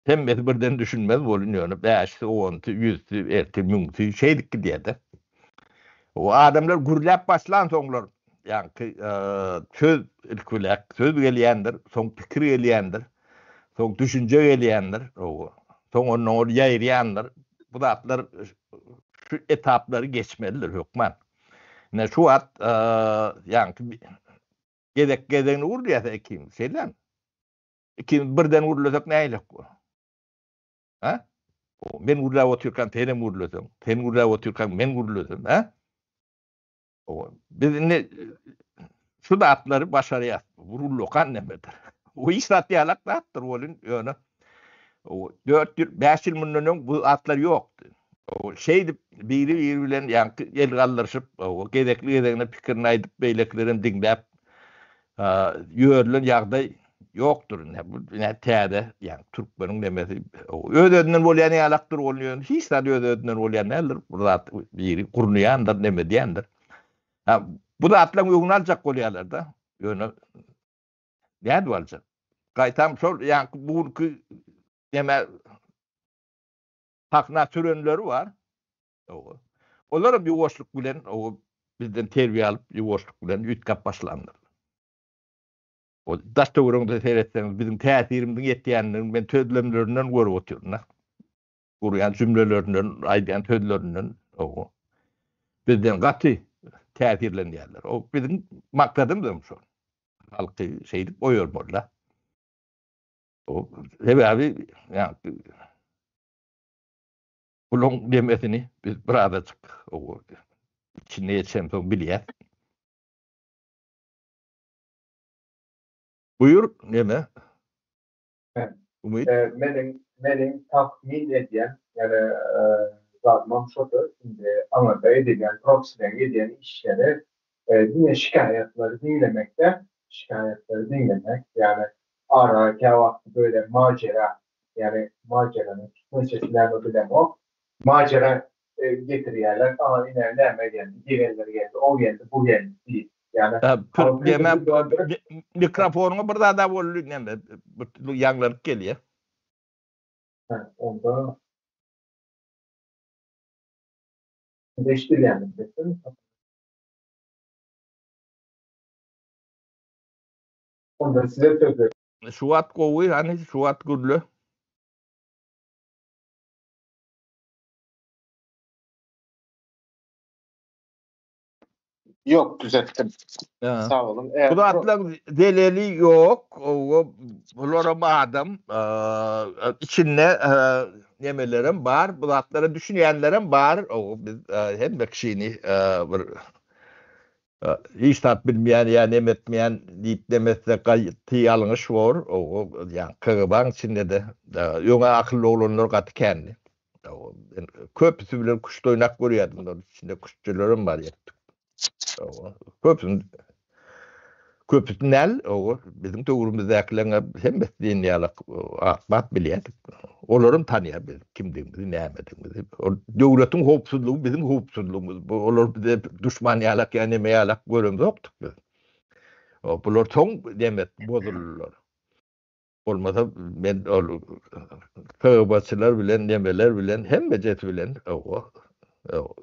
Hemmesi birden düşünmez bolun ýöne bäşisi, onsy, ýüzsi, ertir müňsi şeýdip gidýär-de. O adamlar gürläp başlansoňlar, ýaňky söz ilki bilen söz gelýändir, soň pikir gelýändir, soň düşünje gelýändir, soň ondan ol ýaýraýandyr. Bu zatlar şu etaplary geçmelidir hökman. Ine şu wagt ýaňky gezek gezegini gürleýäs ikimiz, şeýdämi? Ikimiz birden gürlesek nähilek bolar? Ha? Men gürläp otyrkam sen hem gürleseň, sen gürläp otyrkaň men gürlesem, ha? Biz indi şu zatlary başarýas. Bu ullakan nemedir. Bu hiç zat ýalak zatdyr welin, ýöne 4 ýyl, 5 ýyl mundan öň bu zatlar ýokdy. Şeýdip biri-biri bilen ýaňky el galdyryşyp, gezekli-gezegine pikirini aýdyp, beýlekilerem diňläp ýörülen ýagdaý ýokdur indi. Bu ine täze, ýagny türkmeniň nemesi öz-özünden bolýan ýalakdyr ol ýöne hiç zat öz-özünden bolýan däldir. Bir zat biri gurnaýandyr, neme edýändir. Ha, bu zatlaryň öňüni aljak bolýarlar-da. Ýöne nädip aljak? Gaýtam şol ýaňky bu günki neme sahna sürenleri bar. Olaram ýuwaşlyk bilen bizden terbiýe alyp, ýuwaşlyk bilen üýtgäp başlandyr. O daş töweregiňize seretseňiz, biziň täsirimiziň ýetýändigini men sözlemlerinden görüp otyryn. Gurýan jümlelerinden, aýdýan sözlerinden bizden gaty täsirlenýärler. O biziň maksadymyz hem şol. Halky şeýdip oýarmaly. O sebäbi ýa. Bulaň demesini biz birazajyk içinde geçemsoň bilýäs. Buýur neme? Umyt. Meniň meniň tahmin edýän ýa-da zadymam şodur, indi aňyrda edilýän proksileriň edýän işleri diňe şikaýatlary diňlemekde, şikaýatlary diňlemek, ýagny ara käwagtky böyle macera, ýagny maceranyň türkmençesi näme bilemok, macera getirýärler, a ine näme geldi, gelenler geldi, o geldi, bu geldi diýip. Ýagny Näme mikrofonyňa bir zada boldy näme ýaňlanyp gelýär. Onda eşidilýärmi sesim? Onda size söz berýän. Şu wagt gowy, hany şu wagt gürle. Ýok, düzetdim. Sag boluň. Bu zatlaryň zeleli ýok. Bularam adam. Içinde nemelerem bar, bu zatlara düşünýänlerem bar. Biz hemme kişini bir hiç zat bilmeýän ýa neme etmeýän diýip demesek gaty ýalňyş bor. Ýa KGB-niň içinde-de öňe akylly oglanlar gaty kändi. Men köpüsi bilen küşt oýnap görýärdim. Onuň içinde küştçülerem bar ýetdik. Köpüsini köpüsini däl, o biziň döwrümizdäkileriň hemmesi diýen ýaly at-mat bilýärdik. Olaram tanýar biz kimdigimizi, nämedigimizi. Ol döwletiň howpsuzlygy biziň howpsuzlygymyz. Bu olar bize duşman ýalak ýa neme ýalak göremzokdyk biz. Bular soň neme bozuldylar. Bolmasa men ol KGB-çylar bilen, nemeler bilen, hemmejesi bilen o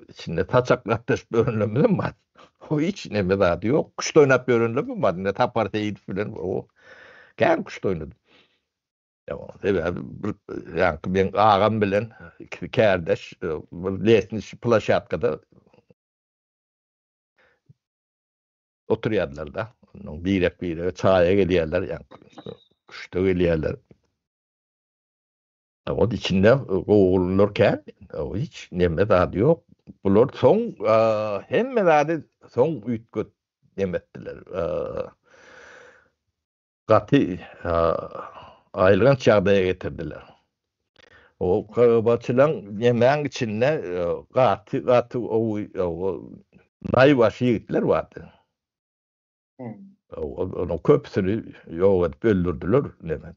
içinde saçak gatnaşyp ýörenlerimizem bar. O hiç neme zady ýok. Küşt oýnap ýörenlerim bar. Ine Sapar Seýidow bilen o kän küşt oýnadym. Sebäbi bir ýaňky meň agam bilen ikisi kärdeş bir lesniç ploşadkada Oturýardylar-da. Onnoň birek-birege çaýa gelýärler, ýaňky küşde gelýärler. Ot içinde gowulylar kän. Hiç neme zady ýok. Bular soň hemme zady soň üýtget neme etdiler. Gaty aýylganç ýagdaýa getirdiler. O KGB-çylaň nemäň içinde gaty gaty gowy naýbaşy ýigitler bardy. Onuň köpüsini ýok edip öldürdiler neme.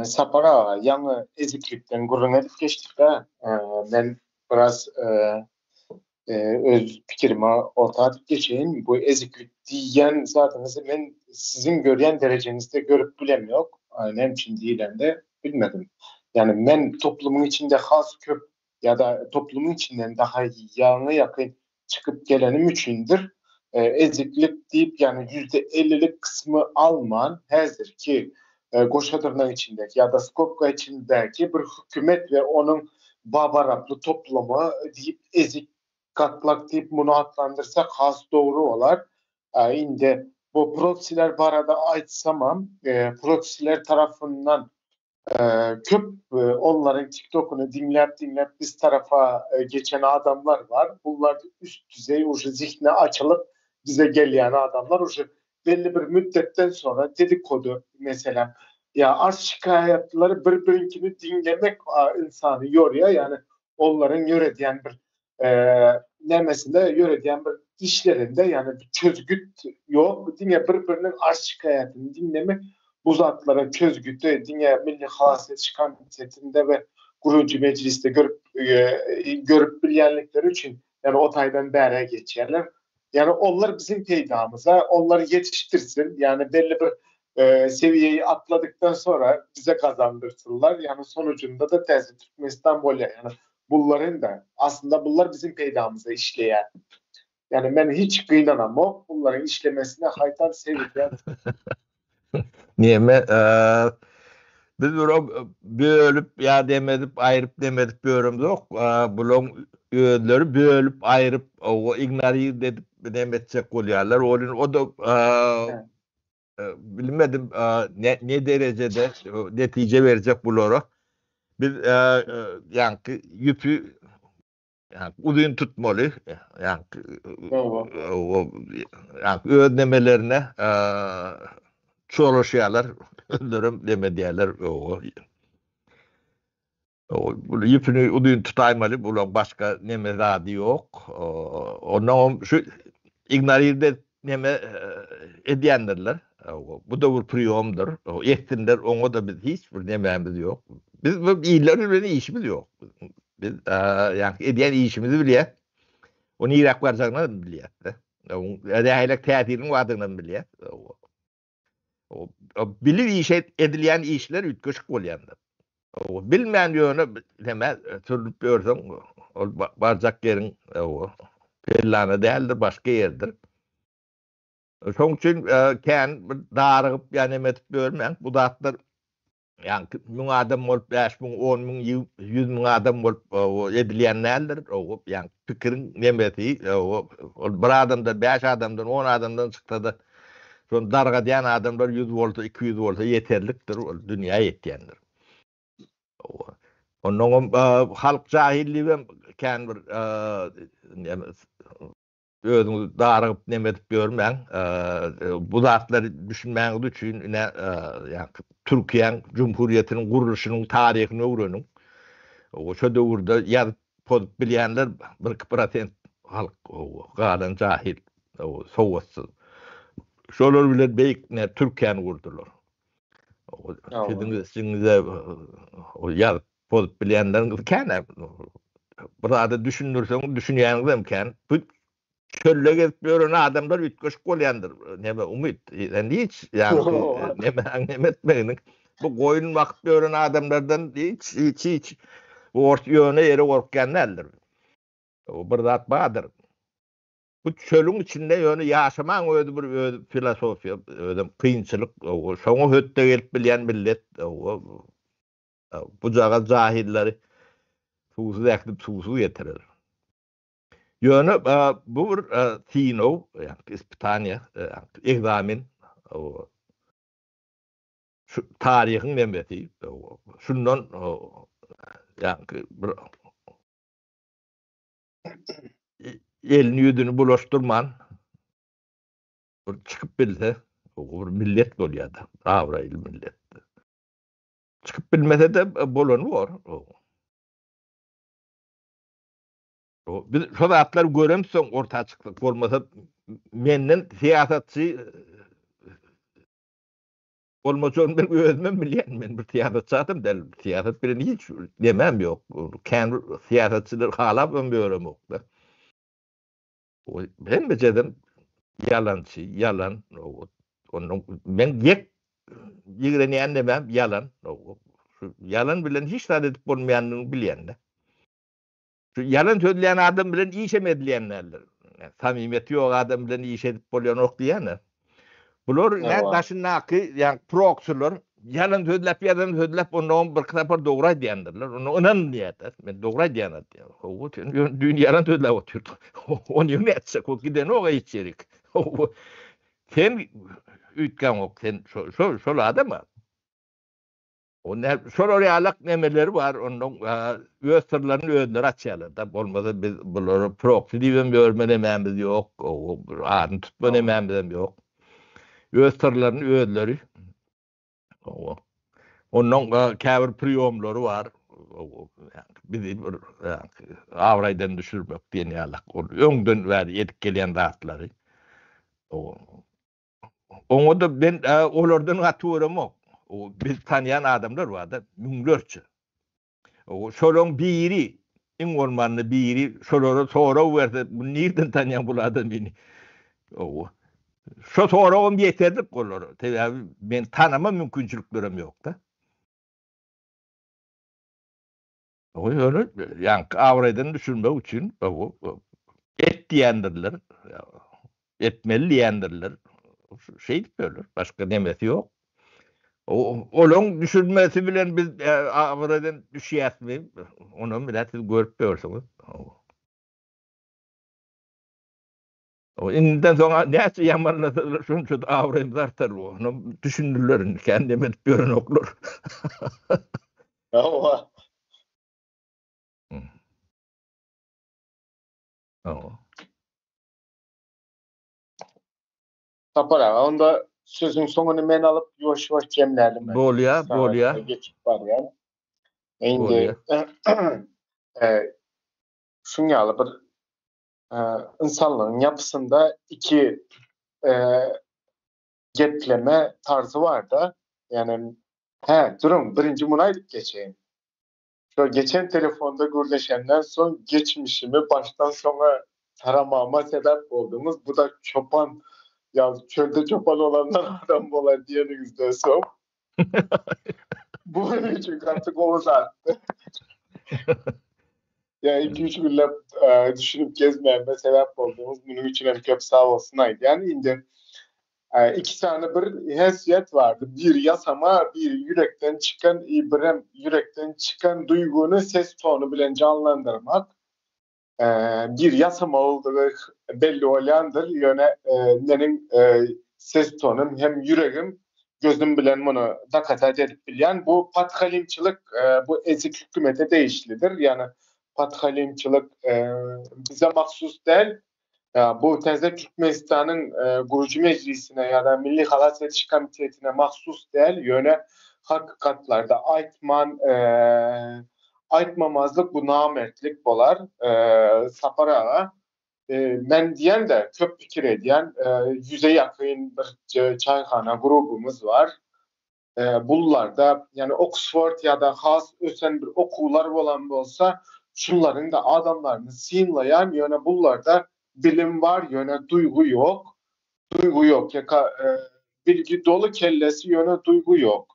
Sapar aga, ýaňy eziklikden gürrüň edip geçdik-dä. Men biraz öz pikirimi orta atyp geçeýin. Bu eziklik diýýän zadyňyzy men siziň görýän derejeňizde görüp bilemok. Näme üçin diýilende bilmedim. Ýagny men toplumyň içinde has köp ýa-da toplumyň içinden daha ýaňy-ýakyn çykyp gelenim üçindir. Eziklik diýip, ýagny ýüzde ellilik kysmy alman, häzirki goşa dyrnak içindäki ýa-da skobka içindäki bir hökümet we onuň babaraply toplumy diýip ezik gatlak diýip muny atlandyrsak has dogry bolar. Indi bu proksiler barada aýtsamam, proksiler tarapyndan Köp onlaryň TikTokyny diňläp diňläp biz tarapa geçen adamlar bar. Bunlar üst düzeý uje zihni açylyp bize gelýän adamlar uje belli bir müddetden sonra dedikodu meselem ýa arz şikaýatlary bir birinkini diňlemek ynsany ýorýa ýani onlaryň ýöredýän bir nämesinde ýöredýän bir işlerinde ýagny bir çözgüt ýok diňe bir biriniň arz şikaýatyny diňlemek bu zatlara çözgüti diňe Milli halas ediş komitetinde we gurujy mejlisde görüp görüp bilýänlikleri üçin ýagny o taýdan bärä geçýärler. Ýagny onlar biziň peýdamyza, onlar ýetişdirsin, ýagny belli bir sewiýeyi atladykdan sonra bize gazandyrsynlar, ýagny sonujynda-da täze Türkmenistan bolýar, ýagny Bullaryň-da, aslynda bullar biziň peýdamyza işleýär. Ýagny men hiç gynanamok bullaryň işlemesine, haýtam sevinýän. Neme, biz bir bölüp ýa demedip, aýryp demedip ýöremzok. Bulaň özleri bölüp, aýryp, ignorir edip neme etjek bolýarlar. Ol o-da. bilmedim ne ne derejede netije berjek bulara. Biz ýaňky ýüpi ýaňky uzyn tutmaly. Ýaňky ýaňky öz nemelerine çolaşýarlar. Özlerem neme diýýärler. Bu ýüpüni uzyn tutaýmaly, bulaň başga neme zady ýok. Onnoňam şu ignorirde neme edýändirler. Bu-da bir priýomdyr. Etsinler, oňa-da biz hiç bir nemämiz ýok. Biz bu iller bilen işimiz ýok. Biz ýa edýän işimizi bilýäs. O niräk barjagyny hem bilýäs-de. Oň nähili täsiriniň bardygyny hem bilýäs. Bilip iş edilýän işler üýtgeşik bolýandyr. Bilmän ýöne näme sürünip ýörseň, ol barjak ýeriň pellana däldir, başga ýerdir. Şoň üçin kän bir darygyp ýa neme edip ýörmäň. Bu zatlar Ýaňky müň adam bolup, 5000, 10000, 100000 adam bolup edilýän däldir. O ýaňky pikiriň nemesi, ol bir adamdan, bäş adamdan, on adamdan çyksa-da, şony dargadýan adamlar 100 bolsa, 200 bolsa ýeterlikdir, ol dünýä ýetýändir. Onnoňam halk jahilligem kän bir Özüňiz darygyp neme edip ýörmäň. Bu zatlary düşünmäňiz üçin ine ýaňky Türkiýäň Jumhuriýetiniň gurluşynyň taryhyny öwreniň. Şo döwürde ýazyp pozup bilýänler bir-iki prosent halk, galan jahil, sowatsyz. Şolar bilen beýik ne Türkiýäni gurdular. Siziň içiňizde ýazyp Pozup bilýänleriňiz kän-ä. Bir zada düşündirseň, düşünýäniňizem kän. Bu çölde gezip ýören adamlar üýtgeşik bolýandyr. Neme, Umyt, sen hiç ýaňky nemäň neme etmeginiň. Bu goýun bakyp ýören adamlardan hiç, hiç, hiç bu ors ýöne ýere gorkýan däldir. Bir zat bardyr. Bu çölüň içinde ýöne ýaşamaň özi bir öz filosofiýa, özem kynçylyk. Şoňa hötde gelip bilýän millet. Bujagaz jahylary suwsuz äkidip suwsuz getirer. Ýöne bu bir synag, ýagny ispitaniýa, ekzamen. Şu taryhyň nemesi, şundan ýagny bir elini ýüzüni bulaşdyrman bir çykyp bilse, bir millet bolýar-da, abraýly millet. Çykyp bilmese-de bolany bor. Biz şo zatlary göremsoň orta çykdyk. Bolmasa menden syýasatçy bolmajagyny men özümem bilýän. Men bir syýasatçy adam däl. Syýasat bilen hiç nemem ýok. Kän bir syýasatçylary halap hem ýöremok-da. Hemmejedem ýalançy, ýalan. Ondan men ýek ýigrenýän nemem ýalan. Şu ýalan bilen hiç zat edip bolmaýanyny bilýän-de. Şu ýalan sözleýän adam bilen iş hem edilýän däldir. Samimiýeti ýok adam bilen iş edip bolýanok diýýän-de. Bular nä daşyndaky ýa proksiler ýalan sözläp ýalan sözläp onnoňam birki sapar dogry aýdýandyrlar. Onda ynan diýýärler. Men dogry aýdýan diýýär. Hawa sen ýöne düýn ýalan sözläp otyrdyň. Ony nätjek ol gidenok hiç ýerik. Hawa sen üýtgäňok sen şo şo şol adam. O ne şolar ýalak nemeleri bar, ondan öz syrlaryny özleri açýarlar da, bolmasa biz bulara proksi diýibem ýörme nemämiz ýok, adyny tutma nemämizem ýok. Öz syrlaryny özleri Ondan käbir priýomlary bar. Bizi bir abraýdan düşürmek diýen ýalak. Ol öňden bäri edip gelýän zatlary. Oňa-da men olardan gaty göremok. Biz tanýan adamlar bar-da, müňlerçe. Şolaryň biri, iň bolmanda biri şolara sorag berse, bu nirden tanýaň bul adamyny? Şo soragam ýeterlik olara. Sebäbi men tanama mümkinçiliklerim ýok-da. Ýöne ýaňky abraýdan düşürmek üçin et diýendirler, etmeli diýendirler. Şeýdip ýörler. Başga nemesi ýok. Olaň düşürmesi bilen biz abraýdan düşýäsmi? Onam bilen siz görüp ýörsüňiz. Indiden soň näçe ýamanlasalar şonça-da abraýymyz artar. Onam düşündiler indi kän neme edip ýörenoklar. Hawa. Hawa. Sapar aga, onda sözüň soňuny men alyp ýuwaş-ýuwaş jemlälim. Bolýa, bolýa. Geçip barýan. Indi şuň ýaly bir ynsanlygyň ýapysynda iki gepleme tarzy bar-da. Ýagny, hä, duruň, birinji muny aýdyp geçeýin. Şo geçen telefonda gürleşenden soň geçmişimi başdan soňa taramama sebäp bolduňyz. Bu-da çopan, ýa çölde çopan olanlar adam bolar diýeniňizden soň. Bu meniň üçin gaty gowy zatdy. Ýa iki-üç günläp düşünip gezmäme sebäp bolduňyz. Munuň üçin hem köp sag bolsun aýdýan. Indi iki sany bir häsiýet bardy. Biri ýasama, biri ýürekden çykan, birem ýürekden çykan duýgyny ses tony bilen janlandyrmak. Bir ýasama boldugy belli bolýandyr, ýöne meniň ses tonym hem ýüregim gözüm bilen muny dokazat edip bilýän. Bu podhalimçilik, bu ezik hükümete degişlidir. Ýagny podhalimçilik bize mahsus däl. Bu täze Türkmenistanyň Gurujy mejlisine ýa-da Milli halas ediş komitetine mahsus däl, ýöne hakykatlarda aýtman aýtmamazlyk bu namertlik bolar. Sapar aga, men diýen-de köp pikir edýän, ýüze ýakyn bir çaýhana grubumyz bar. Bullarda, ýagny Oksford ýa-da has ösen bir okuwlar bolan bolsa, şunlaryň-da adamlaryny synlaýan, ýöne bullarda bilim bar, ýöne duýgy ýok. Duýgy ýok. Ýa bilgi doly kellesi, ýöne duýgy ýok.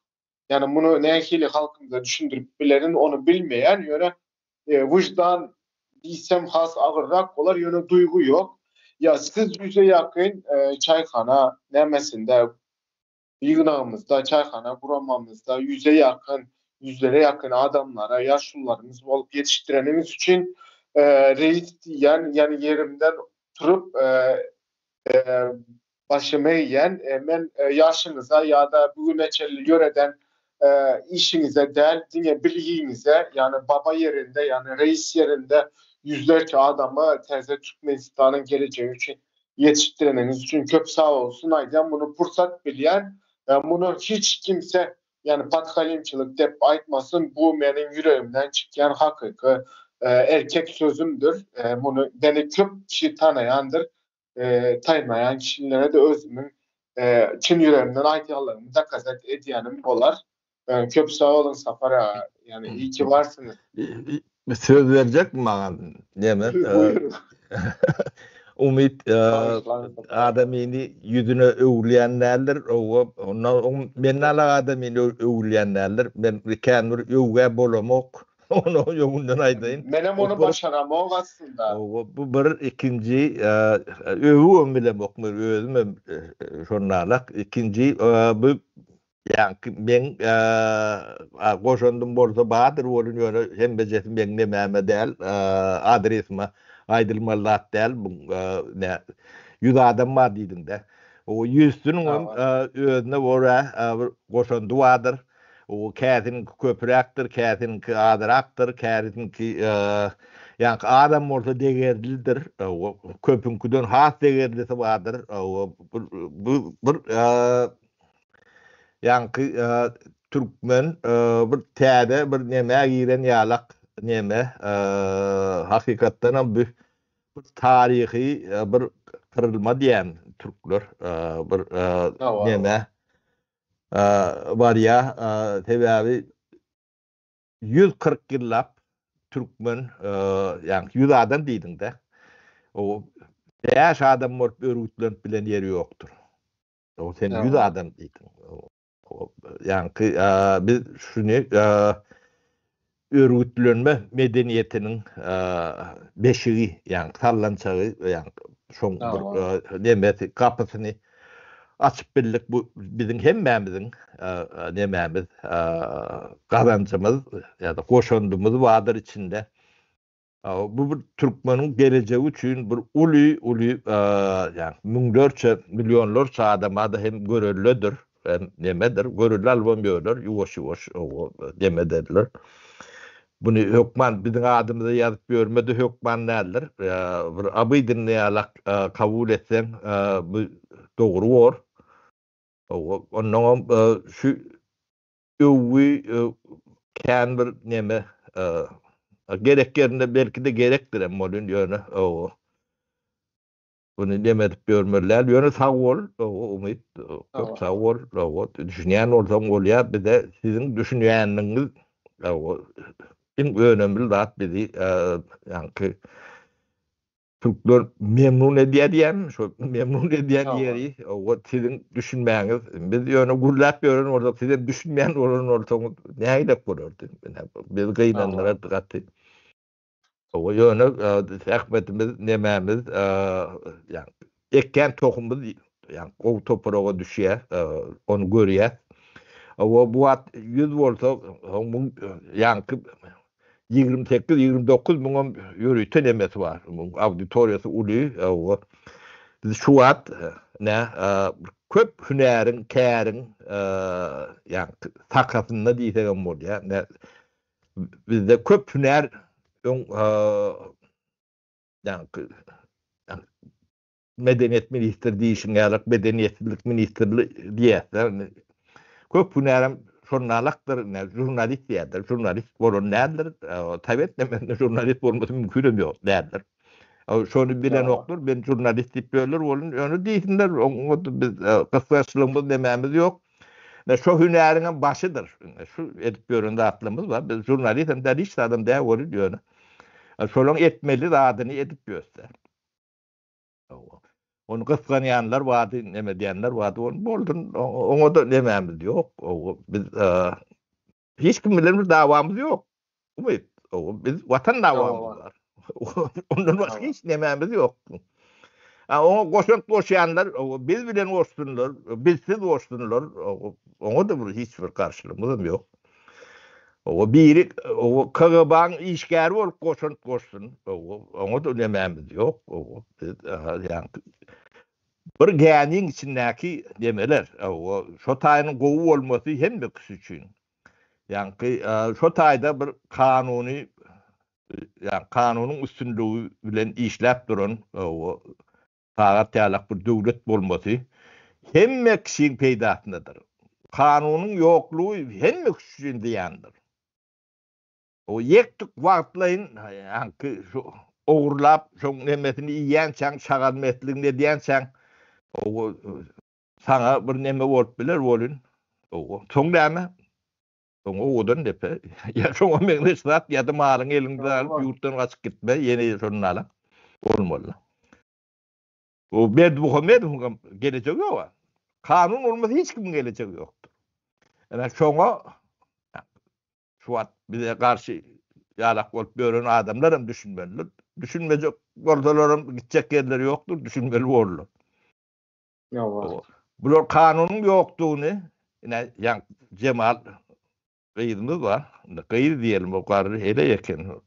Ýagny muny nähili halkymyza düşündirip bilerin, ony bilmeýän, ýöne wyždan diýsem has agyrrak bolar, ýöne duýgy ýok. Ýa siz ýüze ýakyn çaýhana nämesinde Ýygnagymyzda, çaýhana guramamyzda ýüze ýakyn, ýüzlere ýakyn adamlara ýaşulularymyz bolup ýetişdireniňiz üçin reýis diýýän, ýany ýerimden turup başymy egýän. Men ýaşyňyza ýa-da bu güne çenli ýöreden işiňize däl, diňe bilgiňize, ýany baba ýerinde, ýany reýis ýerinde ýüzlerçe adamy täze Türkmenistanyň gelejegi üçin ýetişdireniňiz üçin köp sag bolsun aýdýan muny pursat bilýän muny hiç kimse ýani podhalimçilik dep aýtmasyn bu meniň ýüregimden çykýan hakyky erkek sözümdir muny meni köp kişi tanaýandyr taymaýan kişilere-de özümiň çyn ýüregimden aýdýanlarymy dokazat edýänim bolar köp sag boluň Sapar aga ýani iyi ki barsyňyz. Söz berjekmi maňa neme? Umyt adamyny ýüzüne öwülýän däldir. Owa, ondan men nalak adamyny öwülýän däldir. Men kän bir öwgä bolamok. Ony öňünden aýdaýyn. Menem ony başaramok aslynda. Owa, bu bir, ikinji öwübem bilemok men özümem şonalak. Ikinji bu Ýaňky meň goşandym bolsa bardyr welin ýöne hemmejesi meň nemäme däl, adresime aýdylmaly zat däl bu nä 100 adam bar diýdiňdä. O ýüzsüniňem özüne görä bir goşandy bardyr. O käsiniňki köpüräkdir, käsiniňki azyrakdyr, käsiniňki ýaňky azam bolsa degerlidir. Köpüňkiden has degerlisi bardyr. Bu bir Ýaňky türkmen bir täze bir nemä giren ýalak neme hakykatdanam bu bir taryhy bir gyrylma diýen türkler bir neme barýa sebäbi 140 ýyllap türkmen ýaňky 100 adam diýdiňdä o 5 adam bolup örgütlenip bilen ýeri ýokdur. O sen 100 adam diýdiň. Ýaňky biz şuny örgütlenme medeniýetiniň beşigi, ýaňky sallançagy, ýaňky şoň bir nemesi, gapysyny açyp bildik. Bu biziň hemmämiziň nemämiz, gazanjymyz ýa-da goşandymyz bardyr içinde. Bu bir türkmeniň gelejegi üçin bir uly uly ýagny müňlerçe millionlarça adama-da hem görelledir hem nemedir görelde alybam ýörler ýuwaş ýuwaş neme ederler. Buny hökman biziň adymyza ýazyp ýörme-de hökman däldir. Bir abydinni ýalak kabul etseň bu dogry bor. Onnoňam şu öwgi kän bir neme gerek ýerinde belki-de gerekdirem bolyn ýöne buny neme edip ýörmeli däl. Ýöne sag bol Umyt köp sag bol. Düşünýän bolsaň bolýar bize siziň düşünýäniňiz iň önemli zat bizi ýaňky Türkler memnun edýär diýýän, şo memnun edýän ýeri, o siziň düşünmäňiz. Biz ýöne gürläp ýören bolsak, siz hem düşünmeýän bolan bolsaňyz, nägilek bolardy. Biz gynandyrardy gaty. O ýöne zähmetimiz, nemämiz, ýa ekýän tohumymyz ýa gowy topraga düşýär, ony görýäs. O bu wagt 100 bolsa, muň ýaňky 28, 29 müňem ýörite nemesi bar. Muň auditoriýasy uly. Biz şu wagt ne köp hünäriň, käriň ýa sakasynda diýsegem bolýar. Ne bizde köp hünär öň ýa Medeniýet ministri diýişiň ýalak medeniýetsizlik ministrli diýýäsler. Köp hünärem şonalakdyr, ine žurnalist diýýärler. Žurnalist bolan däldir. Sowet döwründe žurnalist bolmasy mümkinem ýok däldir. Şony bilenoklar, men žurnalist diýip ýörler, bolun ýöne diýsinler, oňa biz gysgançlygymyz nemämiz ýok. Ine şo hünäriňem başydyr. Şu edip ýören zatlarymyz bar. Biz žurnalistem däl, hiç zadam däl welin ýöne. Şolaň etmeli zadyny edip ýösler. Ony gysganýanlar bardy, neme diýenler bardy. Ony boldun, oňa-da nemämiz ýok. Biz hiç kim bilen bir dawamyz ýok. Umyt, biz watan dawamyz bar. Ondan başga hiç nemämiz ýok. Oňa goşant goşýanlar biz bilen goşsunlar, bizsiz goşsunlar. Oňa-da bir hiç bir garşylygymyzam ýok. Owa biri owa KGB-nyň işgäri bolup goşant goşsun. Owa oňa-da nemämiz ýok. Owa biz ýaňky bir gämiň içindäki nemeler. Owa şo taýynyň gowy bolmasy hemme kişi üçin. Ýaňky şo taýda bir kanuny ýa kanunyň üstünligi bilen işläp duran owa Sagat ýalak bir döwlet bolmasy hemme kişiň peýdasynadyr. Kanunyň ýoklugy hemme kişi üçin zyýandyr. O ýek-tük wagtlaýyn haňky şu ogurlap şoň nemesini iýýänçäň, şagal mesligini edýänçäň o saňa bir neme bolup biler welin, soň näme? Soň owadan depe. Ýa şoňa meňzeş zat ýa-da malyňy eliňde alyp ýurtdan gaçyp gitme, ýene şondan ala. Bolmaly. O Berdimuhamedowyň hem gelejegi ýok. Kanun bolmasa hiç kimiň gelejegi ýokdur. Ene şoňa şu wagt bize garşy ýalak bolup ýören adamlar hem düşünmelidir. Düşünmejek bolsalar hem gitjek ýerleri ýokdur, düşünmeli borlar. Ýa. Bular kanunyň ýokdugyny ine ýaň Jemal gyzymyz bar. Indi gyz diýelim o garry heleý eken.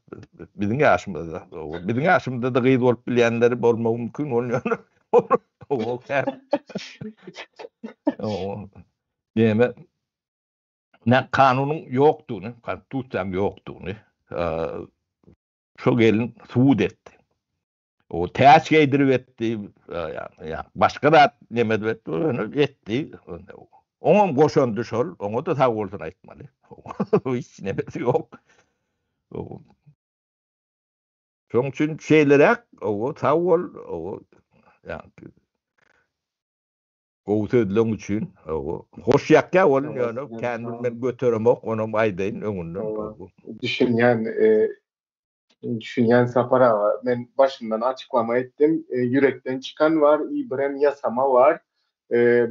Biziň ýaşymyzda. Biziň ýaşymyzda-da gyz bolup bilýänleri bolmagy mümkin ol ýöne. O kär. O näme? Ne kanunyň ýokdugyny, konstitusiýanyň ýokdugyny şo gelin subut etdi. O täç geýdirip etdi, ýa başga zat neme edip etdi, ýöne etdi. Oňam goşandy şol, oňa-da sag bolsun aýtmaly. Hiç nemesi ýok. Şoň üçin şeýleräk, owa, sag bol, owa, ýa gowy sözleň üçin, owa. Hoş ýakýar ol, ýöne kän bir men göteremok, onam aýdaýyn öňünden. Düşünýän, Düşünýän Sapar aga, men başyndan açyklama etdim. Ýürekden çykan bar, i birem ýasama bar.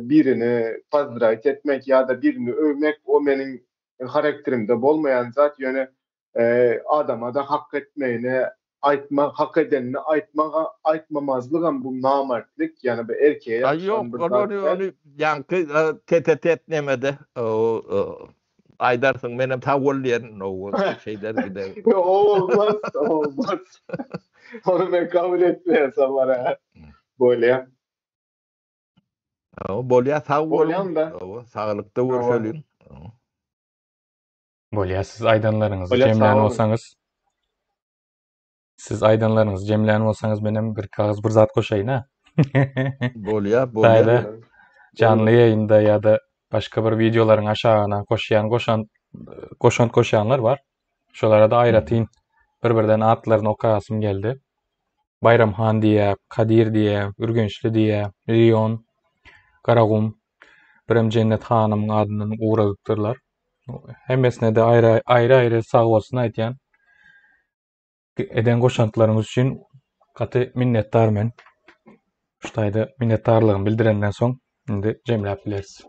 Birini pozdrawit etmek ýa-da birini öwmek o meniň harakterimde bolmaýan zat, ýöne adama-da hak etmegini aýtma, hak edenini aýtmaga, aýtmamazlygam bu namertlik, ýagny bu erkeğe ýakşan bir zat däl. Ýok, ony ýaňky tete-tet nemede. aýdarsyň, menem sag bol diýerin, o şeýder gider. O olmaz, o olmaz. Ony men kabul etmeýän Sapar aga. Bolýa. Bolýa, sag boluň. Saglykda görşeliň. Bolýa, siz aýdanlaryňyzy jemlän bolsaňyz. Siz aýdanlaryňyzy jemlän bolsaňyz menem bir kagyz bir zat goşaýyn ha. Bolýa, bolýa. Janly ýaýynda ýa-da başga bir wideolaryň aşagyna goşýan goşan goşant goşýanlar bar. Şolara da aýratyn bir-birden atlaryny okasym geldi. Baýram han diýýär, Kadyr diýýär, Ürgençli diýýär, Rion, Garagum, birem Jennet hanymyň adyndan ugradypdyrlar. Hemmesine-de aýry-aýry sag bolsun aýdýan. Eden goşantlaryňyz üçin gaty minnetdar men. Şu taýda minnetdarlygymy bildirenden soň indi jemläp bileris.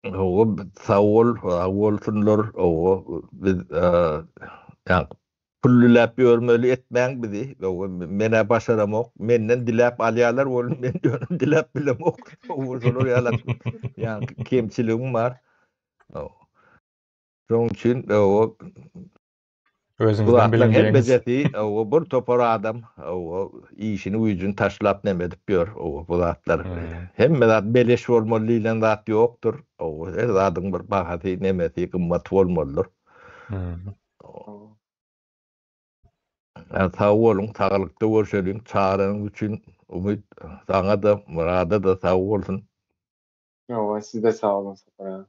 Hawa, sag bol, sag bolsunlar. Hawa, biz ýa pul diläp ýörmeli etmäň bizi. Hawa, men-ä başaramok. Menden diläp alýarlar welin, men ýöne diläp bilemok. Hawa, şolar ýaly ýa kemçiligim bar. Hawa. Şonuň üçin hawa, Özüňizden biliň diýeňiz. Hemmejesi owo bir topar adam owo işini güýjüni taşlap neme edip ýör owo bu zatlar hemme zat beleş bolmaly diýlen zat ýokdur owo her zadyň bir bahasy nemesi gymmaty bolmalydyr. Sag boluň saglykda görşeliň çagyraňyz üçin Umyt saňa-da Myrada-da sag bolsun. Owa sizde sag boluň Sapar aga.